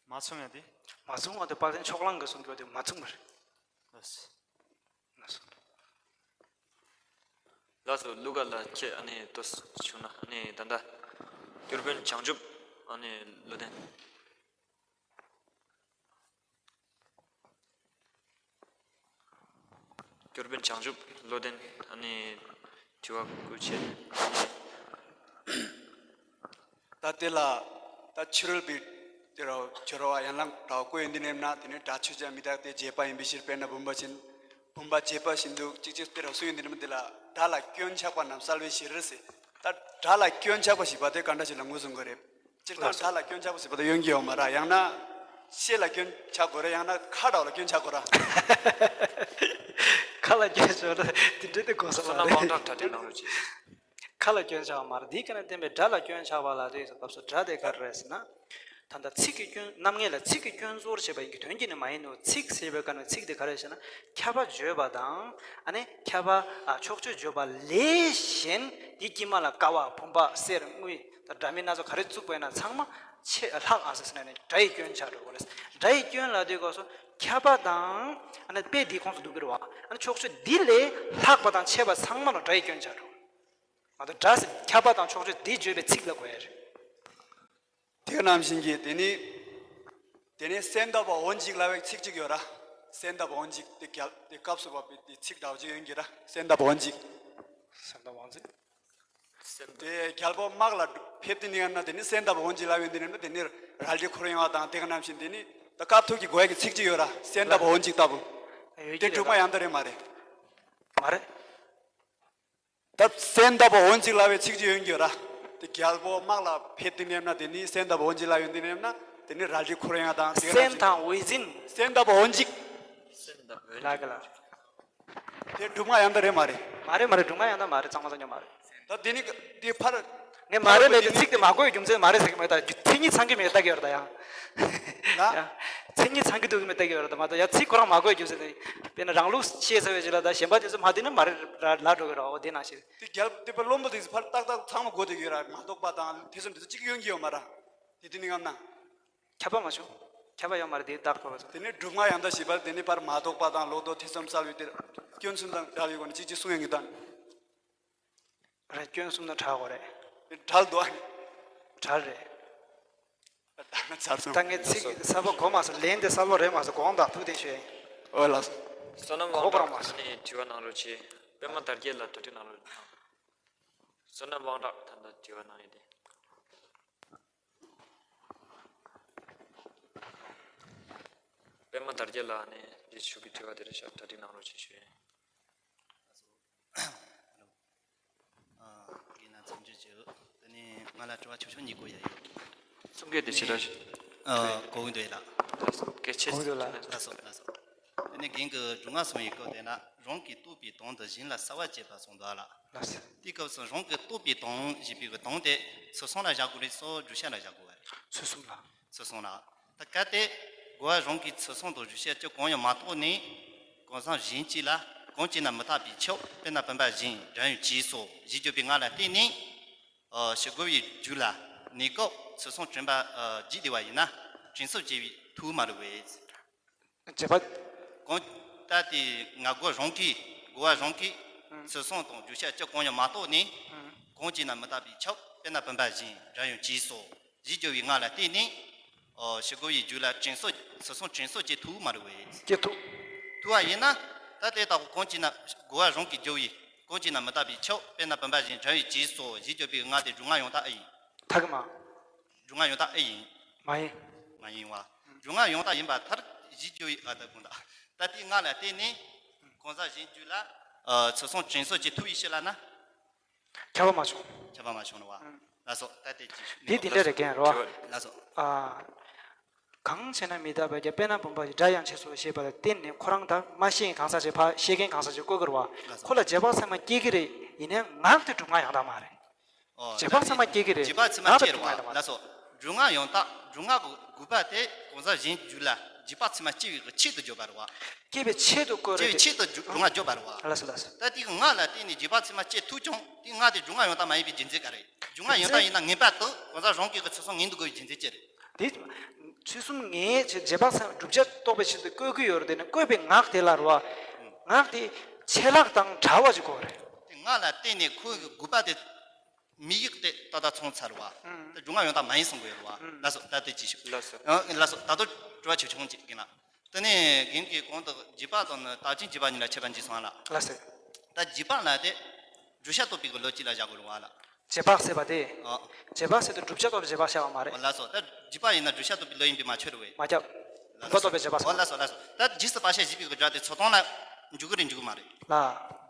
མ་མཚུངས་ཡང་དེ། མ་མཚུངས་པ་དེ་དཔལ་ལྡན་ཕྱོགས་གླང་གིས་གསུང་རྒྱུ་དེ་མ་མཚུངས་པ་རེད། ལགས་སོ། ལགས་སོ། བློ་དགའ་ལགས་ཁྱེད་ཨ་ནི་ཏོག་ཙམ་བྱུང་ན་ཨ་ནི་ད་ལྟ་སྐྱོར་དཔོན་བྱང་ཆུབ་ཨ་ནི་བློ་ལྡན། སྐྱོར་དཔོན་བྱང་ཆུབ་བློ་ལྡན་ཨ་ནི་དྲི་བ་བཀོད་བྱས། ད་དེ་ལ་ད་ཕྱི་རོལ་པའི་དེ་ར་སྦྱོར་བ་ཡན་ལག་འདྲ་བ་བཀོད་ཡོང་དུས་ནས་ན། དེ་ནས་སྒྲ་ཆོས་ཅན་མི་རྟག་སྟེ་བྱས་པ་ཡིན་པའི་ཕྱིར། དཔེར་ན་བུམ་པ་བཞིན། བུམ་པ་བྱས་པ་བཞིན་དུ་གཅིག་གཅིག་དེ་ར་གསུངས་ཡོང་དུས་ནས་དེ་ལ་སྒྲ་ལ་སྐྱོན་ཆགས་པ་རྣམས་བསལ་བའི་ཕྱིར་ཟེར། ད་སྒྲ་ལ་སྐྱོན་ཆགས་པ་ཞེས་པ་དེ་ག་འདྲ་ཞིག་ལ་ངོས་བཟུང་དགོས་རེད། སྤྱིར་བཏང་སྒྲ་ལ་སྐྱོན་ཆགས་པ་ཞེས་པ་དེ་ཡོང་གི་ཡོད་མ་རེད། ཡང་ན་ཤེལ་ལ་སྐྱོན་ཆགས་དགོས་རེད། ཡང་ན་ཁ་འདྲ་བ་ལ་སྐྱོན་ཆགས་དགོས་རེད། ཁ་ལ་སྐྱོན་ཆགས་ན་དེ་འདྲ་དེ་གོ་ས་མ་བསོད་ནམས་རེད། དབང་གྲགས་གྲ་སྒྲིག་གནང་རོགས་གྱིས། ཁ་ལ་སྐྱོན་ཆགས་པ་མ་རེད། འདིའི་སྐད་ནས་བསྟན་པའི་སྒྲ་ལ་སྐྱོན་ཆགས་པ་ལ་དེའི་སྐབས་སུ་སྒྲ་དེ་ག་རེ་རེད་ཟེར་ན། ད་ལྟ་ཚིག་གི་སྐྱོན། རྣམ་ངེས་ལ་ཚིག་གི་སྐྱོན་རྫོགས་བྱེད་པ་ཡིན་གྱི་དོན་གྱིས་ནི་མ་ཡིན་ནོ། ཚིག་ཟེར་བའི་སྐབས་ནས་ཚིག་དེ་ག་རེ་ཟེར་ན། ཁྱབ་པ་བརྗོད་པ་དང་ཨ་ནི་ཁྱབ་པ་ཨ་ཕྱོགས་ཆོས་བརྗོད་པ་ལས་གཞན་དེའི་དཀྱིལ་མ་ལ་ཀ་བ་བུམ་པ་གསེར་དངུལ་དང་འདྲ་མིན་སྣ་ཚོགས་ག་རེ་བཙུགས་པ་ཡིན་ན་ཚང་མ་ཆེ་ལྷག་ཨ་ཟེར་ཟེར་ནས་སྒྲ་ཡི་སྐྱོན་ཆགས་འགྲོ་གི་རེད། སྒྲ་ཡི་སྐྱོན་ལ་དེའི་སྐབས་སུ་ཁྱབ་པ་དང་ཨ་ནི་དཔེ་འདིའི་ཁོངས་སུ་འདུ་གི་རེད་བ། ཨ་ནི་ཕྱོགས་ཆོས་འདི་ལས་ལྷག་པ་དང་ཆེ་བ་ཚང་མ་ལ་སྒྲ་ཡི་སྐྱོན་ཆགས་འགྲོ། མ་གཏོགས་སྒྲ་ཟེར་ཁྱབ་པ་དང་ཕྱོགས་ཆོས་འདི་བརྗོད་པའི་ཚིག་ལ་གོ་ཡ་རེད། དེ་ནང་བཞིན་གྱི་དེ་ནི། དེ་ནི་སེམས་དག་པ་འོན་ཅིག་ལབ་པའི་ཚིག་གཅིག་ཡོད་ར། སེམས་དག་པ་འོན་ཅིག་དེ་རྒྱལ་དེ་སྐབས་སུ་བབ་པའི་དེ་ཚིག་འདྲ་བ་ཅིག་ཡོང་གི་ར། སེམས་དག་པ་འོན་ཅིག་སེམས་དག་པ་འོན་ཅིག་སེམས་དེ་རྒྱལ་པོ་དམག་ལ་ཕེབས་དུས་ནི་ཡང་ན་དེ་ནི་སེམས་དག་པ་འོན་ཅིག་ལབ་ཡོང་དུས་ནི་དེ་ནི་རལ་གྲི་འཁོར་ཡོང་བ་དང་། དེ་ག་ནང་བཞིན་དེ་ནི་ད་སྐབས་ཐོག་གི་གོ་ཡ་གི་ཚིག་གཅིག་ཡོད་ར། སེམས་དག་པ་འོན་ཅིག་ལྟ་བུ། ཡོད་དེ་ཀྱི་སྒྲུབ་རེད་མ་ད། ཡང་དག་རེད་མ་རེད། མ་རེད། ད་སེམས་དག་པ་འོན་ཅིག་ལབ་པའི་ཚིག་གཅིག་ཡོང་གི་ཡོད་ར། དེ་རྒྱལ་པོ་དམག་ལ་ཕེབས་དུས་ནས་ན་དེ་ནི་སེམས་དག་པ་འོན་ཅིག་ལབ་ཡོང་དུས་ནས་ན་དེ་ནི་རལ་གྲི་འཁོར་ཡོང་དང་། དེ་ག་སེམས་དང་འོད་འཛིན། སེམས་དག་པ་འོན་ཅིག་ལ་ག་ལ། དེ་སྒྲུབ་ངག་ཡང་དག་རེད་མ་རེད། མ་རེད་མ་རེད། སྒྲུབ་ངག་ཡང་དག་མ་རེད། གཙང་མ་གཙང་རྐྱང་མ་རེད། ད་དེ་ནི་དེ་ཕར། ངས་མ་རེད་ལབ་དེ་ཚིག་དེ་མ་གོ་ཡི་རྒྱུ་མཚན་མ་རེད་ཟེར་གི་མེད། ད་མཚན་ཉིད་ཚང་གི་མེད་ལྟ་གི་ཡོད་ར། ད་ཡང་། ཡ། མཚན་ཉིད་ཚང་གི་འདུག་གི་མེད་ལྟ་གི་ཡོད་ར། ད་མ་གཏོགས་ཡ་ཚིག་ཁོ་རང་མ་གོ་ཡི་རྒྱུ་མཚན་དེ། དཔེར་ན་རང་ལུགས་ཤེས་ཚར་བའི་རྗེས་ལ་ད་གཞན་པ་དེ་ཚོ་མ་བསྟན་ན་མ་རེད་ར་ལབ་འགྲོ་གི་ར། འོ་དེ་ནང་བཞིན། དེ་རྒྱལ་དེ་པ་བློན་པོ་དེ་ཚོ་ཕར་ཏག་ཏག་ཚང་མ་གོ་བསྡད་ཀྱི་ཡོད་ར། མ་རྟོགས་པ་དང་ཐེ་ཚོམ་དེ་ཚོ་གཅིག་ཡོང་གི་ཡོད་མ་ར། དེ་དེ་ནི་ངམ་ན། ཁྱབ་པ་མ་བྱུང་། ཁྱབ་པ་ཡོད་མ་རེད། དེ་བདག་གོ་བ་ཚོ། དེ་ནི་སྒྲུབ་ངག་ཡང་དག་ཞེས་པ་དེ་ནི་ཕར་མ་རྟོགས་པ་དང་ལོག་རྟོག་ཐེ་ཚོམ་བསལ་བའི་དེར་སྐྱོན་གསུམ་དང་བྲལ་བའི་སྒོ་ནས་གཅིག་གཅིག་གསུང་ཡོང་གི་དང་། རེད། སྐྱོན་གསུམ་དང་བྲལ་དགོས་རེད། བྲལ་འདུག་ཨ། བྲལ་རེད། ཚར་སོང་། ད་ངས་ཚིག་གསར་པ་གོ་མ་སོང་། ལན་དེ་གསལ་པོ་རེད་མ་སོང་། དགོངས་དག་ཐུགས་བདེ་ཞུ་ཡིན། ཨོ་ལགས་སོ། བསོད་ནམས་གོ་དབང་གྲགས་མ་སོང་། ཨ་ནི་དྲི་བ་གནང་རོགས་གྱིས། པད་མ་དར་རྒྱས་ལ་གྲ་སྒྲིག་གནང་རོགས། བསོད་ནམས་དབང་གྲགས་ད་ལྟ་དྲི་བ་གནང་ཡོད་དེ། པད་མ་དར་རྒྱས་ལགས་ནས་འདི་ཞུ་གི་དྲི་བ་དེ་རེད་ཤག་གྲ་སྒྲིག་གནང་རོགས་ཞེས་ཞུ་ཡིན། ཨ། དེ་ན་མཚམས་འཇོག་བྱེད། དེ་ནས་ང་ལ་དྲི་བ་ཆུང་ཆུང་གཉིས་དགོས་ཡ་ཡོད། གསུང་གི་དེ་ཞེ་དྲག་ཨ། གོ་གི་འདུག་ཡ་ལགས། ལགས་སོ། སྐད་ཆ་གོ་གི་འདུག་ལགས། ལགས་སོ་ལགས་སོ། དེ་ནས་རྒན་གྱིས་སྒྲུབ་ངག་གསུང་བའི་སྐབས་དེ་ན་རང་གིས་རྟོགས་པའི་དོན་དུ་གཞན་ལ་གསལ་བར་བྱེད་པ་གསུངས་འདུག་ཨ་ལགས། ལགས་སོ། དེའི་སྐབས་སུ་རང་གིས་རྟོགས་པའི་དོན་ཞེས་པའི་གི་དོན་དེ་ཚུལ་གསུམ་ལ་བཞག་དགོས་རེད་སོ། བརྗོད་བྱ་ལ་བཞག་དགོས་པ་རེད། ཚུལ་གསུམ་ལ། ཚུལ་གསུམ་ལ། ད་གལ་ཏེ་རྒོལ་བ་རང་གིས་ཚུལ་གསུམ་དང་བརྗོད་བྱ་སྤྱི་གང་ཡང་མ་རྟོགས་ནས། གང་ཟག་གཞན་གཅིག་ལ་གང་བྱས་ན་མི་རྟག་པའི་ཕྱིར། དཔེར་ན་བུམ་པ་བཞིན་སྒྲ་ཡང་བྱས་སོ་ཞེས་བརྗོད་པའི་ངག་ལ་བརྟེན་ནས། ཨ། ཞི་རྒོལ་བའི་རྒྱུད་ལ་གནས་སྐབས་ཚུལ་གསུམ་དྲན་པ་ཨ་བརྗེད་བསྡད་པ་ཡིན་ན་དྲན་གསོ་བྱེད་པའི་ཐུགས་མ་རེད་པས། རྗེས་དཔག་གང་ལྟར་དེ་ང་རྒོལ་རང་གིས་རྒོལ་བ་རང་གིས་ཨང་། ཚུལ་གསུམ་དང་བརྗོད་བྱ་སྤྱི་གང་ཡང་མ་རྟོགས་ནས། ཨང་། གང་བྱས་ན་མི་རྟག་པའི་ཕྱིར། དཔེར་ན་བུམ་པ་བཞིན་སྒྲ་ཡང་བྱས་སོ་ཞེས་བརྗོད་པའི་ངག་ལ་བརྟེན་ནས། ཨོ། ཞི་རྒོལ་བའི་རྒྱུད་ལ་དྲན་གསོ། ཚུལ་གསུམ་དྲན་གསོ་བྱེད་ཐུབ་མ་རེད་པས། བྱེད་ཐུབ། ཐུབ་པ་ཡིན་ན། ད་དེ་ལྟ་བུ་གང་བྱས་ན་རྒོལ་བ་རང་གིས་བརྗོད་པའི་གང་བྱས་ན་མི་རྟག་པའི་ཕྱིར། དཔེར་ན་བུམ་པ་བཞིན་སྒྲ་ཡང་བྱས་སོ་ཞེས་བརྗོད་པའི་ངག་དེ་སྒྲུབ་ངག་ཡང་དག་ཨེ་ཡིན། ད་གི་མ། སྒྲུབ་ངག་ཡང་དག་ཨེ་ཡིན། མ་ཡིན། མ་ཡིན་པ། སྒྲུབ་ངག་ཡང་དག་ཡིན་པར་ཐལ་ཞེས་བརྗོད་པའི་ཨ། ད་དགོངས་དག་ད་དེའི་ངག་ལ་བརྟེན་ནས་གང་ཟག་གཞན་རྒྱུད་ལ་ཨ་ཚུལ་གསུམ་དྲན་གསོ་བྱེད་ཐུབ་པའི་ཕྱིར་ལབ་ན། ཁྱབ་པ་མ་བྱུང་། ཁྱབ་པ་མ་བྱུང་ནོ་བ། ཨང་། ལགས་སོ། ད་དེ་ཅི་ཞུ། དེ་འདི་འདྲ་རེད་རྒན་རོ། ལགས་སོ། ཨ། གང་བྱས་ན་མི་རྟག་པའི་ཕྱིར། དཔེར་ན་བུམ་པ་ཡི་སྒྲ་ཡང་བྱས་སོ་ཞེས་པ་ལ་བརྟེན་ནས་ཁོ་རང་ད་མ་ཤེས་མཁན་གང་ཟག་ཅིག་ཕ་ཤེས་མཁན་གང་ཟག་ཅིག་བཀོད་ཀྱི་རེད་བ། ལགས་སོ། ཁོ་ལ་རྗེས་དཔག་ཚད་མ་སྐྱེ་གི་རེད། ཡིན་ནའི་ངག་དེ་སྒྲུབ་ངག་ཡང་དག་མ་རེད། ཨོ། རྗེས་དཔག་ཚད་མ་སྐྱེ་གི་རེད། རྗེས་དཔག་ཚད་མ་ངག་དེ་སྐྱེ་རེད་བ། སྒྲུབ་ངག་ཡང་དག་ལགས་སོ། སྒྲུབ་ངག་ཡང་དག་སྒྲུབ་ངག་གི་དགོས་པ་དེ་གང་ཟག་གཞན་རྒྱུད་ལ་རྗེས་དཔག་ཚད་མ་སྐྱེ་བའི་གི་ཆེད་དུ་བརྗོད་པ་རེད་བ། སྐྱེ་བའི་ཆེད་དུ་བཀོད་སྐྱེ་རེད་བའི་དེ། ཆེད་དུ་སྒྲུབ་ངག་བརྗོད་པ་རེད་བ། ལགས་སོ་ལགས་སོ། ད་དེ་གི་ངག་ལ་བརྟེན་ནས་རྗེས་དཔག་ཚད་མ་སྐྱེ་ཐུབ་ཀྱང་དེ་ངག་དེ་སྒྲུབ་ངག་ཡང་དག་མ་ཡིན་པའི་རྒྱུ་མཚན་ག་རེད། སྒྲུབ་ངག་ཡང་དག་ཡིན་ན་ངེས་པར་དུ་གང་ཟག་རང་གི་གི་ཚུལ་གསུམ་ངེས་འདུག་དགོས་པའི་རྒྱུ་མཚན་ཅི་རེད། དེ་ཚུལ་གསུམ་ངེས་བྱེད་རྗེས་དཔག་ཚད་བསྒྲུབ་བྱ་རྟོགས་པའི་ཆེད་དུ་བཀོད་ཀྱི་ཡོད་རེད། དེ་ནི་བཀོད་པའི་ངག་དེ་ལ་རེད་བ། ངག་དེ་ཆད་ལྷག་དང་བྲལ་བ་ཞིག་དགོས་རེད། དེ་ངག་ལ་བརྟེན་ནས་ཁོའི་གི་དགོས་པ་དེ། མིང་ཡིག་དེ་ཏག་ཏག་ཚང་ཚར་བ། ཨང་། དེ་སྒྲུབ་ངག་ཡང་དག་མ་ཡིན་གསུང་གི་ཡོད་རེད་བ། ཨང་། ལགས་སོ། ད་དེ་ཅི་ཞུ། ལགས་སོ། ཨང་། ལགས་སོ། ད་དུང་དྲི་བ་ཆུང་ཆུང་ཅིག་ཡིན་ན། དེ་ནས་རྒན་གྱིས་གོང་དུ་རྗེས་དཔག་དང་ནི་རྟག་ཅན་རྗེས་དཔག་གཉིས་ལ་ཁྱད་པར་འབྱེད་སོང་ལ། ལགས་སོ། ད་རྗེས་དཔག་ལ་དེ་བརྗོད་བྱ་རྟོགས་པའི་གི་ལུགས་གཅིག་ལ་བཞག་དགོས་རེད་བ་ལ། རྗེས་དཔག་ཟེར་བ་དེ། ཨོ། རྗེས་དཔག་ཟེར་དུས་བསྒྲུབ་བྱ་རྟོགས་པའི་རྗེས་དཔག་བྱ་བ་མ་རེད། ཨོ་ལགས་སོ། ད་རྗེས་དཔག་ཡིན་ན་བརྗོད་བྱ་རྟོགས་པའི་ལུགས་ཡིན་པས་མ་ཆོད་རེད་བས། མ་ཁྱབ། བུམ་པ་རྟོགས་པའི་རྗེས་དཔག་སོང་། ཨོ་ལགས་སོ་ལགས་སོ། ད་རྗེས་སུ་བག་ཆགས་བཞི་པའི་གི་སྒྲ་དེ་ཚོགས་དོན་ལ་འཇུག་གི་རེད་འཇུག་གི་མ་རེད། ལ།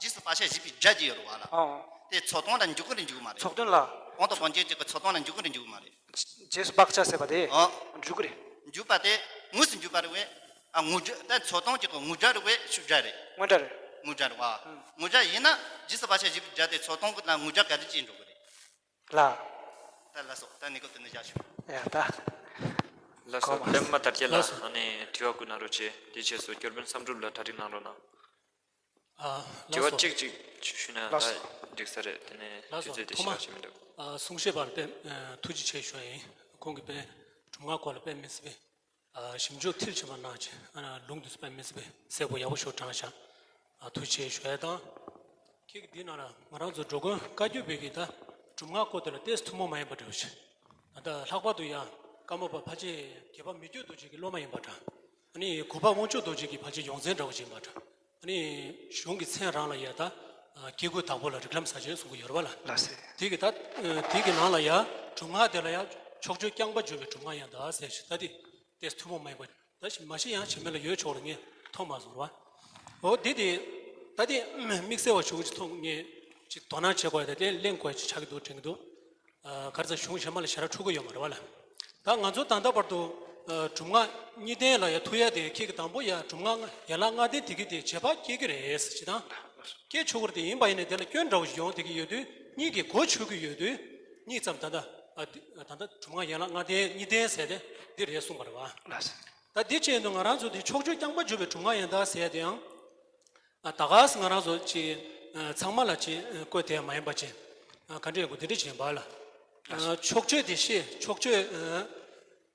རྗེས་སུ་བག་ཆགས་བཞི་པའི་སྒྲ་ཅིག་ཡོད་རེད་བ་ལ། ཨོ། དེ་ཚོགས་དོན་ལ་འཇུག་གི་རེད་འཇུག་གི་མ་རེད། ཚོགས་དོན་ལ། གོང་དུ་བང་ཆེན་གཅིག་གི་ཚོགས་དོན་ལ་འཇུག་གི་རེད་འཇུག་གི་མ་རེད། རྗེས་སུ་བག་ཆགས་ཟེར་བ་དེ། ཨོ། འཇུག་གི་རེད། འཇུག་པ་དེ་དངོས་སུ་འཇུག་པ་རེད་བས། ཨ། ངོ་སྒྲ་དེ་ཚོགས་དོན་གཅིག་གི་ངོ་སྒྲ་རེད་བས་ཤུགས་སྒྲ་རེད། དངོས་སྒྲ་རེད། ངོ་སྒྲ་རེད་བ། ཨང་། ངོ་སྒྲ་ཡིན་ན་རྗེས་སུ་བག་ཆགས་བཞི་པའི་སྒྲ་དེ་ཚོགས་དོན་གྱི་ལ་ངོ་སྒྲ་ག་དུས་ཅིག་འགྲོ་གི་རེད། ལ། ད་ལགས་སོ། ད་ནི་ཀོ་དེ་ནི་བཞག་ཞུ། ཡ་ད། ལགས་སོ། གོ་མ་པད་མ་དར་རྒྱས་ལགས་ལགས་སོ། ཨ་ནི་དྲི་བ་བཀོད་གནང་རོགས་བྱེད། དེའི་རྗེས་སུ་སྐྱོར་དཔོན་བསམ་གྲུབ་ལགས་གྲ་སྒྲིག་གནང་རོགས་གནང་། ཨ། དྲི་བ་ལགས་སོ། གཅིག་གཅིག་ཞུས་ན་ལགས་སོ། ད་འགྲིག་ས་རེད། དེ་ནས་ལགས་སོ། དུས་ཚོད་དེ་ཐོག་མ་ཞེ་དྲག་ཞིག་མི་འདུག་ཨ། གསུང་བཤད་པར་དཔེ་ཐུགས་རྗེ་ཆེ་ཞུ་ཡ་ཡིན། ཁོང་གིས་དཔེ་སྒྲུབ་ངག་སྐོར་ལ་དཔེ་མི་སྲིད་པའི། ཨ། ཞིབ་འཇུག་མཐིལ་ཕྱིན་པ་གནང་བྱས། ཨ། ལུང་དུ་དཔེ་མི་སྲིད་པའི་གསལ་པོ་ཡག་པོ་ཞིག་དྲངས་ཤག་ཨ། ཐུགས་རྗེ་ཆེ་ཞུ་ཡ་དང་། ཁྱེད་ཀྱི་འདི་ནང་ལ་ང་རང་ཚོ་འགྲོ་མགོན་བཀའ་བརྒྱུད་པའི་གི་ད་སྒྲུབ་ངག་སྐོར་དེ་ལ་ཏོག་ཙམ་ཐུན་མོང་མ་ཡིན་པ་འདྲ་བོ་ཞིག་ད་ལྷག་པར་དུ་ཡང་ཀརྨ་པ་ཕལ་ཆེར་རྒྱལ་བ་མི་བསྐྱོད་རྡོ་རྗེ་གི་སློབ་མ་ཡིན་པ་འདྲ། ཨ་ནི་གུས་པ་དབང་ཕྱུག་རྡོ་རྗེ་གི་ཕལ་ཆེར་ཡོངས་འཛིན་འདྲ་བོ་ཞིག་ཡིན་པ་འདྲ། ཨ་ནི་གཞུང་གི་མཚན་རང་ལ་ཡ་ད་ཨ་སྐྱེ་དགུའི་བདག་པོ་ལ་རིགས་ལམ་ཟབ་ཆོས་གསུང་གི་ཡོད་རེད་བ་ལ། ལགས་སེ། དེ་གི་ད་ཨ་དེ་གི་ནང་ལ་ཡ་སྒྲུབ་ངག་དེ་ལ་ཡ་ཕྱོགས་ཆོས་རྐྱང་པ་བརྗོད་པའི་སྒྲུབ་ངག་ཡང་ད་ཟེར་ཞིག་ད་དེ་ཏོག་ཙམ་ཐུན་མོང་མ་ཡིན་པ། ད་ཞིག་མ་གཞི་ཡང་ཞིབ་མེད་ལ་ཡོད་ཆོག་ལ་ངས་མཐོང་མ་སོང་ར། འོ་འདི་དེ། ད་དེ་དམིགས་བསལ་བ་ཞུ་གི་མཐོང་ངས་ཅིག་དོ་སྣང་བྱེད་དགོས་ཡ་དེ་དེ་གླེང་དགོས་ཡ་ཅིག་ཆགས་ཀྱི་འདུག་དྲན་གྱི་འདུག་ཨ། ག་རེ་ཟེར་གཞུང་གཞན་མ་ལ་ཞེ་དྲག་འཁྲུལ་གྱི་ཡོད་མ་རེད་བ་ལ། ད་ང་ཚོ་ད་ལྟ་བར་དུ་ཨ་སྒྲུབ་ངག་གཉིས་ལྡན་ལ་ཡ་ཐུག་ཡ་དེ་ཁྱེད་ཀྱི་དང་པོ་ཡ་སྒྲུབ་ངག་ཡན་ལག་ལྔ་ལྡན་དེ་གི་དེ་རྗེས་དཔག་སྐྱེ་གི་རེད་ཟེར་ཅིག་དང་། སྐྱེ་ཆོག་གི་རེད་དེ་ཡིན་པ་ཡིན་ནའི་དེ་ལ་སྐྱོན་འདྲ་བོ་ཞིག་ཡོང་བསྡད་ཀྱི་ཡོད་དུས་གཉིས་ཀྱི་གོ་ཆོད་ཀྱི་ཡོད་དུས་གཉིས་ཙམ་ད་ལྟ་ཨ་དེ་ད་ལྟ་སྒྲུབ་ངག་ཡན་ལག་ལྔ་ལྡན་གཉིས་ལྡན་ཟེར་ཏེ་འདི་རེད་གསུངས་པ་རེད་བ། ལགས་སོ། ད་འདི་བྱས་ནས་ང་རང་ཚོ་འདི་ཕྱོགས་ཆོས་རྐྱང་པ་བརྗོད་པའི་སྒྲུབ་ངག་ཡིན་ད་ཟེར་ཡ་དེ་ཡང་། ཨ། ད་ག་སེ་ང་རང་ཚོ་ཅིག་ཨ། ཚང་མ་ལ་ཅིག་ཨ། བཀོད་དེ་མ་ཡིན་པ་ཅིག་ཨ། ག་འདྲ་ཡོད་དགོས་དེ་འདྲ་བྱེད་པ་ལ། ཨ། ཕྱོགས་ཆོས་དེ་ཤེས། ཕྱོགས་ཆོས་ཨ།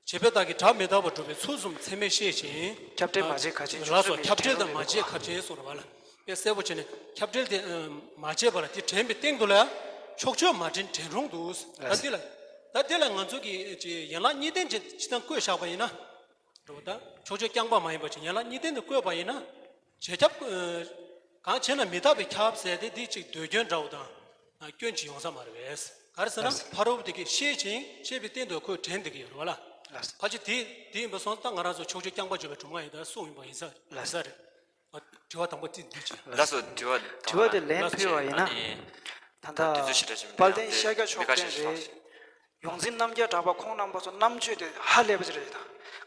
བྱེད་པའི་རྟགས་ཀྱིས་སྒྲ་མི་རྟག་པར་སྒྲུབ་པའི་ཚུལ་གསུམ་ཚད་མས་ཤེས་ཤིང་། ཁྱབ་བྲལ་མ་བྱས་ཁ་ཅན། ལགས་སོ། ཁྱབ་བྲལ་དང་མ་བྱས་ཁ་ཅན་གསུངས་རེད་བ་ལ། དཔེ་གསལ་པོ་བྱས་ནས་ཁྱབ་བྲལ་དེ་ཨ། མ་བྱས་པ་ལ་དེ་དྲན་པའི་སྟེང་དུ་ལ་ཕྱོགས་ཆོས་མ་དྲན་དྲན་རུང་དུ། ད་འདི་ལ། ད་ ད་དེ་ལ་ང་ཚོ་གིས་ཅིག་ཡན་ལག་གཉིས་ལྡན་ཅིག་ཅིག་དང་བཀོད་བཞག་པ་ཡིན་ན། འགྲོ་བ་ད་ཕྱོགས་ཆོས་རྐྱང་པ་མ་ཡིན་པ་ཅིག་ཡན་ལག་གཉིས་ལྡན་དུ་བཀོད་པ་ཡིན་ན། རྗེས་ཁྱབ། གང་བྱས་ན་མི་རྟག་པའི་ཁྱབ་ཟེར་དེ་འདི་ཅིག་ཟློས་སྐྱོན་འདྲ་བོ་དང་། སྐྱོན་ཅིག་ཡོང་ས་མ་རེད་པས། ག་རེ་ཟེར་ན་ལགས་སོ། ཕ་རོལ་པོ་དེ་གིས་ཤེས་ཤིང་ཤེས་པའི་སྟེང་དུ་ཁོས་དྲན་བསྡད་ཀྱི་ཡོད་རེད་བ་ལ། ལགས་སོ། ཕལ་ཆེར་དེ་དེ་ཡིན་པ་སོང་ཙང་ང་རང་ཚོ་ཕྱོགས་ཆོས་རྐྱང་པ་བརྗོད་པའི་སྒྲུབ་ངག་ཡིན་ད་གསུངས་ཡིན་པ་ཡིན་ས་ལགས་སོ། ས་རེད། དྲི་བ་དང་པོ་དེ་འདི་ཅིག་ལགས་སོ། དྲི་བ་དྲི་བ་དེ་ལན་ལགས་སོ། ཕུལ་བ་ཡིན་ན། ཨ་ནི། ད་ལྟ་དུས་ཚོད་ཞེ་དྲག་ཅིག་མི་དཔལ་འདུག་ལྡན་ཤཱཀྱ་མཆོག་ལྡན་རེད། ཡོངས་འཛིན་རྣམ་རྒྱལ་གྲགས་པ་ཁོང་རྣམ་པ་ཚོ་རྣམ་དཔྱོད་དེ་ཧ་ལས་པ་ཅིག་རེད་ད།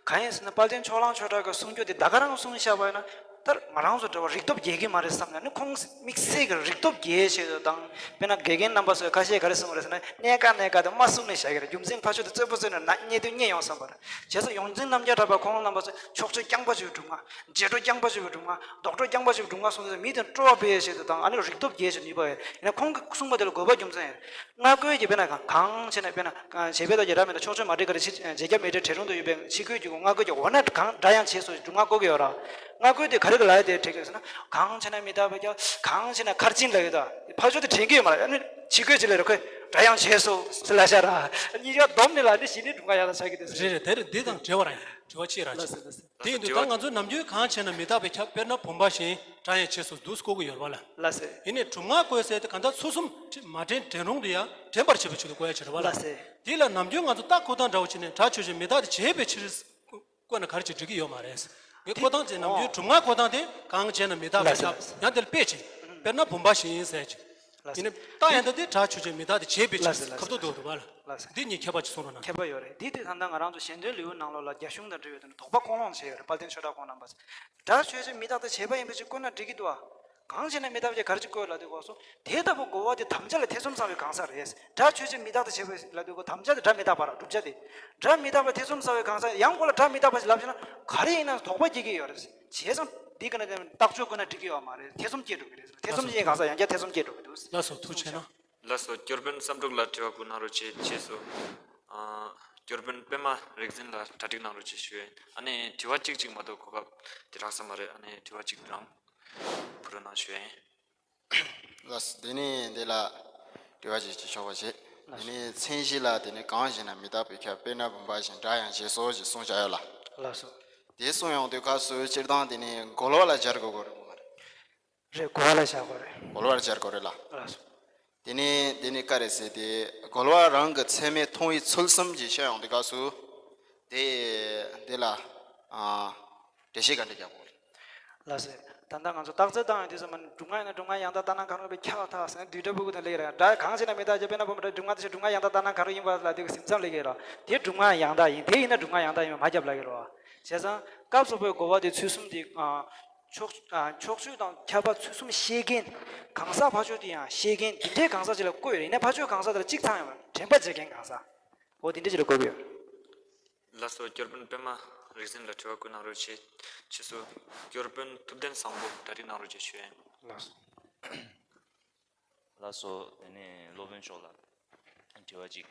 གང་ཡིན་ཟེར་ན་དཔལ་ལྡན་ཕྱོགས་གླང་ཆོས་གྲགས་ཀྱི་གསུང་རྒྱུ་དེ་ད་ག་རང་གསུངས་བཞག་པ་ཡིན་ན། ད་ང་རང་ཚོ་འདྲ་བ་རིག་སྟོབས་རྒྱས་ཀྱི་མ་རེད་བསམ་ནས་ནི་ཁོང་དམིགས་བསལ་གྱི་རིག་སྟོབས་རྒྱས་ཆེད་དུ་དང་། དཔེར་ན་དགེ་རྒན་རྣམ་པ་ཚོས་ཁ་ཤས་ག་རེ་གསུངས་པ་རེད་ཟེར་ན་གནད་འགག་གནད་འགག་དེ་མ་གསུངས་ནས་བཞག་གི་རེད། རྒྱུ་མཚན་ཕར་ཕྱོགས་དེ་རྩོད་པ་རྩོད་ནས་ན་རྙེད་དུས་རྙེད་ཡོང་བསམ་པ་རེད། བྱས་ཙང་ཡོངས་འཛིན་རྣམ་རྒྱལ་གྲགས་པ་ཁོང་རྣམ་པ་ཚོས་ཕྱོགས་ཆོས་རྐྱང་པ་ཆོས་སྒྲུབ་ངག་རྗེས་འགྲོ་རྐྱང་པ་ཆོས་སྒྲུབ་ངག་རྡོག་བྲོ་རྐྱང་པ་ཆོས་སྒྲུབ་ངག་གསུངས་ཏེ་མི་དེ་སྤྲོ་བ་སྤེལ་ཡས་ཆེད་དུ་དང་ཨ་ནི་རིག་སྟོབས་རྒྱས་ཆེད་ནུས་པ་ཡོད། ཡིན་ན་ཁོང་གིས་གསུངས་པ་དེ་ལ་དགོས་པ་རྒྱུ་མཚན་ཡོད། སྔ་རྒོལ་གྱི་དཔེར་ན་གང་གང་བྱས་ན་དཔེར་ན་བྱེད་པའི་རྟགས་ཀྱི་ར་མེད་ན་ཕྱོགས་ཆོས་མ་འགྲིག་ག་རེ་ཕྱི་རྗེས་ཁྱབ་མེད་འབྲེལ་བྲལ་རུང་དུ་ཡོད་པའི་ཕྱི་རྒོལ་གྱི་སྔ་རྒོལ་གྱི་འོ་ན་གང་སྒྲ་དབྱངས་བྱས་སོ་སྒྲུབ་ངག་བཀོད་ཀྱི་ཡོད་ར། སྔ་རྒོལ་དེ་ག་རེ་ག་ལ་ཡ་དེ་བྲིས་ཀྱི་ཡོད་ཟེར་ན་གང་བྱས་ན་མི་རྟག་པའི་ཁྱབ་གང་བྱས་ན་ཁར་ཕྱིན་ལ་ཡོད་ད། ཕར་ཕྱོགས་དེ་དྲན་གྱི་ཡོད་མ་རེད། ཨ་ནི་ཕྱི་རྒོལ་གྱི་ལས་རེད་ཁོས་སྒྲ་དབྱངས་བྱས་སོ་ཟེར་ལ་ཤ་ར། གཉིས་ཀ་བསྡོམས་ནས་ལ་ནི་གཞི་ནས་སྒྲུབ་ངག་ཡག་ད་ཆགས་ཀྱི་དེ་ཟེར། རེད་རེད། དེ་རེད། འདི་དང་འབྲེལ་བ་ར་ཡིན། དྲི་བ་གཅིག་ར་ལགས་ཅིག་སོ་ལགས་སོ། དེ་ཡིན་དུས་ད་ང་ཚོ་ནམ་རྒྱུན་གང་བྱས་ན་མི་རྟག་པའི་ཁྱབ་དཔེར་ན་བུམ་པ་བཞིན་སྒྲ་ཡང་བྱས་སོ་འདུག་བཀོད་ཀྱི་ཡོད་རེད་བ་ལ། ལགས་སེ། ཡིན་ནའི་སྒྲུབ་ངག་བཀོད་ཟེར་དེ་གང་ལྟར་ཚུལ་གསུམ་མ་དྲན་དྲན་རུང་དུ་ཡང་དྲན་པར་བྱེད་པའི་ཆེད་དུ་བཀོད་ཡ་ཆེད་རེད་བ་ལ། ལགས་སེ། དེ་ལ་ནམ་རྒྱུན་ང་ཚོ་རྟགས་འཁོར་སྟངས་འདྲ་བོ་བྱས་ནས་སྒྲ་ཆོས་ཅན་མི་རྟག་སྟེ་བྱས་པའི་ཕྱིར་བཀོད་ན་ག་རེ་བྱས་འགྲིག་གི་ཡོད་མ་རེད། ངས་འཁོར་སྟངས་ཅན་ནམ་རྒྱུན་སྒྲུབ་ངག་འཁོར་སྟངས་དེ་གང་བྱས་ན་མི་རྟག་པའི་ཁྱབ་ཡང་དེ་ལ་དཔེ་ཅིག་དཔེར་ན་བུམ་པ་བཞིན་ཟེར་ཅིག་ལགས་སེ། ཡིན་ནའི་རྟགས་ཡང་དག་དེ་སྒྲ་ཆོས་ཅན་མི་རྟག་སྟེ་བྱས་པའི་ཕྱིར་ལགས་སེ། ལགས་སེ། ཁ་ཐུག་ཏུ་རེད་བ་ལ། ལགས་སེ། འདི་གཉིས་ཁྱད་པར་ཅིག་གསུངས་རོགས་གནང་། ཁྱད་པར་ཡོད་རེད། འདི་དེ་ད་ལྟ་ང་རང་ཚོ་ཞལ་འདོན་ལེའུ་ནང་ལོགས་ལ་རྒྱ་གཞུང་དང་འབྲེལ་བའི་དོན་དུ་དོགས་པ་ཀུན་སློང་བྱས་ཡོད་རེད་དཔལ་ལྡན་ཆོས་གྲགས་ཁོང་རྣམ་པ་ཚོས། སྒྲ་ཆོས་ཅན་མི་རྟག་སྟེ་བྱས་པ་ཡིན་པ་ཅིག་བཀོད་ན་འགྲིག་གི་འདུག་ཨ། གང་བྱས་ན་མི་རྟག་པ་ཅིག་ག་རེ་ཅིག་བཀོད་ལབ་དུས་སྐབས་སུ་དེ་ལྟ་བུ་གོ་བ་དེ་དམ་བཅའ་ལ་ཐེ་ཚོམ་ཟ་བའི་གང་ཟག་རེད། སྒྲ་ཆོས་ཅན་མི་རྟག་སྟེ་བྱས་པ་ལབ་དུས་སྐབས་དམ་བཅའ་དེ་སྒྲ་མི་རྟག་པ་ར་བསྒྲུབ་བྱ་དེ། སྒྲ་མི་རྟག་པ་ཐེ་ཚོམ་ཟ་བའི་གང་ཟག་ཡང་ཁོ་ལ་སྒྲ་མི་རྟག་པ་ཞིག་ལབ་བྱས་ན་ག་རེ་ཡིན་ན་དོགས་པ་སྐྱེ་གི་ཡོད་རེད། བྱས་ཙང་འདི་ག་ནས་རྟགས་ཆོས་བཀོད་ན་འགྲིག་གི་ཡོད་མ་རེད། ཐེ་ཚོམ་སྐྱེ་འགྲོ་གི་རེད། ཐེ་ཚོམ་སྐྱེ་གང་ཟག་ཡང་བསྐྱར་ཐེ་ཚོམ་སྐྱེ་འགྲོ་གི་འདུག་ལགས་སོ། ཐུགས་རྗེ་གནང་། ལགས་སོ། སྐྱོར་དཔོན་བསམ་གྲུབ་ལགས་དྲི་བ་བཀོད་གནང་རོགས་བྱེད། བྱས་སོ། ཨ། སྐྱོར་དཔོན་པད་མ་རིག་འཛིན་ལགས་གྲ་སྒྲིག་གནང་རོགས་བྱེད་ཞུ་ཡིན། ཨ་ནི་དྲི་བ་གཅིག་གཅིག་མ་གཏོགས་གོ་སྐབས་དེ་རག་ས་མ་རེད། ཨ་ནི་དྲི་བ་གཅིག་རང་ཕུལ་རོགས་གནང་ཞུ་ཡིན། ལགས་སོ། དེ་ནས་འདི་ལ་དྲི་བ་ཅིག་བྱེད་ཆོག་པ་བྱེད། དེ་ནས་མཚན་གཞི་ལ་དེ་ནས་གང་བྱས་ན་མི་རྟག་པའི་ཁྱབ་དཔེར་ན་བུམ་པ་བཞིན་སྒྲ་ཡང་བྱས་སོ་ཞེས་གསུངས་བཞག་ཡོད་ལ། ལགས་སོ། དེ་གསུངས་ཡོང་དུས་སྐབས་སུ་སྤྱིར་བཏང་དེ་ནས་རྒོལ་བ་ལ་སྦྱར་དགོས་དགོས་རེད་མ་རེད། རེད། གོ་བ་ལ་བཞག་དགོས་རེད། གོ་བ་ལ་སྦྱར་དགོས་རེད་ལ། ལགས་སོ། དེ་ནས་དེ་ནས་བཀའ་རེད་ཟེར་ཏེ་རྒོལ་བ་རང་གི་ཚད་མས་མཐོང་བའི་ཚུལ་གསུམ་གྱི་བཤད་ཡོང་དུས་སྐབས་སུ། དེ་དེ་ལ་ཨ་འགྲེལ་བཤད་ག་འདྲ་རྒྱག་དགོས་རེད། ལགས་སོ། ད་ལྟ་ང་ཚོ་རྟགས་གསལ་བཏང་ཡོང་དུས་ཙམ་པ་ནི་སྒྲུབ་ངག་ཡིན་ན་སྒྲུབ་ངག་ཡང་དག་ལྟར་སྣང་གང་རུང་བའི་ཁྱབ་པ་ཐག་ཟེར་ན་བསྡུས་གྲྭ་ཕྲུ་གུ་དང་ལེགས་རེད། སྒྲ་གང་བྱས་ན་མི་རྟག་ཅེས་དཔེར་ན་བུམ་པ་སྒྲ་སྒྲུབ་ངག་དེ་བཞིན་སྒྲུབ་ངག་ཡང་དག་ལྟར་སྣང་གང་རུང་ཡིན་པ་ལ་དེ་གི་ཟིན་མཚམས་ལེགས་རེད། དེ་སྒྲུབ་ངག་ཡང་དག་ཡིན། དེ་ཡིན་ན་སྒྲུབ་ངག་ཡང་དག་ཡིན་པ་མ་ཁྱབ་ལ་ཡོད་རེད། བྱས་ཙང་སྐབས་སུ་བབས་པའི་རྒོལ་བ་དེ་ཚུལ་གསུམ་དེ། ཕྱོགས་ཕྱོགས་ཆོས་དང་ཁྱབ་པ་ཚུལ་གསུམ་བཤད་མཁན་གང་ཟག་ཕར་ཕྱོགས་དེ་ཡང་བཤད་མཁན་འདི་འདྲའི་གང་ཟག་ཅིག་ལ་བཀོད་ཡོད་རེད། ཡིན་ན་ཕར་ཕྱོགས་གང་ཟག་དེ་ལ་གཅིག་ཚང་ཡོང་བ་དྲན་པ་བྱེད་མཁན་གང་ཟག་འོ་དེ་འདྲ་ཅིག་ལ་བཀོད་ཀྱི་ཡོད་རེད། ལགས་སོ། སྐྱོར་དཔོན་པད་མ་རིག་འཛིན་ལ་དྲི་བ་བཀོད་གནང་རོགས་བྱེད། ཕྱིས་སུ་སྐྱོར་དཔོན་ཐུབ་བསྟན་བཟང་པོ་གྲ་སྒྲིག་གནང་རོགས་བྱེད་ཞུ་ཡིན། ལགས་སོ། ལགས་སོ། དེ་ནས་སློབ་དཔོན་མཆོག་ལ་དྲི་བ་གཅིག་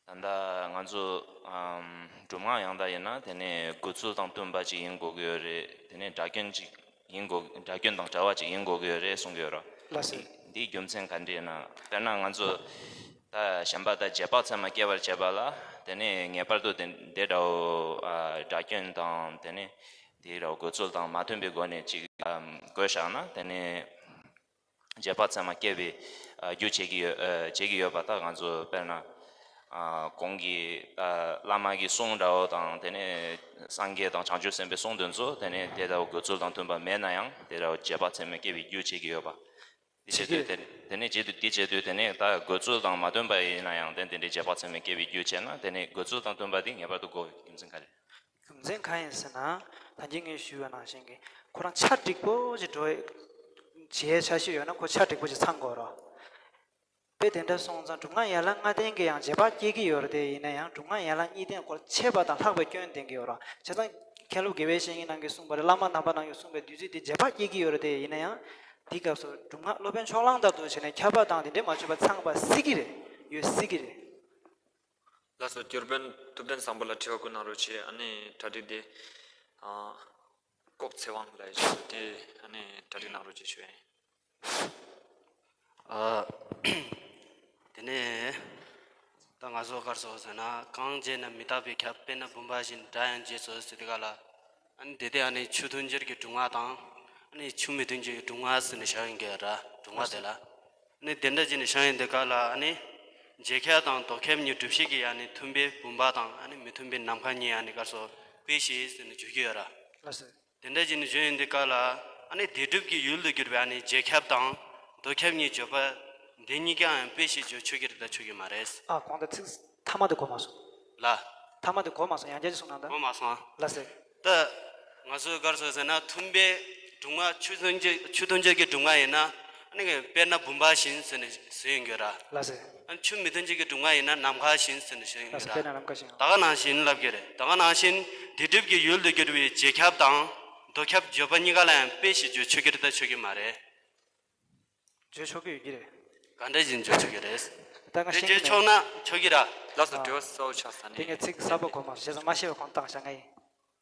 ད་ལྟ་ང་ཚོ་ཨམ་སྒྲུབ་ངག་ཡང་དག་ཡིན་ན་དེ་ནས་དགོས་ཚུལ་དང་བསྟུན་པ་ཅིག་ཡིན་དགོས་ཀྱི་ཡོད་རེད། དེ་ནས་སྒྲ་སྐྱོན་ཅིག་ཡིན་དགོས། སྒྲ་སྐྱོན་དང་བྲལ་བ་ཅིག་ཡིན་དགོས་ཀྱི་ཡོད་རེད་གསུང་གི་ཡོད་ར། ལགས་སོ། འདི་འདིའི་རྒྱུ་མཚན་ག་འདྲ་ཡིན་ན། དཔེར་ན་ང་ཚོ་ད་གཞན་པ་ད་རྗེས་དཔག་ཚད་མ་སྐྱེ་བར་བྱེད་པ་ལ་དེ་ནས་ངེས་པར་དུ་དེ་འདི་འདྲ་བོ་ཨ་སྒྲ་སྐྱོན་དང་དེ་ནས་དེའི་ར་དགོས་ཚུལ་དང་མ་མཐུན་པའི་སྒོ་ནས་ཅིག་ཨམ་བཀོད་བཞག་ན་དེ་ནས། རྗེས་དཔག་ཚད་མ་སྐྱེ་བའི་ཨ་རྒྱུ་བྱེད་ཀྱི་ཡོད། ཨ་བྱེད་ཀྱི་ཡོད་པ་ད་ང་ཚོ་དཔེར་ན་ཨ་གོང་གི་ཨ་བླ་མ་གི་གསུང་འདྲ་བོ་དང་དེ་ནས་སངས་རྒྱས་དང་བྱང་ཆུབ་སེམས་དཔའི་གསུང་དེ་ཚོ་དེ་ནས་དེ་ལྟ་བུ་དགོས་ཚུལ་དང་མཐུན་པ་མེད་ན་ཡང་དེ་ལྟ་བུ་རྗེས་དཔག་ཚད་མས་སྐྱེ་བའི་རྒྱུ་བྱེད་ཀྱི་ཡོད་པ། དེ་བྱེད་དུས་དེ་དེ་ནས་བྱེད་དུས་དེ་བྱེད་དུས་དེ་ནས་ད་དགོས་ཚུལ་དང་མ་མཐུན་པ་ཡིན་ན་ཡང་དེ་དེ་འདྲའི་རྗེས་དཔག་ཚད་མས་སྐྱེ་བའི་རྒྱུ་བྱས་ན་དེ་ནས་དགོས་ཚུལ་དང་མཐུན་པ་དེ་ངེས་པར་དུ་དགོས་པའི་རྒྱུ་མཚན་ག་རེ། རྒྱུ་མཚན་གང་ཡིན་ཟེར་ན། ད་གིན་ངས་ཞུས་པ་ནང་བཞིན་གྱི་ཁོ་རང་ཆ་འགྲིག་པོ་ཞིག་འགྲོ་བྱེད་འཆར་གཞི་ཡོད་ན་ཁོ་ཆ་འགྲིག་པོ་ཞིག་ཚང་དགོས་རོགས། དཔེ་དེ་འདྲ་སོང་ཙང་སྒྲུབ་ངག་ཡན་ལག་ལྔ་ལྡན་གྱི་ཡང་རྗེས་དཔག་སྐྱེ་གི་ཡོད་རེད་དེ། ཡིན་ན་ཡང་སྒྲུབ་ངག་ཡན་ལག་གཉིས་ལྡན་སྐོར་ཆད་པ་དང་ལྷག་པའི་སྐྱོན་ལྡན་གྱི་ཡོད་རེད། བྱས་ཙང་མཁན་སློབ་དགེ་བའི་བཤེས་གཉེན་རྣམས་ཀྱིས་གསུངས་པ་རེད། བླ་མ་རྣམ་པ་རྣམས་ཀྱིས་གསུངས་པའི་བདུད་རྩི་དེ་རྗེས་དཔག་སྐྱེ་གི་ཡོད་རེད་དེ། ཡིན་ན་ཡང་དེའི་སྐབས་སུ་སྒྲུབ་ངག་སློབ་དཔོན་ཕྱོགས་གླང་ལྟར་དུ་བྱས་ནས་ཁྱབ་པ་དང་དེ་འདྲའི་མ་བྱུང་བ་ཚང་བ་སྲིད་ཀྱི་རེད། ཡོད་སྲིད་ཀྱི་རེད། ལགས་སོ། སྐྱོར་དཔོན་ཐུབ་བསྟན་བཟང་པོ་ལ་དྲི་བ་བཀོད་གནང་རོགས་བྱེད། ཨ་ནི་གྲ་སྒྲིག་དེ་ཨ་ལྐོག་ཚེ་དབང་ལགས་ཡིན། དེ་ཨ་ནི་གྲ་སྒྲིག་གནང་རོགས་བྱེད་ཞུ་ཡིན། ཨ་དེ་ནས་ད་ ང་ཚོ་ག་རེ་ཟེར་ན། གང་བྱས་ན་མི་རྟག་པའི་ཁྱབ། དཔེར་ན་བུམ་པ་བཞིན་སྒྲ་ཡང་བརྗེད་སོ་ཟེར་དུས་སྒང་ལ། ཨ་ནི་དེ་དེ་ཨ་ནི་ཆོས་མཐུན་སྦྱོར་གྱི་སྒྲུབ་ངག་དང་། ཨ་ནི་ཆོས་མི་མཐུན་སྦྱོར་གྱི་སྒྲུབ་ངག་ཟེར་ནས་བཞག་ཡོང་གི་ཡོད་ར། སྒྲུབ་ངག་དེ་ལ། ཨ་ནི་དེ་འདྲ་བྱས་ནས་བཞག་ཡོང་དུས་སྒང་ལ། ཨ་ནི་རྗེས་ཁྱབ་དང་ལྡོག་ཁྱབ་གཉིས་སྒྲུབ་བྱེད་ཀྱི། ཨ་ནི་མཐུན་དཔེ་བུམ་པ་དང་། ཨ་ནི་མི་མཐུན་དཔེ་ནམ་མཁའ་གཉིས། ཨ་ནི་ག་རེ་ཟེར། དཔེ་བྱད་ཟེར་ནས་བརྗོད་ཀྱི་ཡོད་ར། ལགས་སོ། དེ་འདྲ་བྱས་ནས་བརྗོད་ཡོང་དུས་སྒང་ལ། ཨ་ནི་བདེན་གྲུབ་ཀྱི་ཡུལ་དུ་གྱུར་པའི། ཨ་ནི་རྗེས་ཁྱབ་དང་ལྡོག་ཁྱབ་གཉིས་བརྗོད་པ་འདི་གཉིས་ཀའང་དཔེ་བྱད་བརྗོད་ཆོག་གི་རེད་དམ་ཆོག་གི་མ་རེད། ཨ། གོང་དུ་ཚིག་མཐའ་མ་དེ་གོ་མ་སོང་། ལ། མཐའ་མ་དེ་གོ་མ་སོང་། ཡང་བསྐྱར་ཅིག་གསུང་གནང་དང་། གོ་མ་སོང་། ལགས་སོ། ད་ང་ཚོས་ག་རེ་ཟེར་ཟེར་ན། མཐུན་དཔེ་སྒྲུབ་ངག་ཆོས་མཐུན་སྦྱོར། ཆོས་མཐུན་སྦྱོར་གྱི་སྒྲུབ་ངག་ཡིན་ན། ཨ་ནི་དཔེར་ན་བུམ་པ་བཞིན་ཟེར་ནས་ཟེར་ཡོང་གི་ཡོད་ར། ལགས་སོ། ཨ་ནི་ཆོས་མི་མཐུན་སྦྱོར་གྱི་སྒྲུབ་ངག་ཡིན་ན་ནམ་མཁའ་བཞིན་ཟེར་ནས་ཟེར་ཡོང་གི་ཡོད་ར། དཔེར་ན་ནམ་མཁའ་བཞིན། ད་ག་ནང་བཞིན་ལབ་ཀྱི་རེད། ད་ག་ནང་བཞིན་བདེན་གྲུབ་ཀྱི་ཡུལ་དུ་གྱུར་པའི་རྗེས་ཁྱབ་དང་ལྡོག་ཁྱབ་བརྗོད་པ་གཉིས་ཀ་ལ་ཡང་དཔེ་བྱད་བརྗོད་ཆོག་གི་རེད་དམ་ཆོག་གི་མ་རེད། བརྗོད་ཆོག་གི་ཡོད་ཀྱི་རེད། ག་འདྲ་བྱས་ནས་བརྗོད་ཆོག་གི་རེད། ད་ང་དེ་ཤེས་ཀྱི་བརྗོད་མེད། ཆོག་ན་ཆོག་གི་ར། ལགས་སོ། ཨ། དྲི་བ་གསལ་པོ་ཆགས་ས་ནས། དེ་ངས་ཚིག་གསར་པ་གོ་མ་སོང་། བྱས་ཙང་མ་ཤེས་པ་གོང་བཏང་བཞག་ང་ཡིན།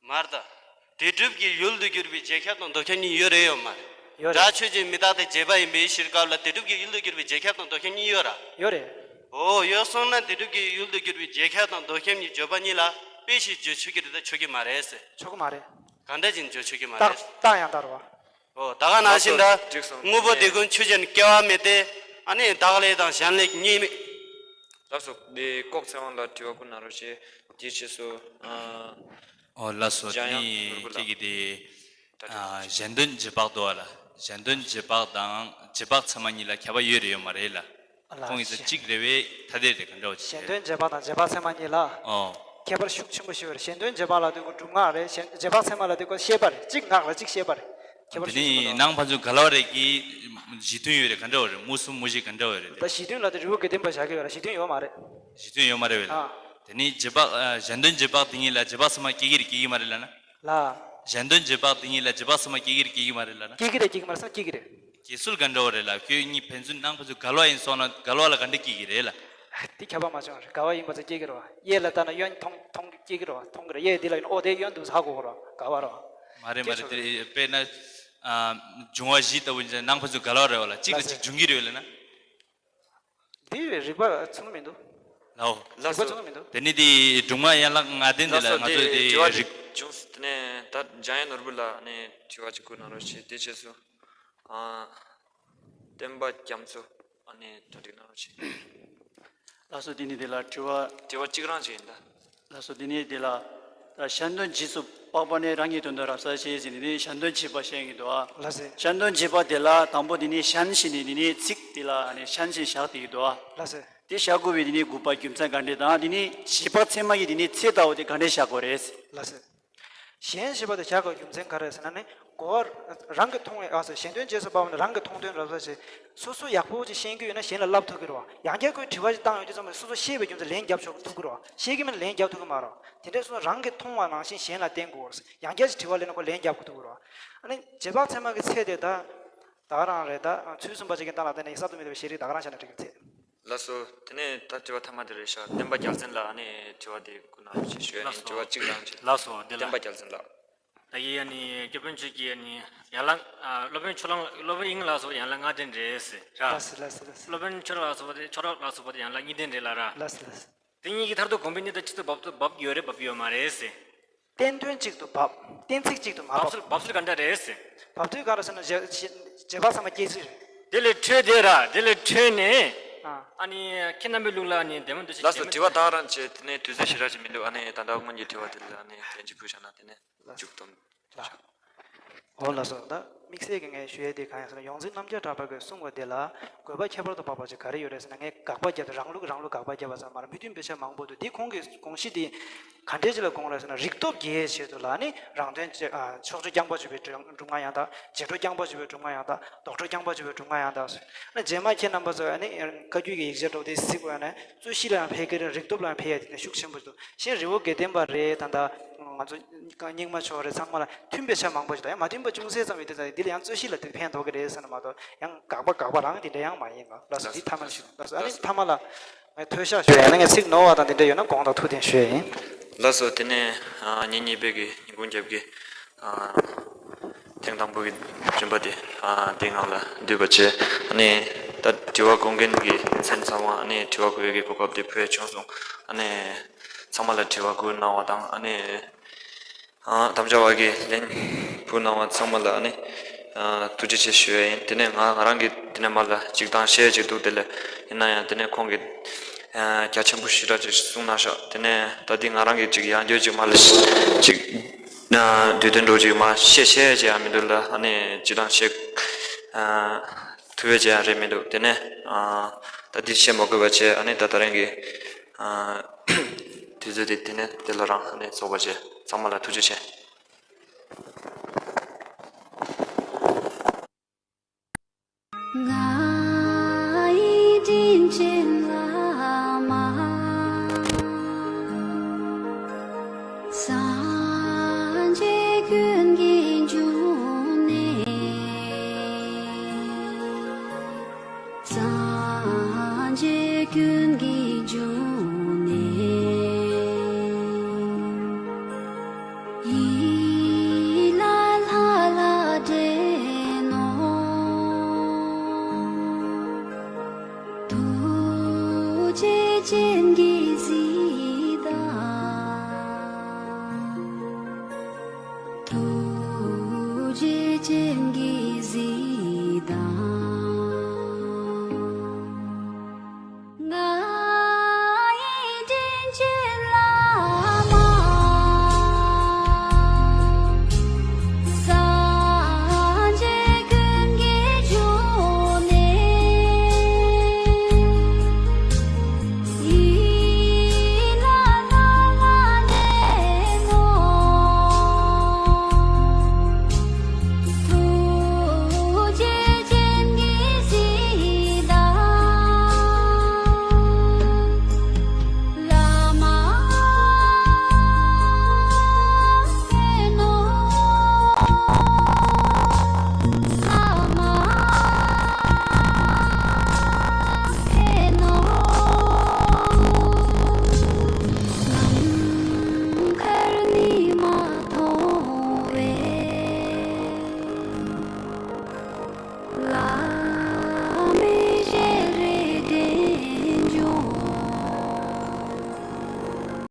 མ་རེད་ད། བདེན་གྲུབ་ཀྱི་ཡུལ་དུ་གྱུར་པའི་རྗེས་ཁྱབ་དང་ལྡོག་ཁྱབ་གཉིས་ཡོད་རེད་ཡོད་མ་རེད། ཡོད་རེད། སྒྲ་ཆོས་ཅན། མི་རྟག་སྟེ་བྱས་པ་ཡིན་པའི་ཕྱིར་སྐབས་ལ། བདེན་གྲུབ་ཀྱི་ཡུལ་དུ་གྱུར་པའི་རྗེས་ཁྱབ་དང་ལྡོག་ཁྱབ་གཉིས་ཡོད་ར། ཡོད་རེད། འོ། ཡོད་སོང་ན་བདེན་གྲུབ་ཀྱི་ཡུལ་དུ་གྱུར་པའི་རྗེས་ཁྱབ་དང་ལྡོག་ཁྱབ་གཉིས་བརྗོད་པ་གཉིས་ལ་དཔེ་བྱད་བརྗོད་ཆོག་གི་རེད་དམ་ཆོག་གི་མ་རེད་ཟེར། ཆོག་གི་མ་རེད། ག་འདྲ་བྱས་ནས་བརྗོད་ཆོག་གི་མ་རེད། རྟགས་རྟགས་ཡང་དག་རེད་པ། འོ། ད་ག་ནང་བཞིན་ད། ལགས་སོ། དངོས་པོ་དེ་ཀུན་ཆོས་ཅན། སྐྱེ་བ་མེད་དེ། ཨ་ནི་བདག་ལས་དང་གཞན་ལས་གཉིས་མེད། ལགས་སོ། འདི་ལྐོག་ཚེ་དབང་ལ་དྲི་བ་བསྐུར་གནང་རོགས་བྱེད། དེའི་རྗེས་སུ། ཨ། ཨོ། ལགས་སོ། འཇམ་དབྱངས་ནོར་བུ་ལགས། དེ་ནི་ཁྱེད་ཀྱིས་དེ། ད་དྲི་བ། ཨ། གཞན་དོན་རྗེས་དཔག་འདུག་བ་ལ། གཞན་དོན་རྗེས་དཔག་དང་རྗེས་དཔག་ཚད་མ་གཉིས་ལ་ཁྱད་པར་ཡོད་རེད་ཡོད་མ་རེད་ལ། ལ། ཁོང་གཉིས་ས་གཅིག་རེད་པས། ཐ་དད་རེད། ག་འདྲ་བ་ཅིག་གཞན་རེད། དོན་རྗེས་དཔག་དང་རྗེས་དཔག་ཚད་མ་གཉིས་ལ། ཨོ། ཁྱད་པར་ཤུགས་ཆེན་པོ་ཞིག་ཡོད་རེད། གཞན་དོན་རྗེས་དཔག་ལབ་དུས་ཀྱི་སྒྲུབ་ངག་རེད། གཞན་རྗེས་དཔག་ཚད་མ་ལབ་དུས་ཀྱི་ཤེས་པ་རེད། གཅིག་ངག་རེད། གཅིག་ཤེས་པ་རེད། ཁྱད་པར་དེ་ཤུགས་ཆེན་པོ་ནི་འདུག་ནང་ཕན་ཚུན་འགལ་བ་རེད་ཀྱི། གཞི་མཐུན་ཡོད་རེད། ག་འདྲ་བ་རེད། མུ་གསུམ་མུ་བཞི་ག་འདྲ་བ་རེད། ད་གཞི་མཐུན་ལབ་དུས་རི་བོ་དགེ་ལྡན་པ་བཞག་གི་ཡོད་ར། གཞི་མཐུན་ཡོད་མ་རེད། གཞི་མཐུན་ཡོད་མ་རེད་པས་ལ། ཨ། དེ་ནི་རྗེས་དཔག་ཨ། གཞན་དོན་རྗེས་དཔག་དེ་གཉིས་ལ་རྗེས་དཔག་ཚད་མ་སྐྱེ་གི་རེད་སྐྱེ་གི་མ་རེད་ལབ་ན། ལ། གཞན་དོན་རྗེས་དཔག་དེ་གཉིས་ལ་རྗེས་དཔག་ཚད་མ་སྐྱེ་གི་རེད་སྐྱེ་གི་མ་རེད་ལབ་ན། སྐྱེ་གི་རེད། སྐྱེ་གི་མ་རེད་ཟེར། སྐྱེ་གི་རེད། སྐྱེ་ཚུལ་ག་འདྲ་བ་རེད་ལ། ཁྱོད་གཉིས་ཕན་ཚུན་ནང་ཕན་ཚུན་འགལ་བ་ཡིན་སོང་ན་འགལ་བ་ལ་ག་འདྲ་སྐྱེ་གི་རེད་ལ། དེ་ཁྱབ་པ་མ་བྱུང་རེད། འགལ་བ་ཡིན་པ་ཚོ་སྐྱེ་གི་རེད་པ། གཡས་ལ་ལྟ་ན་གཡོན་མཐོང་མཐོང་གི་སྐྱེ་གི་རེད་པ། མཐོང་གི་རེད། གཡས་འདི་ལ་ཡིན་ན་ཨོ་དེ་གཡོན་འདུག་ཧ་གོ་གི་རེད་པ། འགལ་བ་རེད་པ། མ་རེད་མ་རེད། དེ་དཔེར་ན། ཨ། འབྱུང་བ་བཞི་ལྟ་བུ་ཡིན་ན་ནང་ཕན་ཚུན་འགལ་བ་རེད་པ་ལ། གཅིག་ལ་གཅིག་འབྱུང་གི་རེད་པ་ལ་ན། འདི་རིགས་པ་མཚུངས་མི་འདུག་ལའོ། རིགས་པ་མཚུངས་མི་འདུག་དེ་ནི་དེ་སྒྲུབ་ངག་ཡན་ལག་ལྔ་ལྡན་དེ་ལ་ལགས་སོ། ང་ཚོས་དེ་དེ་དྲི་བ་རིགས། བྱུང་། དེ་ནས་ད་འཇམ་དབྱངས་ནོར་བུ་ལགས་ནས་དྲི་བ་ཅིག་བསྐུར་གནང་རོགས་བྱེད། དེ་རྗེས་སུ། ཨ། བསྟན་པ་རྒྱ་མཚོ། ཨ་ནི་གྲ་སྒྲིག་གནང་རོགས་བྱེད། ལགས་སོ། དེ་ནི་དེ་ལ་དྲི་བ། དྲི་བ་གཅིག་རང་ཅིག་ཡིན་ད། ལགས་སོ། དེ་ནི་དེ་ལ། ད་གཞན་དོན་རྗེས་སུ་དཔག་པ་ནི་རང་གི་དོན་དུ་རབ་གསལ་བྱེད་ཟེར་ནས་དེ་ནི་གཞན་དོན་རྗེས་དཔག་བཤད་ཀྱི་འདུག་ཨ། ལགས་སོ། གཞན་དོན་རྗེས་དཔག་དེ་ལ་དང་པོ་དེ་ནི་གཞན་ཞེས་ནས་དེ་ནི་ཚིག་དེ་ལ་ནི་གཞན་ཞེས་བཞག་བསྡད་ཀྱི་འདུག་ཨ། ལགས་སོ། དེ་བཞག་དགོས་པའི་དེ་ནི་དགོས་པ་རྒྱུ་མཚན་ག་འདྲས་དང་། དེ་ནི་རྗེས་དཔག་ཚད་མ་གི་དེ་ནི་ཚེ་ལྟ་བུ་དེ་ག་འདྲས་བཞག་དགོས་རེད། ལགས་སོ། གཞན་ཞེས་པ་དེ་བཞག་དགོས་རྒྱུ་མཚན་ག་རེ་ཟེར་ན་ནི། གོ་བ་རང་གིས་མཐོང་བའི། ཨ་སོ། གཞན་དོན་རྗེས་སུ་དཔག་པ་ནི་རང་གིས་མཐོང་དོན་རབ་གསལ་བྱེད། སོ་སོ་ཡག་པོ་ཅིག་ཤེས་ཀྱི་ཡོད་ན་གཞན་ལ་བསླབ་ཐུབ་ཀྱི་རེད་པ། ཡང་བསྐྱར་ཁོས་དྲི་བ་ཞིག་བཏང་ཡོང་དུས་ཙམ་པ་སོ་སོ་ཤེས་པའི་རྒྱུ་མཚན་ལན་རྒྱབ་ཆོག་ཐུབ་ཀྱི་རེད་པ། ཤེས་ཀྱི་མིན་ན་ལན་རྒྱབ་ཐུབ་ཀྱི་མ་རེད་པ། དེ་འདྲས་སོང་ཙང་རང་གིས་མཐོང་བ་ནང་བཞིན་གཞན་ལ་བསྟན་དགོས་རེད། ཡང་བསྐྱར་ཅིག་དྲི་བ་སླེབས་ན་ཁོ་ལན་རྒྱབ་དགོས་ཐུབ་ཀྱི་རེད་པ། ཨ་ནི་རྗེས་དཔག་ཚད་མ་གི་ཚད་དེ་ད། ད་ག་རང་རེད། ད་ཚུལ་གསུམ་པ་ཅིག་གི་སྟེང་ལ་བལྟས་ན་ཡིག་གསར་དུ་མི་འདུག་པའི་ཤེས་རིག་ད་ག་རང་བཞག་ན་འགྲིག་གི་རེད། ལགས་སོ། དེ་ནས་ད་དྲི་བ་ཐ་མ་དེ་རེད་ཤག་བསྟན་པ་རྒྱལ་མཚན་ལགས་ཨ་ནི་དྲི་བ་དེ་བསྐུར་གནང་རོགས་བྱེད་ཞུ་ཡ་ཡིན། ལགས་སོ། དྲི་བ་གཅིག་རང་བྱེད། ལགས་སོ། འདི་ལ། བསྟན་པ་རྒྱལ་མཚན་ལགས། ད་ཡིན་ཡ་ནི་སྐྱབས་མགོན་ཆེན་གྱི་ཡ་ནི་ཡན་ལག་ཨ། སློབ་དཔོན་ཆོས་གླིང་། སློབ་དཔོན་དབྱིངས་ལགས་སོགས་ཡན་ལག་ལྔ་ལྡན་རེད་ཟེར་ར། ལགས་སོ། ལགས་སོ། ལགས་སོ། སློབ་དཔོན་ཆོས་གྲགས་ལགས་སོགས་པ་དེ། ཆོས་གྲགས་ལགས་སོགས་པ་དེ་ཡན་ལག་གཉིས་ལྡན་རེད་ལ་ར། ལགས་སོ། ལགས་སོ། དེ་གཉིས་ཀྱི་མཐར་ཐུག་དགོངས་པའི་གནད་དང་གཅིག་ཏུ་འབབ་འབབ་ཀྱི་ཡོད་རེད། འབབ་ཀྱི་ཡོད་མ་རེད་ཟེར། བསྟན་དོན་གཅིག་ཏུ་འབབ། གཏན་ཚིགས་གཅིག་ཏུ་མ་འབབ། འབབ་ཚུལ། འབབ་ཚུལ་ག་འདྲ་རེད་ཟེར། འབབ་ཚུལ་ག་རེ་ཟེར་ན། རྗེས་རྗེས་དཔག་ཚད་མ་སྐྱེ་ཚུལ་རེད། དེ་ལས་འཕྲོས་ཏེ་ར། དེ་ལས་འཕྲོས་ནས། ཨ། ཨ་ནི་ཁྱེད་རྣམ་པའི་ལུགས་ལ་ནི་བདེ་མོ་འདུ་ཤེས། ལགས་སོ། བདེ་མོ་འདུ། དྲི་བ་ད་རང་བྱས། དེ་ནས་དུས་ཚོད་ཞེ་དྲག་ཅིག་མི་འདུག་ཨ་ནི་ད་ལྟ་སྔོན་གྱི་དྲི་བ་དེ་ལ་ཨ་ནི་ལན་ཅིག་ཕུལ་བཞག་ན་དེ་ནས་མཇུག་སྡོམ། ལགས། འོ་ལགས་སོ། ད་དམིགས་བསལ་གྱི་ངས་ཞུ་ཡས་དེ་གང་ཡིན་ཟེར་ན། ཡོངས་འཛིན་རྣམ་རྒྱལ་གྲགས་པ་གིས་གསུངས་པ་དེ་ལ་དགོས་པ་ཁྱད་པར་དུ་འཕགས་པ་ཅིག་ག་རེ་ཡོད་རེད་ཟེར་ན། ངས་དགག་པ་བརྒྱབ་སྟེ་རང་ལུགས་རང་ལུགས་དགག་པ་བརྒྱབ་པ་ཙམ་མ་རེད། མི་མཐུན་དཔེ་ཆ་མང་པོ་འདུག་དེ་ཁོང་གི་དགོངས་གཞི་དེ་ག་འདྲས་ཅིག་ལ་དགོངས་རེད་ཟེར་ན། རིག་སྟོབས་རྒྱས་ཆེད་དུ་ལ་ནི་རང་དོན་ཅིག་ཨ། ཕྱོགས་ཆོས་རྐྱང་པ་བརྗོད་པའི་སྒྲུབ་ངག་ཡང་དག་རྗེས་འགྲོ་རྐྱང་པ་བརྗོད་པའི་སྒྲུབ་ངག་ཡང་དག་ལྡོག་ཕྱོགས་རྐྱང་པ་བརྗོད་པའི་སྒྲུབ་ངག་ཡང་དག་ཨ་ནི་རྗེས་མ་ཁྱེད་རྣམ་པ་ཚོས་ཨ་ནི་བཀའ་བརྒྱུད་ཀྱི་ཡིག་ཆ་འདྲ་བོ་དེ་གཟིགས་པ་ན་རྩོད་གཞི་ལ་ཡང་ཕན་གྱི་རེད། རིག་སྟོབས་ལ་ཡང་ཕན་ཡ་དེ་ཤུགས་ཆེན་པོ་འདུག་གཞན་རི་བོ་དགེ་ལྡན་པ་རེད། ད་ལྟ་ང་ཚོ་རྙིང་མ་ཕྱོགས་རེད། ཚང་མ་ལ་མཐུན་དཔེ་ཆ་མང་པོ་ཞིག་དང་། ཡང་མ་མཐུན་པ་ཅུང་ཟད་ཙམ་ཡོད་དེ་ཙང་འདི་ལ་ཡང་རྩོད་གཞི་ལ་དེ་ཕན་ཐོགས་ཀྱི་རེད་ཟེར་ན་མ་གཏོགས། ཡང་དགག་པ་དགག་པ་རང་དེ་འདྲ་ཡང་མ་ཡིན་ག་ལགས་སོ། འདི་ཐ་མ་ཞུ། ལགས་སོ། ཨ་ནི་ཐ་མ་ལ་ངས་ཐོས་ཤག་ཞུ་ཡ་ཡིན་ན། ངས་ཚིག་ནོར་བ་དང་དེ་འདྲ་ཡོད་ན་དགོངས་དག་ཐུགས་བདེན་ཞུ་ཡ་ཡིན། ལགས་སོ། དེ་ནས་ཨ། ཉིན་གཉིས་པའི་གི་ཉིན་གུང་རྒྱབ་ཀྱི་ཨ། ཐེངས་དང་པོ་གི་རིམ་པ་དེ་ཨ། འདི་ངང་ལ་འདུས་པ་བྱས། ཨ་ནི་ ད་དྲི་བ་བཀོད་མཁན་གྱི་མཚན་ཚང་མ་ཨ་ནི་དྲི་བ་བཀོད་ཡས་ཀྱི་གོ་སྐབས་དེ་ཕུལ་བྱུང་སོང་། ཨ་ནི་ཚང་མ་ལ་དྲི་བ་བཀོད་གནང་བ་དང་། ཨ་ནི་ཨ་དམ་བཅའ་བ་གི་ལན་ཕུལ་གནང་བ་ཚང་མ་ལ་ཨ་ནི་ཨ་ཐུགས་རྗེ་ཆེ་ཞུ་ཡས་ཡིན། དེ་ནས་ང་ང་རང་གི་དེ་ནས་མ་ལ་ཅིག་དང་བཤད་ཅིག་འདུག་དེ་ལས་ཡིན་ན་ཡང་དེ་ནས་ཁོང་གིས་ཨ་རྒྱ་ཆེན་པོ་ཞེ་དྲག་ཅིག་གསུངས་གནང་ཤག་དེ་ནས་ད་འདི་ང་རང་གིས་ཅིག་ཡང་བསྐྱར་ཅིག་མ་ལ་ཅིག་ཨ་དུས་སྟོན་འགྲོ་ཅིག་མ་བཤད་བཤད་ཅིག་ཡང་མི་འདུག་ལ། ཨ་ནི་ཅི་དང་བཤད་ཨ་ཐུབ་ཡས་ཅིག་ཡང་རེད་མི་འདུག་དེ་ནས་ཨ་ད་འདི་བཤད་མ་དགོས་པ་བྱས། ཨ་ནི་ད་ད་རིང་གི་ཨ་དུས་ཚོད་དེ་དེ་ནས་དེ་ལ་རང་ཨ་ནི་རྫོགས་པ་བྱས། ཚང་མ་ལ་ཐུགས་རྗེ་ཆེ། ང་ཡི་དྲིན་ཅན་བླ་མ། སངས་རྒྱས་ཀུན་གྱི་འབྱུང་གནས། སངས་རྒྱས་ཀུན་གྱི་འབྱུང་གནས། ཡིད་ལ་ལྷ་ལ་འདྲེན་ནོ། ཐུགས་རྗེ་ཅན་གྱི་